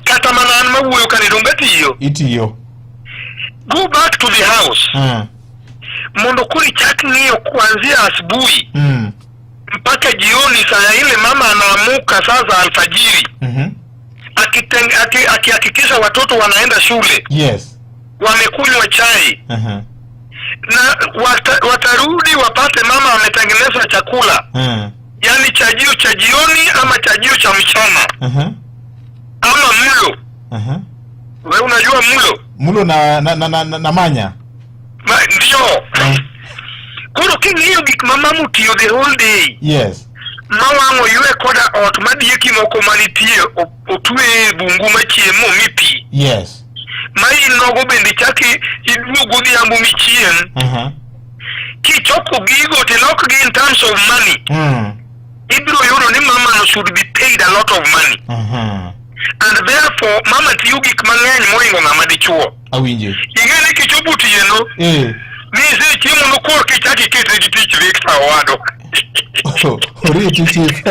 S19: Kata mana an mawuoyo kani donge atiyo?
S12: Itiyo.
S19: Go back to the house. Mondo koro ichak ng'iyo kuanzia asubuhi mpaka jioni, saa ile mama anaamuka saa za alfajiri akihakikisha watoto wanaenda shule, wamekunywa chai na watarudi wapate mama ametengeneza chakula, yani chajio cha jioni ama chajio cha mchana ama mlo. We unajua mlo?
S12: Mlo na manya.
S19: Ma, ndio. Koro king'iyo gik ma mama otiyo the whole day ma wang' oywe koda ot ma dieki moko manitie otwe e bungu machiemo mi pi ma in nogo bende ichak iduog godhiambo michiem. Kichoko gigo tilokgi in terms of money, ibiro yudo ni mama no should be paid a lot of money. And therefore mama tiyo gik mang'eny mohingo ng'ama dichuo.
S12: Awinji.
S19: Ing'e ni kichopo otieno ni isechiemo no korka ichak ikete gi tich, Victor owadwa.
S12: Oriti chief.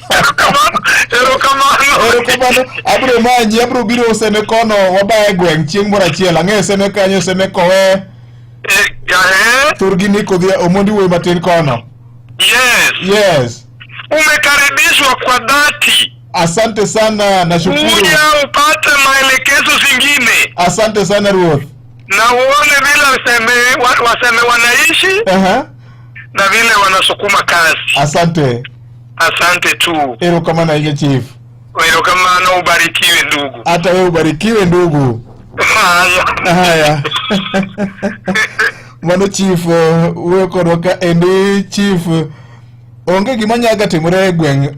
S19: Erokamano.
S12: Erokamano. Abro manyi, abro biro Seme kono wabaya e gweng' chieng' moro achiel. Ang'eyo Seme kanyo, Seme kowe. Thurgi ni kodhi Omondi wuoyi matin kono.
S19: Yes. Umekaribishwa kwa dhati.
S12: Asante sana, nashukuru.
S19: Kuja upate maelekezo zingine.
S12: Asante sana Ruoth.
S19: Na uone vile waseme wanaishi na vile wanasukuma kazi.
S12: Asante.
S19: Asante tu.
S12: Erokamano ahinya chief.
S19: Erokamano, ubarikiwe ndugu.
S12: Hata wewe ubarikiwe ndugu.
S19: Haya.
S12: Haya. Mano chief wuoyo kodwa ka endi chief onge gima nyaga timore e gweng'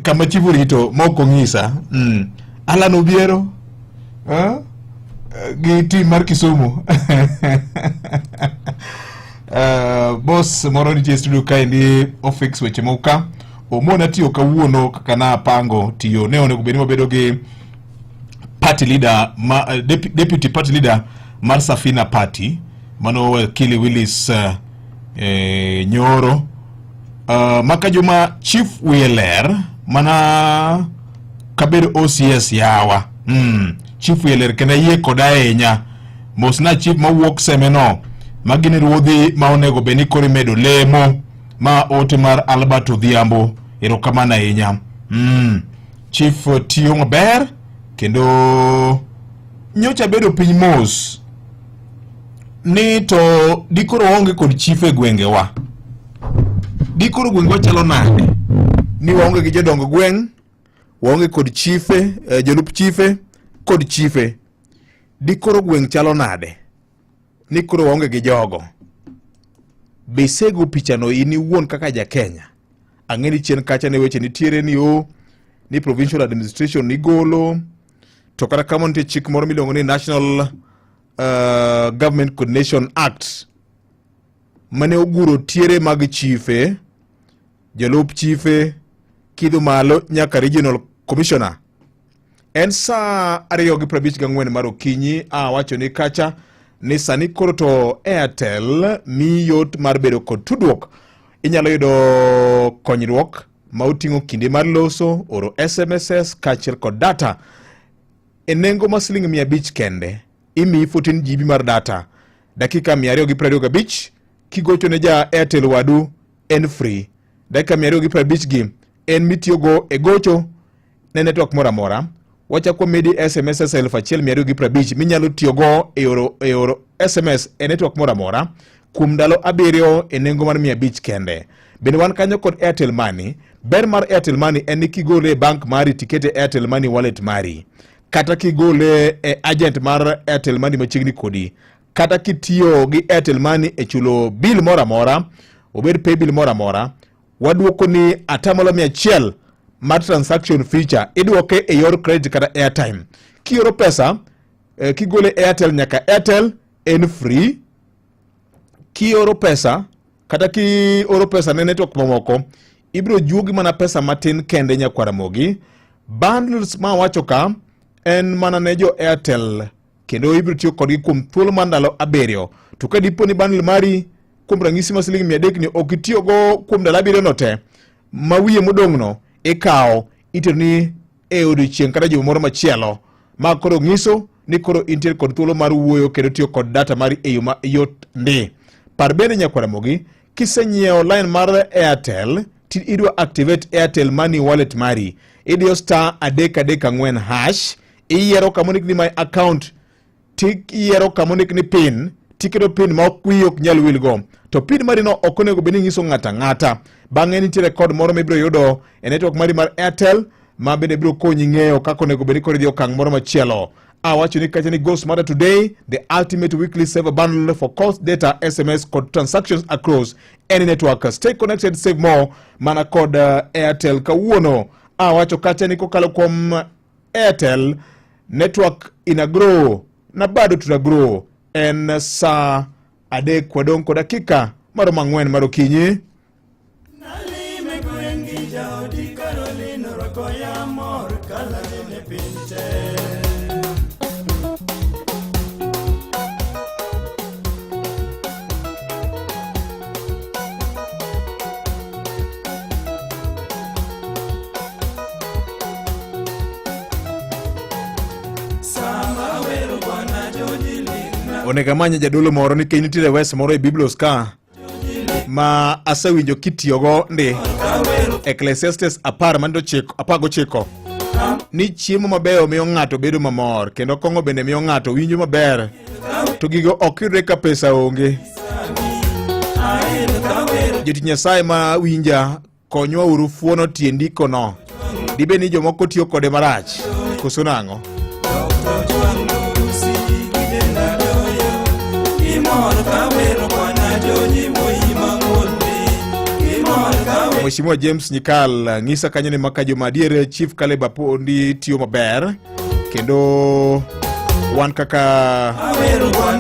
S12: kama chief orito ma ok onyisa. Alan Obiero gi team mar Kisumu. Boss moro nitie e studio kaendi ofix weche moko ka. Omona tiyo kawuono kaka napango tiyo. Ne onego bed ni wabedo gi party leader ma, deputy party leader mar Safina Party mano wakili Willis Nyoro. Maka Juma Chief Wieler mana kabedo OCS yawa. Chief Wieler kendo ayie koda ahinya. Mosna chief mawuok Seme no magin ruodhi ma onego bed ni koro imedo lemo ma ote mar Albert Odhiambo. Erokamano ahinya. Chief tiyo maber kendo nyocha bedo piny mos ni to dikoro waonge kod chief e gwengewa. Dikoro gwengewa chalo nade? Ni waonge gi jodong gweng', waonge kod chife, jolup chife kod chife. Dikoro gweng' chalo nade? Ni koro waonge gi jogo. Be isego pichano in iwuon kaka ja Kenya? Ang'e ni chien kacha ne weche nitiere ni o ni provincial administration igolo to kata kamano nitie chik moro miluongo ni National Government Coordination Act mane oguro tiere mag chife, jolup chife kidho malo nyaka regional commissioner. En saa 2:54 mar okinyi awacho ni kacha ni sani koro to Airtel miyi yot mar bedo kod tudruok. Inyalo yudo konyruok ma oting'o kinde mar loso, oro SMSs kaachiel kod data e nengo ma siling 500 kende. Imiyi 14 GB mar data, dakika 225 kigocho ne ja Airtel wadu en free. Dakika 250 gi en mitiyogo e gocho ne network moro amora. Wachako wamedi SMS 1250 minyalo tiyogo e oro, e oro SMS e network moro amora kuom ndalo abiriyo e nengo mar 500 kende. Bende wan kanyo kod Airtel Money. Ber mar Airtel Money en ni kigole e bank mari tikete Airtel Money wallet mari, kata kigole e agent mar Airtel Money machiegni kodi, kata kitiyo gi Airtel Money e chulo bill moro amora, obed pay bill moro amora, waduoko ni atamalo 100 mar transaction feature idwoke e yor credit kata airtime. Kioro pesa kigole Airtel nyaka Airtel en free. Kioro pesa kata kioro pesa ne network mamoko ibiro juogi mana pesa matin kende nyakwar Ramogi. Bundles ma wacho ka en mana ne jo Airtel kendo ibiro tiyo kodgi kuom thuolo mar ndalo abiriyo. To ka dipo ni bundle mari kuom ranyisi ma siling 300 ni ok itiyogo kuom ndalo abiriyo no te, ma wiye modong'no ikawo iteroni e odiechieng' kata juma moro machielo. Ma koro nyiso ni koro intiere kod thuolo mar wuoyo kendo tiyo kod data mari e yo mayot ndi. Par bende nyakwar Ramogi, kisenyiewo line mar Airtel ti idwa activate Airtel Money wallet mari, idiyo star 334 hash, iyiero kama ondik ni my account, tiyiero kama ondik ni pin, tiketo pin ma ok wiyi ok nyal wilgo. To pin mari no ok onego bed ni inyiso ng'ato ang'ata. Bang'e nitiere kod moro mibiro yudo e network mari mar Airtel ma bende biro konyi ng'eyo kaka onego bed ni koro idhi okang' moro machielo. Awacho ni kacha ni go smarter today, the ultimate weekly saver bundle for calls, data, SMS kod transactions across any network. Stay connected, save more mana kod Airtel kawuono. Awacho kacha ni kokalo kuom Airtel network ina grow na bado tuna grow. En saa 3 wadong' kod dakika maromo 4 mar okinyi.
S15: Nalime gwengi jaodi Caroline orwako ya mor kalanene piny te. Sama wero bwana Joji ling'na
S12: Onego amany jadolo moro nikech nitiere wes moro e Biblos ka ma asewinjo kitiyogo ndi Ecclesiastes 10 mando chiko 19 ni chiemo mabeyo miyo ng'ato bedo mamor kendo kong'o bende miyo ng'ato winjo maber to gigo ok yudre ka pesa onge. Jotich Nyasaye ma winja konywa uru fuono tie ndikono. Dibed ni jomoko tiyo kode marach koso nang'o? Mheshimiwa James Nyikal ng'isa kanyo ni maka joma adier Chief Caleb Apondi tiyo maber kendo wan kaka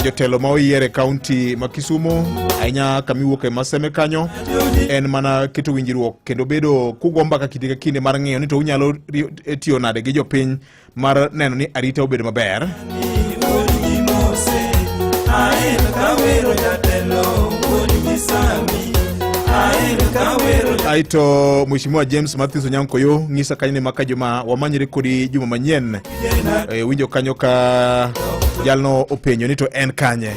S12: jotelo ma oyier e kaunti ma Kisumu ahinya kama iwuok e Maseme kanyo en mana keto winjruok kendo bedo kugo mbaka kinde ka kinde mar ng'iyo ni to unyalo tiyo nade gi jopiny mar neno ni arita obedo maber. Aito Mheshimiwa James Matthews Onyankoyo ng'isa kanyo ni maka juma wamanyre kodi juma manyien. Winjo kanyo ka jalno openjo ni to en kanye.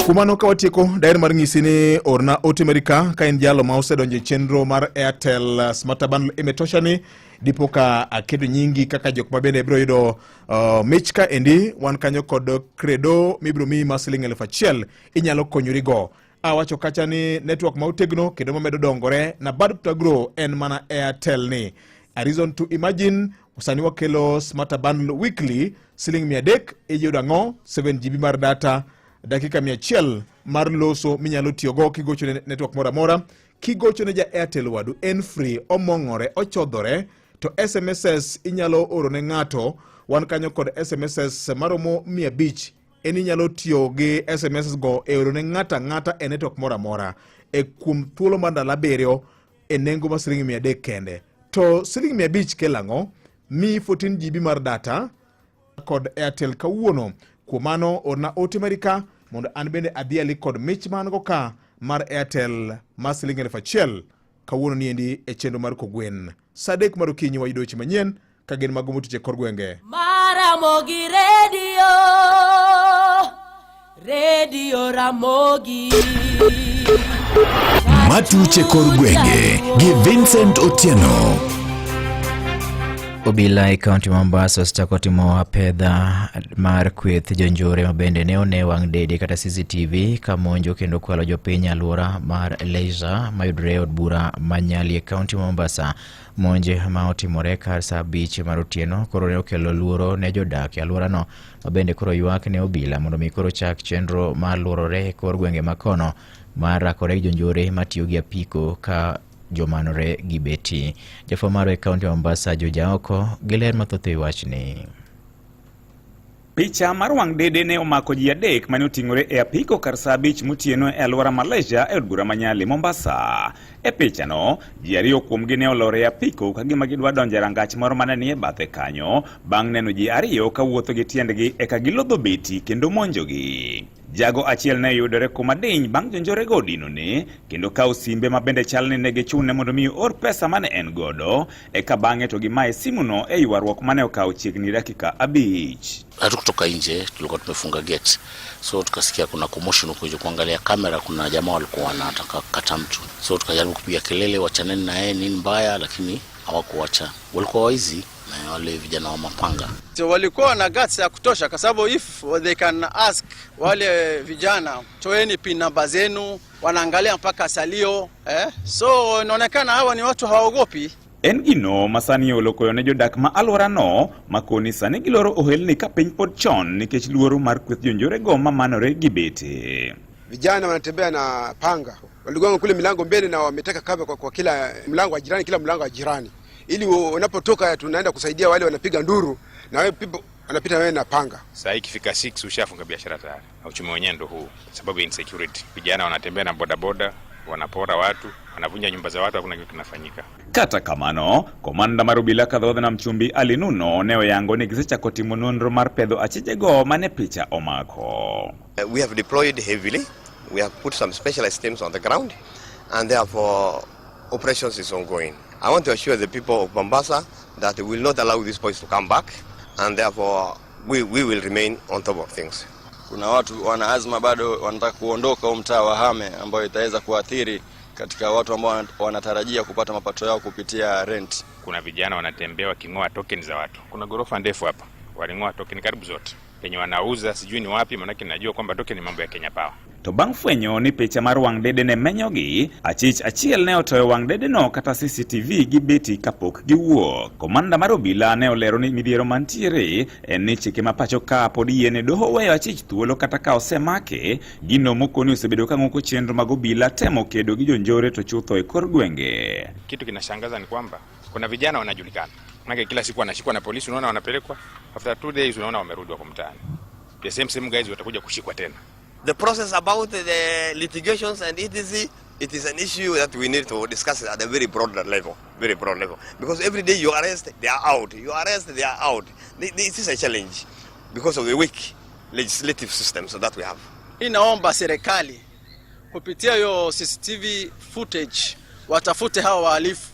S12: Kumano ka watieko daher mar ng'isi ni orna ote mari ka ka in jalo ma osedonjo e chenro mar Airtel Smarter Bundle imetosha ni dipo ka aketo nyingi kaka jok ma bende biro yudo mich ka endi wan kanyo kod credo mibiro miyi ma siling 1000 inyalo konyori go. Awacho kacha ni network ma otegno kendo mamedo dongore na bado to grow en mana Airtel ni. A reason to imagine Sani wakelo Smarter Bundle Weekly siling 300 iyudo ang'o? 7 GB mar data, dakika 100 mar loso minyalo tiyogo kigocho ne network moro amora. Kigocho ne ja Airtel wadu en free, omong'ore, ochodhore to SMSs inyalo oro ne ng'ato. Wan kanyo kod SMSs maromo 500 en inyalo tiyo gi SMS go e oro ne ng'ato ang'ata e network moro amora e kuom thuolo mar ndalo abiriyo e nengo mar siling 300 kende. To siling 500 kelo ang'o? Mi 14 GB mar data kod Airtel kawuono. Kuom mano orna ote mari ka mondo an bende adhiali kod mich ma an go ka mar Airtel mar siling 1000 kawuono niendi e chenro mar Kogwen. Sa 3 mar okinyi wayudo weche manyien ka gin mago motich e kor gwenge.
S14: Maramogi Radio, Radio Ramogi.
S8: Matuche kor gwenge gi Vincent Otieno.
S2: Obila e kaunti ma Mombasa osechako timo apedha mar kweth jonjore ma bende ne one wang' dede kata CCTV ka monjo kendo kwalo jopiny e alwora mar Leisure mayudore e od bura ma Nyali e kaunti ma Mombasa. Monj ma otimore kar saa 5 mar otieno koro ne okelo luoro ne jodak e alworano ma bende koro ywak ne obila mondo mi koro chak chenro mar luorore e kor gwenge ma kono mar rakore gi jonjore matiyo gi apiko ka jomanore gi beti. Jafwambo marwa e kaunti ma Mombasa Joe Jaoko gi ler mathoth e wachni.
S17: Picha mar wang' dede ne omako ji adek mane oting'ore e apiko kar saa 5 motieno e alwora ma Leisure e od bura ma Nyali, Mombasa. E pichano, ji ariyo kuomgi ne olor e apiko ka gima gidwa donjo e rangach moro mane nie bathe kanyo, bang' neno ji ariyo ka wuotho gi tiendgi eka gilodho beti kendo monjogi. Jago achiel ne yudore kuma diny bang' jonjorego odinone kendo kawo simbe ma bende chal ni ne gichune mondo mi oor pesa mane en godo eka bang'e to gimaye simuno e ywaruok mane okawo chiegni dakika 5.
S20: Hatukutoka nje, tulikuwa tumefunga gate, so tukasikia kuna commotion huko nje. Kuangalia kamera, kuna jamaa walikuwa wanataka kukata mtu, so tukajaribu kupiga kelele, wachaneni na yeye, nini mbaya, lakini hawakuacha. Walikuwa waizi na wale vijana wa mapanga.
S21: So walikuwa na guts ya kutosha, kwa sababu if they can ask wale vijana toeni pin namba zenu, wanaangalia mpaka salio. So inaonekana hawa ni watu hawaogopi.
S17: En gino ma sani olokoyo ne jodak ma alworano ma koni sani giloro ohelni ka piny pod chon nikech luoro mar kweth jonjorego ma manore gi bete.
S22: Vijana wanatembea na panga, waligonga kule milango mbele na wameteka cover kwa kila mlango wa jirani, kila mlango wa jirani, ili unapotoka tunaenda kusaidia wale wanapiga nduru na wewe people wanapita wewe na panga.
S4: Saa hii ikifika 6 ushafunga biashara tayari. Na uchumi wenyewe ndo huu, sababu ya insecurity. Vijana wanatembea na bodaboda, wanapora watu, wanavunja nyumba za watu, hakuna kitu kinafanyika.
S17: Kata kamano, komanda mar obila kadhodh nam chumbi Ali Nuno ne oyango ni gisechako timo nonro mar pedho achijego mane picha omako.
S25: We have deployed heavily. We have put some specialized teams on the ground, and therefore operations is ongoing. I want to assure the people of Mombasa that we will not allow these boys to come back, and therefore we will remain on top of things.
S21: Kuna watu wana azma bado wanataka kuondoka huu mtaa wahame, ambayo itaweza kuathiri katika watu ambao wanatarajia kupata mapato yao kupitia rent.
S4: Kuna vijana wanatembea waking'oa token za watu. Kuna ghorofa ndefu hapa, waling'oa token karibu zote. Penye wanauza sijui ni wapi, maanake najua kwamba token ni mambo ya Kenya Power.
S17: To bang' fwenyo ni picha mar wang' dede ne menyogi, achich achiel ne otoyo wang' dedeno kata CCTV gi beti kapok giwuok. Komanda mar obila ne olero ni midhiero mantiere en ni chike ma pacho ka pod yiene doho weyo achich thuolo kata ka osemake, gino mokoni osebedo ka ng'uko chenro mag obila temo kedo gi jonjore to chutho e kor gwenge.
S4: Kitu kinashangaza ni kwamba kuna vijana wanajulikana, maana kila siku wanashikwa na polisi, unaona wanapelekwa, after 2 days unaona wamerudi wako mtaani. The same guys watakuja kushikwa tena.
S25: The process about the litigations and etc, it is an issue that we need to discuss at a very broad level, very broad level. Because every day you arrest, they are out. You arrest, they are out. This is a challenge because of the weak legislative systems that we have.
S21: Inaomba serikali kupitia hiyo CCTV footage watafute hawa wahalifu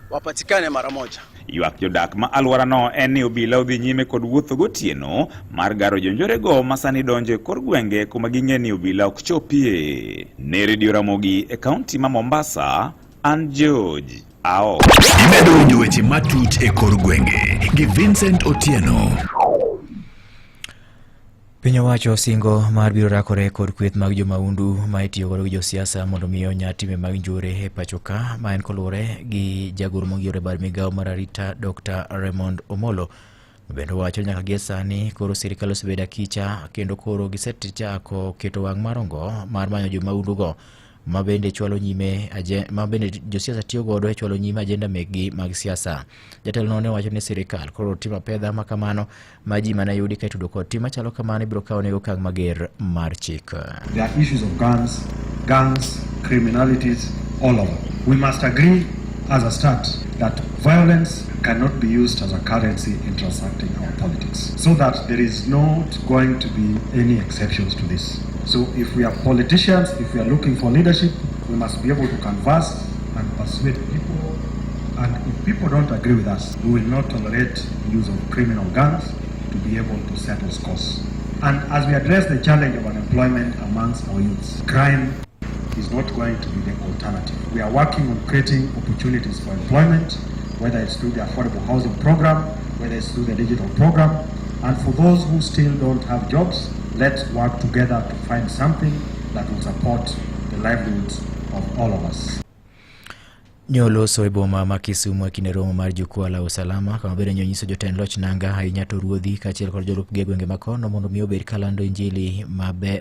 S21: wapatikane mara moja.
S17: Ywak jodak ma alworano en ni obila odhi nyime kod wuotho gotieno mar garo jonjorego ma sani donjo e kor gwenge kuma ging'e ni obila ok chopie. Ne Radio Ramogi e kaunti ma Mombasa, an George Ao.
S8: Imedo winjo weche matut e kor gwenge gi Vincent Otieno.
S2: Piny owacho osingo mar biro rakore kod kweth mag jomaundu ma itiyo godo gi josiasa mondo mi onya timbe mag njore e pacho ka ma en koluwore gi jagoro mongirore bad migawo mar arita Dr. Raymond Omolo. Bende owacho nyaka gie sani koro sirikal osebedo akicha kendo koro gisechako keto wang' mar ongo mar manyo jomaundu go ma bende chwalo nyime ma bende josiasa tiyo godo e chwalo nyime ajenda mekgi mag siasa. Jatelo no ne wacho ni sirikal koro timo apedha ma kamano ma ji mana yudi ka itudo kod tim machalo kamano ibiro kawo negi okang' mager mar chik.
S1: There are issues of guns, gangs, criminalities all over. We must agree as a start that violence cannot be used as a currency in transacting our politics, so that there is not going to be any exceptions to this. So if we are politicians, if we are looking for leadership, we must be able to converse and persuade people. And if people don't agree with us, we will not tolerate use of criminal gangs to be able to settle scores. And as we address the challenge of unemployment amongst our youths, crime is not going to be the alternative. We are working on creating opportunities for employment, whether it's through the affordable housing program, whether it's through the digital program. And for those who still don't have jobs, let's work together to find something that will support the livelihoods of all of us.
S2: Nyoloso e boma ma Kisumu e kinde romo mar jukwaa la usalama kama bende nyonyiso jotend loch nanga ahinya to ruodhi kaachiel kod jolupgi e gwenge ma kono mondo mi obed kalando injili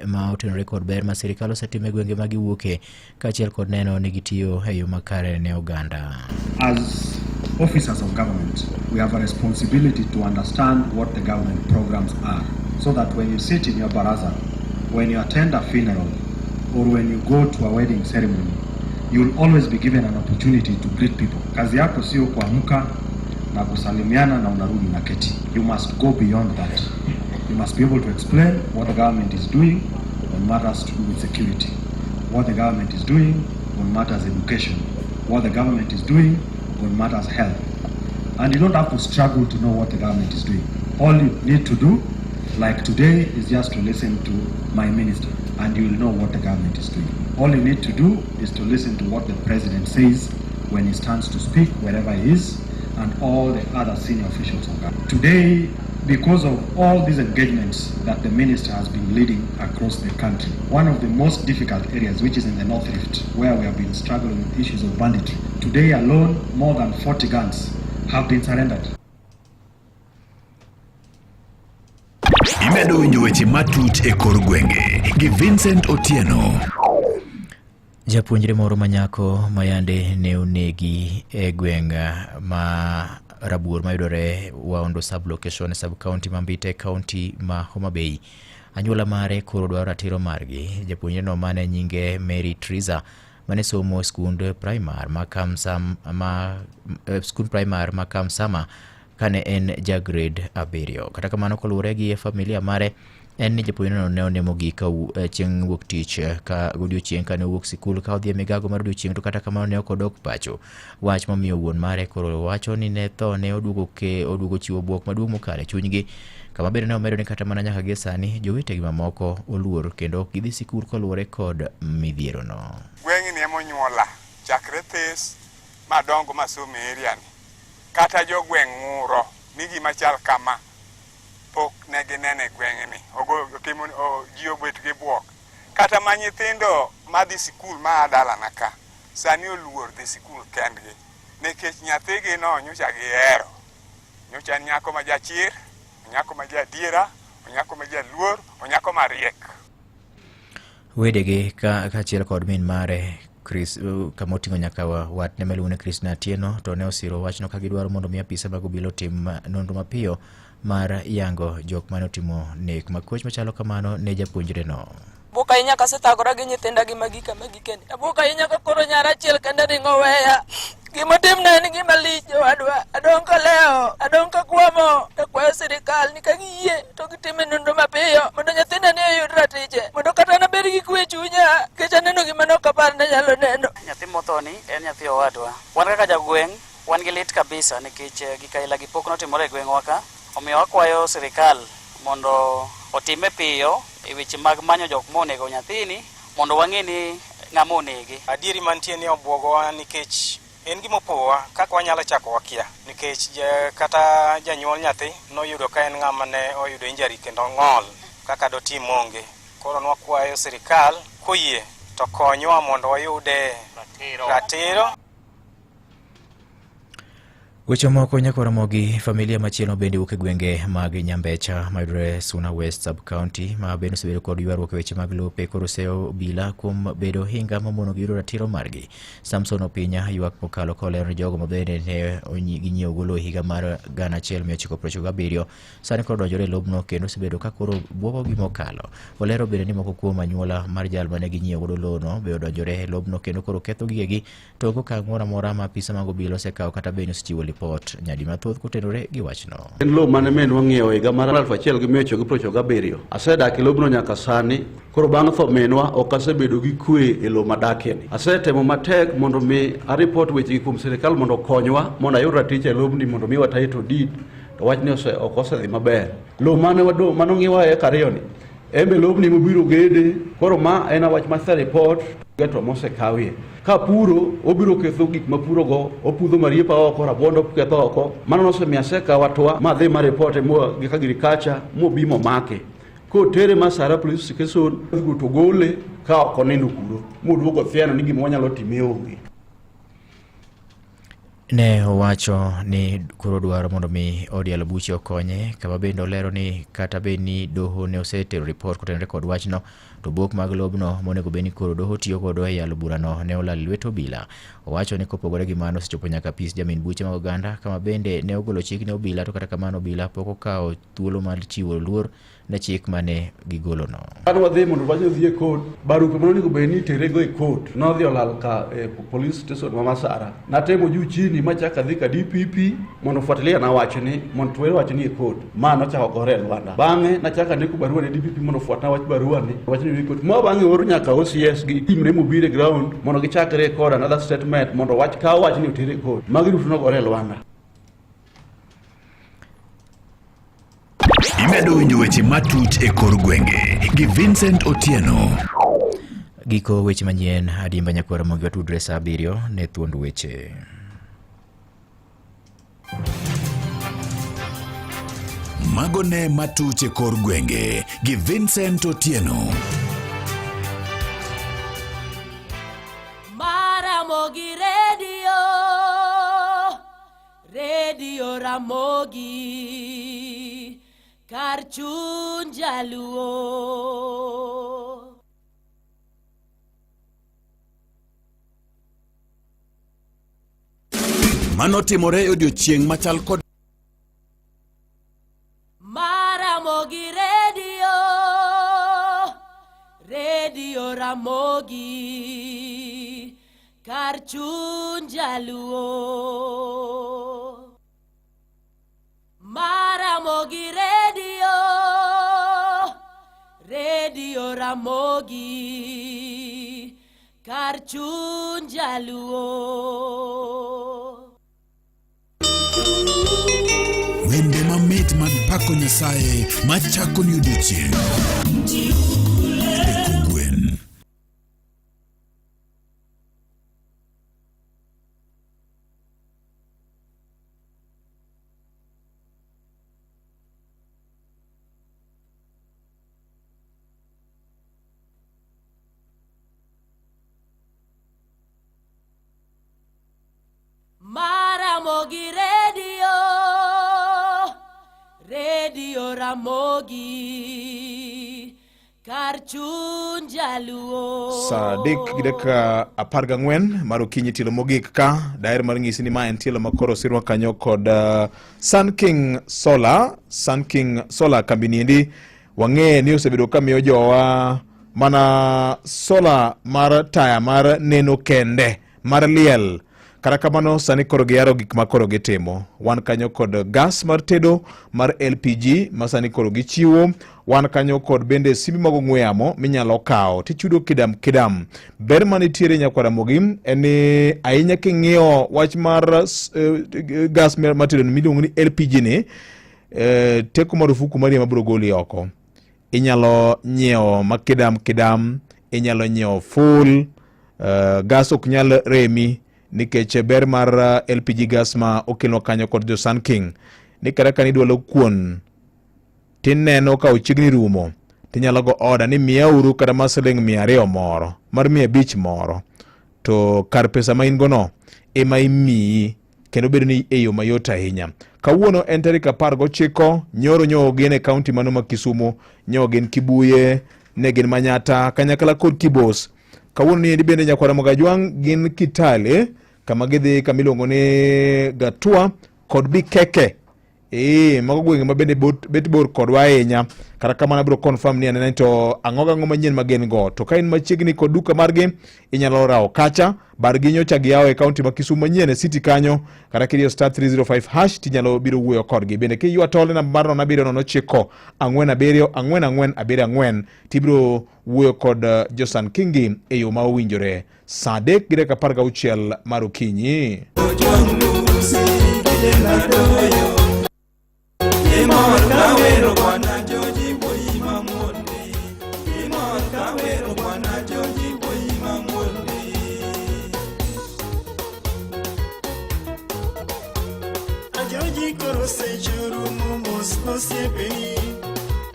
S2: ma otenore kod ber ma sirikal osetimo e gwenge ma giwuoke kaachiel kod neno ni gitiyo e yo makare ne oganda.
S1: As officers of government, we have a responsibility to understand what the government programs are, so that when you sit in your baraza, when you attend a funeral, or when you go to a wedding ceremony, you'll always be given an opportunity to greet people. Kazi yako sio kuamka na kusalimiana na unarudi na keti. You must go beyond that. You must be able to explain what the government is doing on matters to do with security, what the government is doing on matters education, what the government is doing on matters health. And you don't have to struggle to know what the government is doing. All you need to do, like today, is just to listen to my minister, and you will know what the government is doing. All you need to do is to listen to what the president says when he stands to speak, wherever he is, and all the other senior officials of government. Today, because of all these engagements that the minister has been leading across the country, one of the most difficult areas, which is in the North Rift, where we have been struggling with issues of banditry, today alone, more than 40 guns have been surrendered.
S8: Imedo winjo weche matut e kor gwenge gi Vincent Otieno.
S2: Japuonjre moro manyako mayande ne onegi e gweng' ma Rabuor mayudore Waondo sub-location sub-county ma Mbite county ma Homa Bay. Anyuola mare koro dwaro ratiro margi. Japuonjre no mane nyinge Mary Triza mane somo skund primar ma Kamsam ma skund primar ma Kamsama kane en ja grade 7. Kata kamano koluwore gi familia mare en ni japuonjreno ne one mogik ka chieng' wuok tich ka godiochieng' kane owuok sikul ka odhi e migago mar odiochieng' to kata kamano ne ok odok pacho. Wach momiyo wuon mare koro wacho ni ne tho ne oduogo chiwo bwok maduong' mokalo e chunygi, kama bende ne omedo ni kata mana nyaka gie sani jowetegi mamoko oluor kendo ok gidhi sikul koluwore kod midhierono.
S4: Gweng'ni ema onyuola chakre this madongo masomo e area ni. Kata jogweng' ng'uro ni gima chal kama pok ne gineno e gweng'ni. Ji obet gi bwok. Kata ma nyithindo madhi sikul ma a dalana ka sani oluor dhi sikul kendgi nikech nyathigi no nyocha gihero. Nyocha en nyako ma jachir, onyako ma jaadiera, onyako ma jaluor, onyako mariek.
S2: Wedegi kaachiel kod min mare Chris, kama oting'o nyaka watne miluongo ni Christina Atieno to ne osiro wachno ka gidwaro mondo mi apisa mag obila otim nonro mapiyo mar yango jok mane otimo nek makoch machalo kamano ne japuonjreno.
S3: Abuok ahinya kasethagora gi nyithinda gi magika magikeni. Abuok ahinya ka koro nyara achiel kende ringo weya. Gima timna en gima lich jowadwa. Adong' kalewo, adong' kakwamo. Akwayo sirikal ni ka giyie to gitime nonro mapiyo mondo nyathinda ni oyud ratiche. Mondo kata an abed gi kwe e chunya nikech aneno gima ne ok apar ni anyalo neno.
S5: Nyathi mothoni en nyathi owadwa. Wan kaka jogweng' wan gi lit kabisa nikech gik aila gi pok notimore e gweng'wa ka. Omiyo akwayo sirikal mondo otime piyo e weche mag manyo jok monego nyathini mondo wang'e ni ng'ama onege.
S6: Adieri mantie ni obwogowa nikech en gima opowowa kaka wanyalo chako wakia nikech kata janyuol nyathi noyudo ka en ng'ama ne oyudo injury kendo ng'ol. Kaka dotim onge. Koro nwakwayo sirikal koyie to konywa mondo wayude ratiro.
S2: Weche moko nyaka Ramogi, familia machielo bende wuok e gwenge mag Nyambecha mayudore Suna West Sub-County ma bende osebedo kod ywaruok e weche mag lope koro oseyo obila kuom bedo ohinga mamono gi yudo ratiro margi. Samson Opinya ywak mokalo kolero ni jogo ma bende ne ginyiewo go lowo e higa mar 1997 sani koro donjore e lobno kendo osebedo ka koro bwogogi mokalo. Olero bende ni moko kuom anyuola mar jal mane ginyiewo godo lowono be odonjore e lobno kendo koro ketho gigegi to onge okang' moro amora ma apisa mag obila osekawo kata bende osechiwo lipot nyadi mathoth kotenore gi wachno.
S7: En lowo mane minwa ong'iewo higa mar 1997. Asedak e lobno nyaka sani. Koro bang' tho minwa ok asebedo gi kwe e lowo madakieni. Asetemo matek mondo mi aripot wechegi kuom sirkal mondo okonywa mondo ayud raticha e lobni mondo miwa title deed to wachni ose, ok osedhi maber. Lowo mane wado mane ong'iewa e eka ariyoni en be lobni mobiro gede. Koro ma en wach ma report to mosekawie. Ka puro obiro ketho gik ma purogo, opudho mariepa oko, rabuon oketho oko. Mano nosemiyo asekawo atwa ma adhi ma ripote gi agriculture mobi momake. Kotere Masara police station to gole ka ok onindo kuro moduogo thieno ni gima wanyalo time onge.
S2: Ne owacho ni koro dwaro mondo mi od yalo buche okonye kama bende olero ni kata bed ni doho ne osetero ripot kotenore kod wachno to bok mag lobno monego bed ni koro doho tiyo godo e yalo burano ne olal e lwet obila. Owacho ni kopogore gi mano osechopo nyaka apis jamin buche mag oganda kama bende ne ogolo chik ne obila to kata kamano obila pok okawo thuolo mar chiwo luor ne chik mane gigolono.
S7: Kane wadhi mondo wach odhi e court, barupe mane onego bed ni iterego e court nodhi olal ka e police station ma Masara. Natemo juu chini machako adhi ka DPP mondo ofuatilia na wachni mondo twer wachni e court. Ma nochako gore e lwanda. Bang'e nachako andiko barua ne DPP mondo ofuatna wach barua ni wachni e court. Ma bang'e oor nyaka OCS gi team ne mobiro e ground mondo gichak record another statement mondo wach kaw wachni oter e court. Magi duto nogore e lwanda.
S8: Imedo winjo weche matut e kor gwenge gi Vincent Otieno.
S2: Giko weche manyien adimba nyakwara mogi watudre saa abiriyo ne thuond weche.
S8: Mago ne matuch e kor gwenge gi Vincent Otieno.
S14: Maramogi Radio. Redio Ramogi kar chuny jaluo.
S8: Mano timore e odiochieng' machal kod
S14: Maramogi Radio, Radio Ramogi kar chuny jaluo. Maramogi Radio, Radio Ramogi kar chuny jaluo.
S8: Wende mamit mag pako Nyasaye machako ni odiochieng'. E kogwen.
S14: Maramogi Radio, Radio Ramogi, kar chuny jaluo.
S12: Saa adek gi dakika apar gang'wen mar okinyi tielo mogik ka daher mar ng'isi ni ma en tielo ma koro osirwa kanyo kod Sun King Solar. Sun King Solar kambi niendi wang'e ni osebedo ka miyo jowa mana sola mar taya mar neno kende mar liel kata kamano sani koro giyaro gik ma koro gitimo wan kanyo kod gas mar tedo mar lpg ma sani koro gichiwo wan kanyo kod bende simbe mag ong'we yamo minyalo kawo tichudo kidam kidam ber manitiere nyakwaramogi en ni ahinya king'iyo wach mar gas mar tedo miluongo ni lpg ni teko mar ofuku mari ema biro goli oko inyalo nyiewo makidam kidam inyalo nyiewo full gas ok nyal remi nikech ber mar LPG gas ma okelnwa kanyo kod jo Sun King ni kata ka nidwalo kuon tineno ka ochiegni rumo Tinyalo go order ni miyauru kata mar siling 200 moro, mar 500 moro. To kar pesa ma in go no ema imiyi kendo bedo ni e yo mayot ahinya. Kawuono en tarik 19, nyoro nyo gin e kaunti mano ma Kisumu, nyo gin Kibuye, ne gin Manyata, kanyakla kod Kibos. Kawuono ni endi bende nyakwara Mogajwang' gin Kitale, kama gidhi kama iluongo ni Gatua kod Bikeke. Ee, mago gwenge ma bende bet bor kodwa ahinya. Kata kamano abiro confirm ni anena ni to ang'o gang'o manyien ma gin go. To ka in machiegni kod duka margi, inyalo rawo kacha. Bargi nyocha giyawo e kaunti ma Kisumu manyien e city kanyo. Kata kidiyo star 305 hash tinyalo biro wuoyo kodgi. Bende kiywa tol e namba mar 07 09 47 44 74 tibiro wuoyo kod Josan Kingi e yo ma owinjore. Saa 3 gi dakika 16 mar okinyi.
S9: Ajoji koro sechorumo mos osiepeni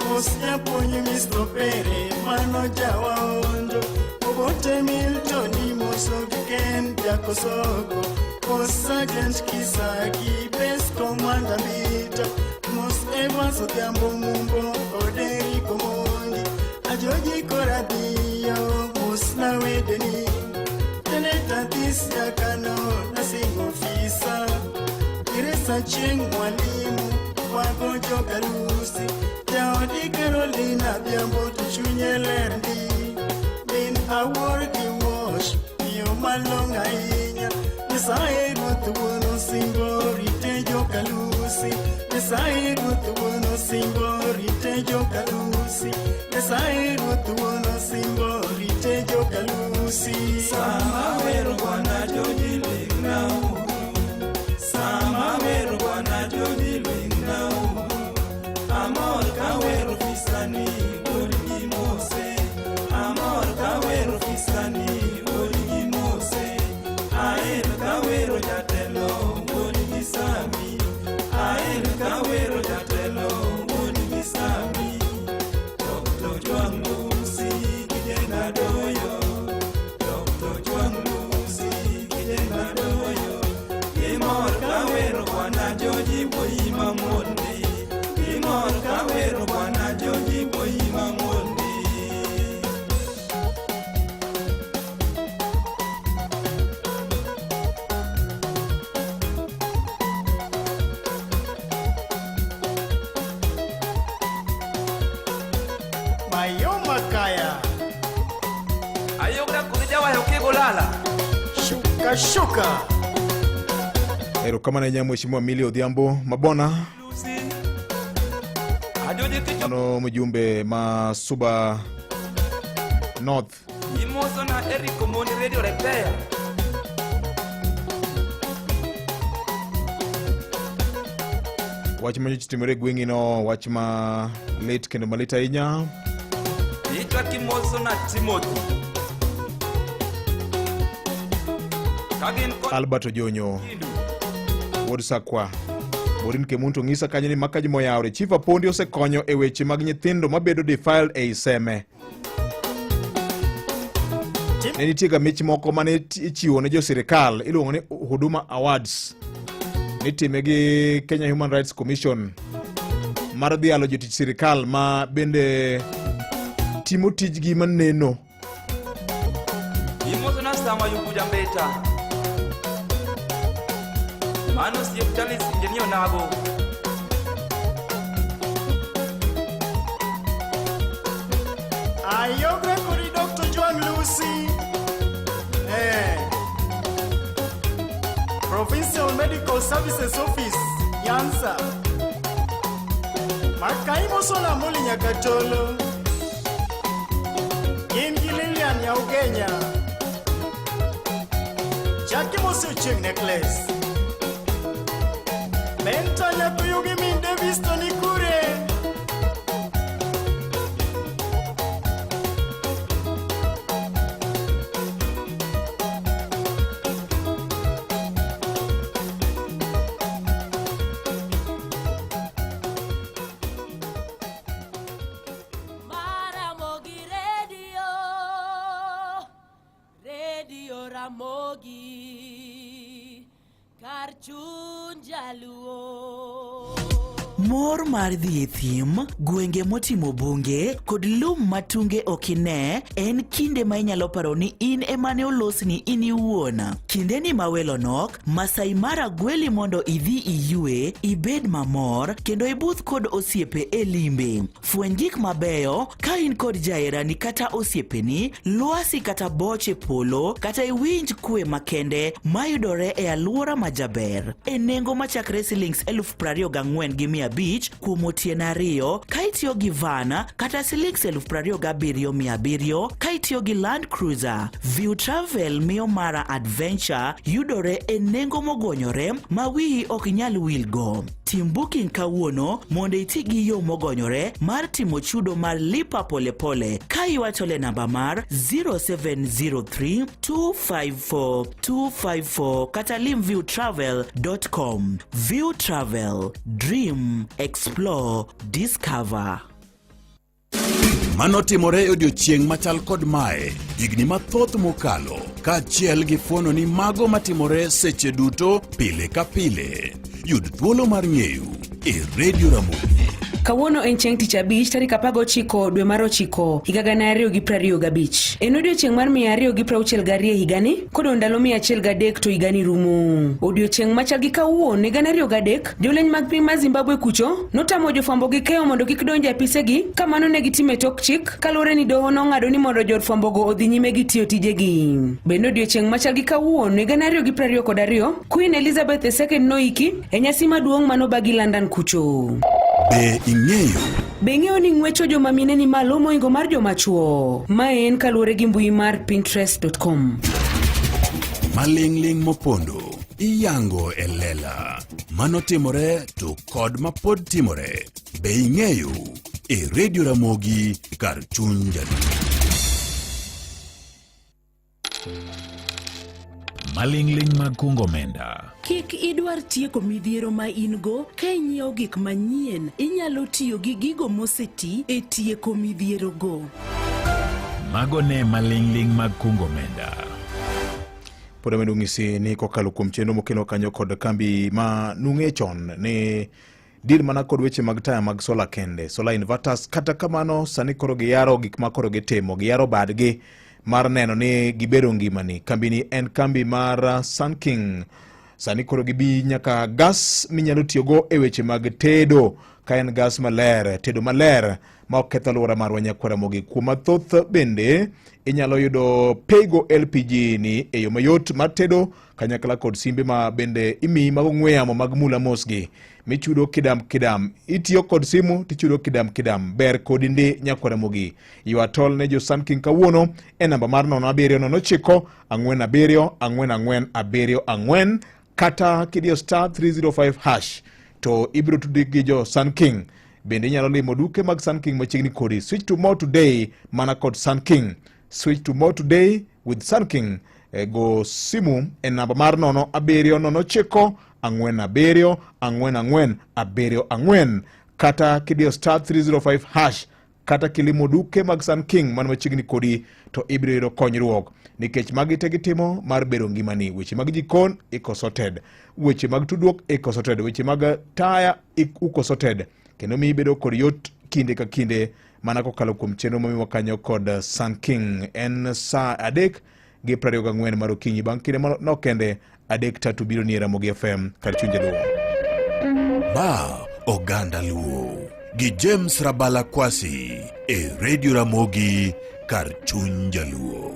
S9: mos japuonj Mr. Pere mano jawaondo Obote Milton imoso gi Ken Jakosoko mos Sergeant Kisaki Bes Commander Mita mos Evans Odhiambo Mumbo kod Eric Omondi Ajoji koro adhiyo mos na wedeni Seneta This Jakano Nursing Officer Teresa Chieng' Mwalimu wago jokalusi Jaodi Carolina Adhiambo to chunye ler ndi Min awuor gi wash miyo malong'o ahinya Nyasaye Ruoth Wuon osingo rite jokalusi Nyasaye Ruoth Wuon osingo rite jokalusi Nyasaye Ruoth Wuon osingo rite jokalusi
S15: Sama wero bwana Joji ling'na uru. Sama wero bwana Joji ling'na uru. Amor kawero fisani gol gi mose. Amor kawero fisani gol gi mose. Ael kawero jatelo gol gi Sami. Ael kawero jatelo gol gi Sami. Dr. Jwang' Lusi kijenda doyo. Dr. Jwang' Lusi kijenda doyo. Imor kawero bwana Joji wuoyi mamuol ndi. Imor kawero bwana Joji wuoyi mamuol ndi.
S9: Mayoma Kaya
S3: Ayugra kudhi jawayo kigolala.
S9: Shuka shuka
S12: Erokamano ahinya Mheshimiwa Millie Odhiambo Mabona.
S3: Ajoji kicho
S12: Mano mjumbe ma Suba North.
S3: imoso na Eric Omondi Radio Repair.
S12: Wach ma nyocha timore e gweng'ino, wach ma lit kendo malit ahinya.
S3: Ichwa kimoso na Timothy. Kagin kod
S12: Albert Ojonyo wuod Sakwa Maureen Kemunto ng'isa kanyo ni makaji moyawre Chief Apondi osekonyo e weche mag nyithindo mabedo defiled ei Seme. Ne nitie ga mich moko mane ichiwo ne jo sirikal iluongo ni Huduma Awards nitime gi Kenya Human Rights Commission mar dhialo jotich sirikal ma bende timo tijgi maneno.
S3: Imoso na sama yukuja mbeta. Mano siep Charles Engineer Nago.
S9: Ayogre kodi Dr. Joan Lucy. Provincial Medical Services Office, Nyanza. Makaimo Sola Moli Nyakatolo. Gin gi Lilian Nyaugenya. Jackie Mose Ochieng Necklace. Benta Nyakuyugi Min Davis Tony Kure.
S14: Ramogi kar chuny jaluo.
S10: Mor mar dhi e thim, gwenge motimo bunge, kod lum ma tunge ok ine, en kinde ma inyalo paro ni in ema ne olosni in iwuon. Kindeni ma welo nok, Masai Mara gweli mondo idhi iyue, ibed mamor, kendo ibuth kod osiepe e limbe. Fweny gik mabeyo ka in kod jaherani kata osiepeni, lwasi kata boche polo, kata iwinj kwe makende mayudore e alwora majaber. E nengo machakre silings 24,500 kuom otieno ariyo ka itiyo gi van kata silings 27,700 ka itiyo gi Land Cruiser. View Travel miyo Mara Adventure yudore e nengo mogonyore ma wiyi ok nyal wilgo. Tim booking kawuono mondo iti gi yo mogonyore mar timo chudo mar lipa polepole ka iwachole namba mar 0703 254 254 kata lim viewtravel.com. View Travel, Dream, Explore, Discover.
S8: Mano timore e odiechieng' machal kod mae higni mathoth mokalo kaachiel gi fuono ni mago matimore seche duto pile ka pile. Yud thuolo mar ng'eyo e Radio Ramogi.
S11: Kawuono en chieng' tich abich tarik 19 dwe mar ochiko higa 2025. En odiochieng' mar 262 e higani kodong' ndalo 103 to higani rumo. Odiochieng' machal gi kawuono e 2003 jolweny mag piny mar Zimbabwe kucho notamo jofwambo gi keyo mondo kik donj e apisegi ka mano ne gitimo e tok chik kaluwore ni doho nong'ado ni mondo jood fwambogo odhi nyime gi tiyo tijegi. Bende odiochieng' machal gi kawuono e 2022 Queen Elizabeth II noiki e nyasi maduong' manobagi London kucho.
S8: Be ing'eyo?
S11: Be ing'eyo ni ng'wecho joma mine ni malo mohingo mar joma chuo? Mae en kaluwore gi mbui mar pinterest.com.
S8: Maling'ling' mopondo iyango e lela. Mano timore to kod mapod timore. Be ing'eyo? E Radio Ramogi kar chuny Jaluo.
S13: Maling'ling' mag kungo omenda.
S16: Kik idwar tieko midhiero ma in-go ka inyiewo gik manyien. Inyalo tiyo gi gigo moseti e tieko midhierogo.
S13: Mago ne maling'ling' mag kungo omenda.
S12: Pod amedo ng'isi ni kokalo kuom chenro mokelo kanyo kod kambi ma nung'e chon ni deal mana kod weche mag taya mag solar kende, solar inverters. Kata kamano sani koro giyaro gik ma koro gitimo, giyaro badgi mar neno ni gibedo ngimani. Kambini en kambi mar Sun King. Sani koro gibi nyaka gas minyalo tiyogo e weche mag tedo, ka en gas maler, tedo maler ma ok keth alwora marwa nyakwar Ramogi. Kuom mathoth bende inyalo yudo Paygo LPG ni e yo mayot mar tedo kanyakla kod simbe ma bende imiyi mag ong'we yamo mag mula mosgi michudo kidam kidam. Itiyo kod simu tichudo kidam kidam. Ber kodi ndi nyakwar Ramogi. Ywa tol ne jo Sun King kawuono e namba mar 07 09 47 44 74 kata kidiyo star 305 hash to ibiro tudi gi jo Sun King. Bende inyalo limo duke mag Sun King machiegni kodi. Switch to more today mana kod Sun King. Switch to more today with Sun King. E, go simu e namba mar 07 09 47 44 74 kata kidiyo star 305 hash kata kilimo duke mag Sun King man machiegni kodi to ibiro yudo konyruok nikech magi te gitimo mar bero ngimani. Weche mag jikon iko sorted, weche mag tudruok iko sorted, weche mag taya uko sorted, kendo miyi bedo kod yot kinde ka kinde mana kokalo kuom chenro mamiwa kanyo kod Sun King. En saa 3:24 mar okinyi bang' kinde manok kende 3:03 biro nie Ramogi FM kar chuny Jaluo.
S8: Ma Oganda Luo gi James Rabala Kwasi e Radio Ramogi kar chuny Jaluo.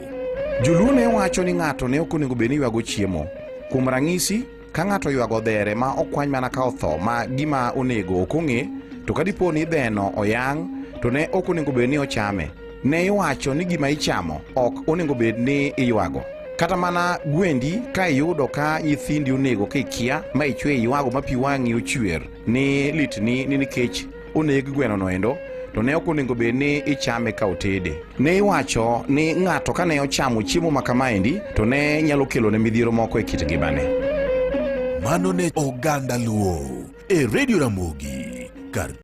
S18: Joluo ne wacho ni ng'ato ne ok onego bed ni ywago chiemo. Kuom ranyisi, ka ng'ato oywago dhere ma okwany mana ka otho ma gima onego ok ong'e, to ka dipo ni dheno oyang' to ne ok onego bed ni ochame. Ne iwacho ni gima ichamo ok onego bed ni iywago. Kata mana gwendi ka iyudo ka nyithindi onego kikia ma ichwe iywago ma pi wang'i ochwer ni litni ni nikech oneg gweno noendo to ne ok onego bed ni ichame ka otede. Ne iwacho ni ng'ato ka ne ochamo chiemo ma kamaendi to ne nyalo kelone midhiero moko e kit ngimane.
S8: Mano ne Oganda Luo e Radio Ramogi kar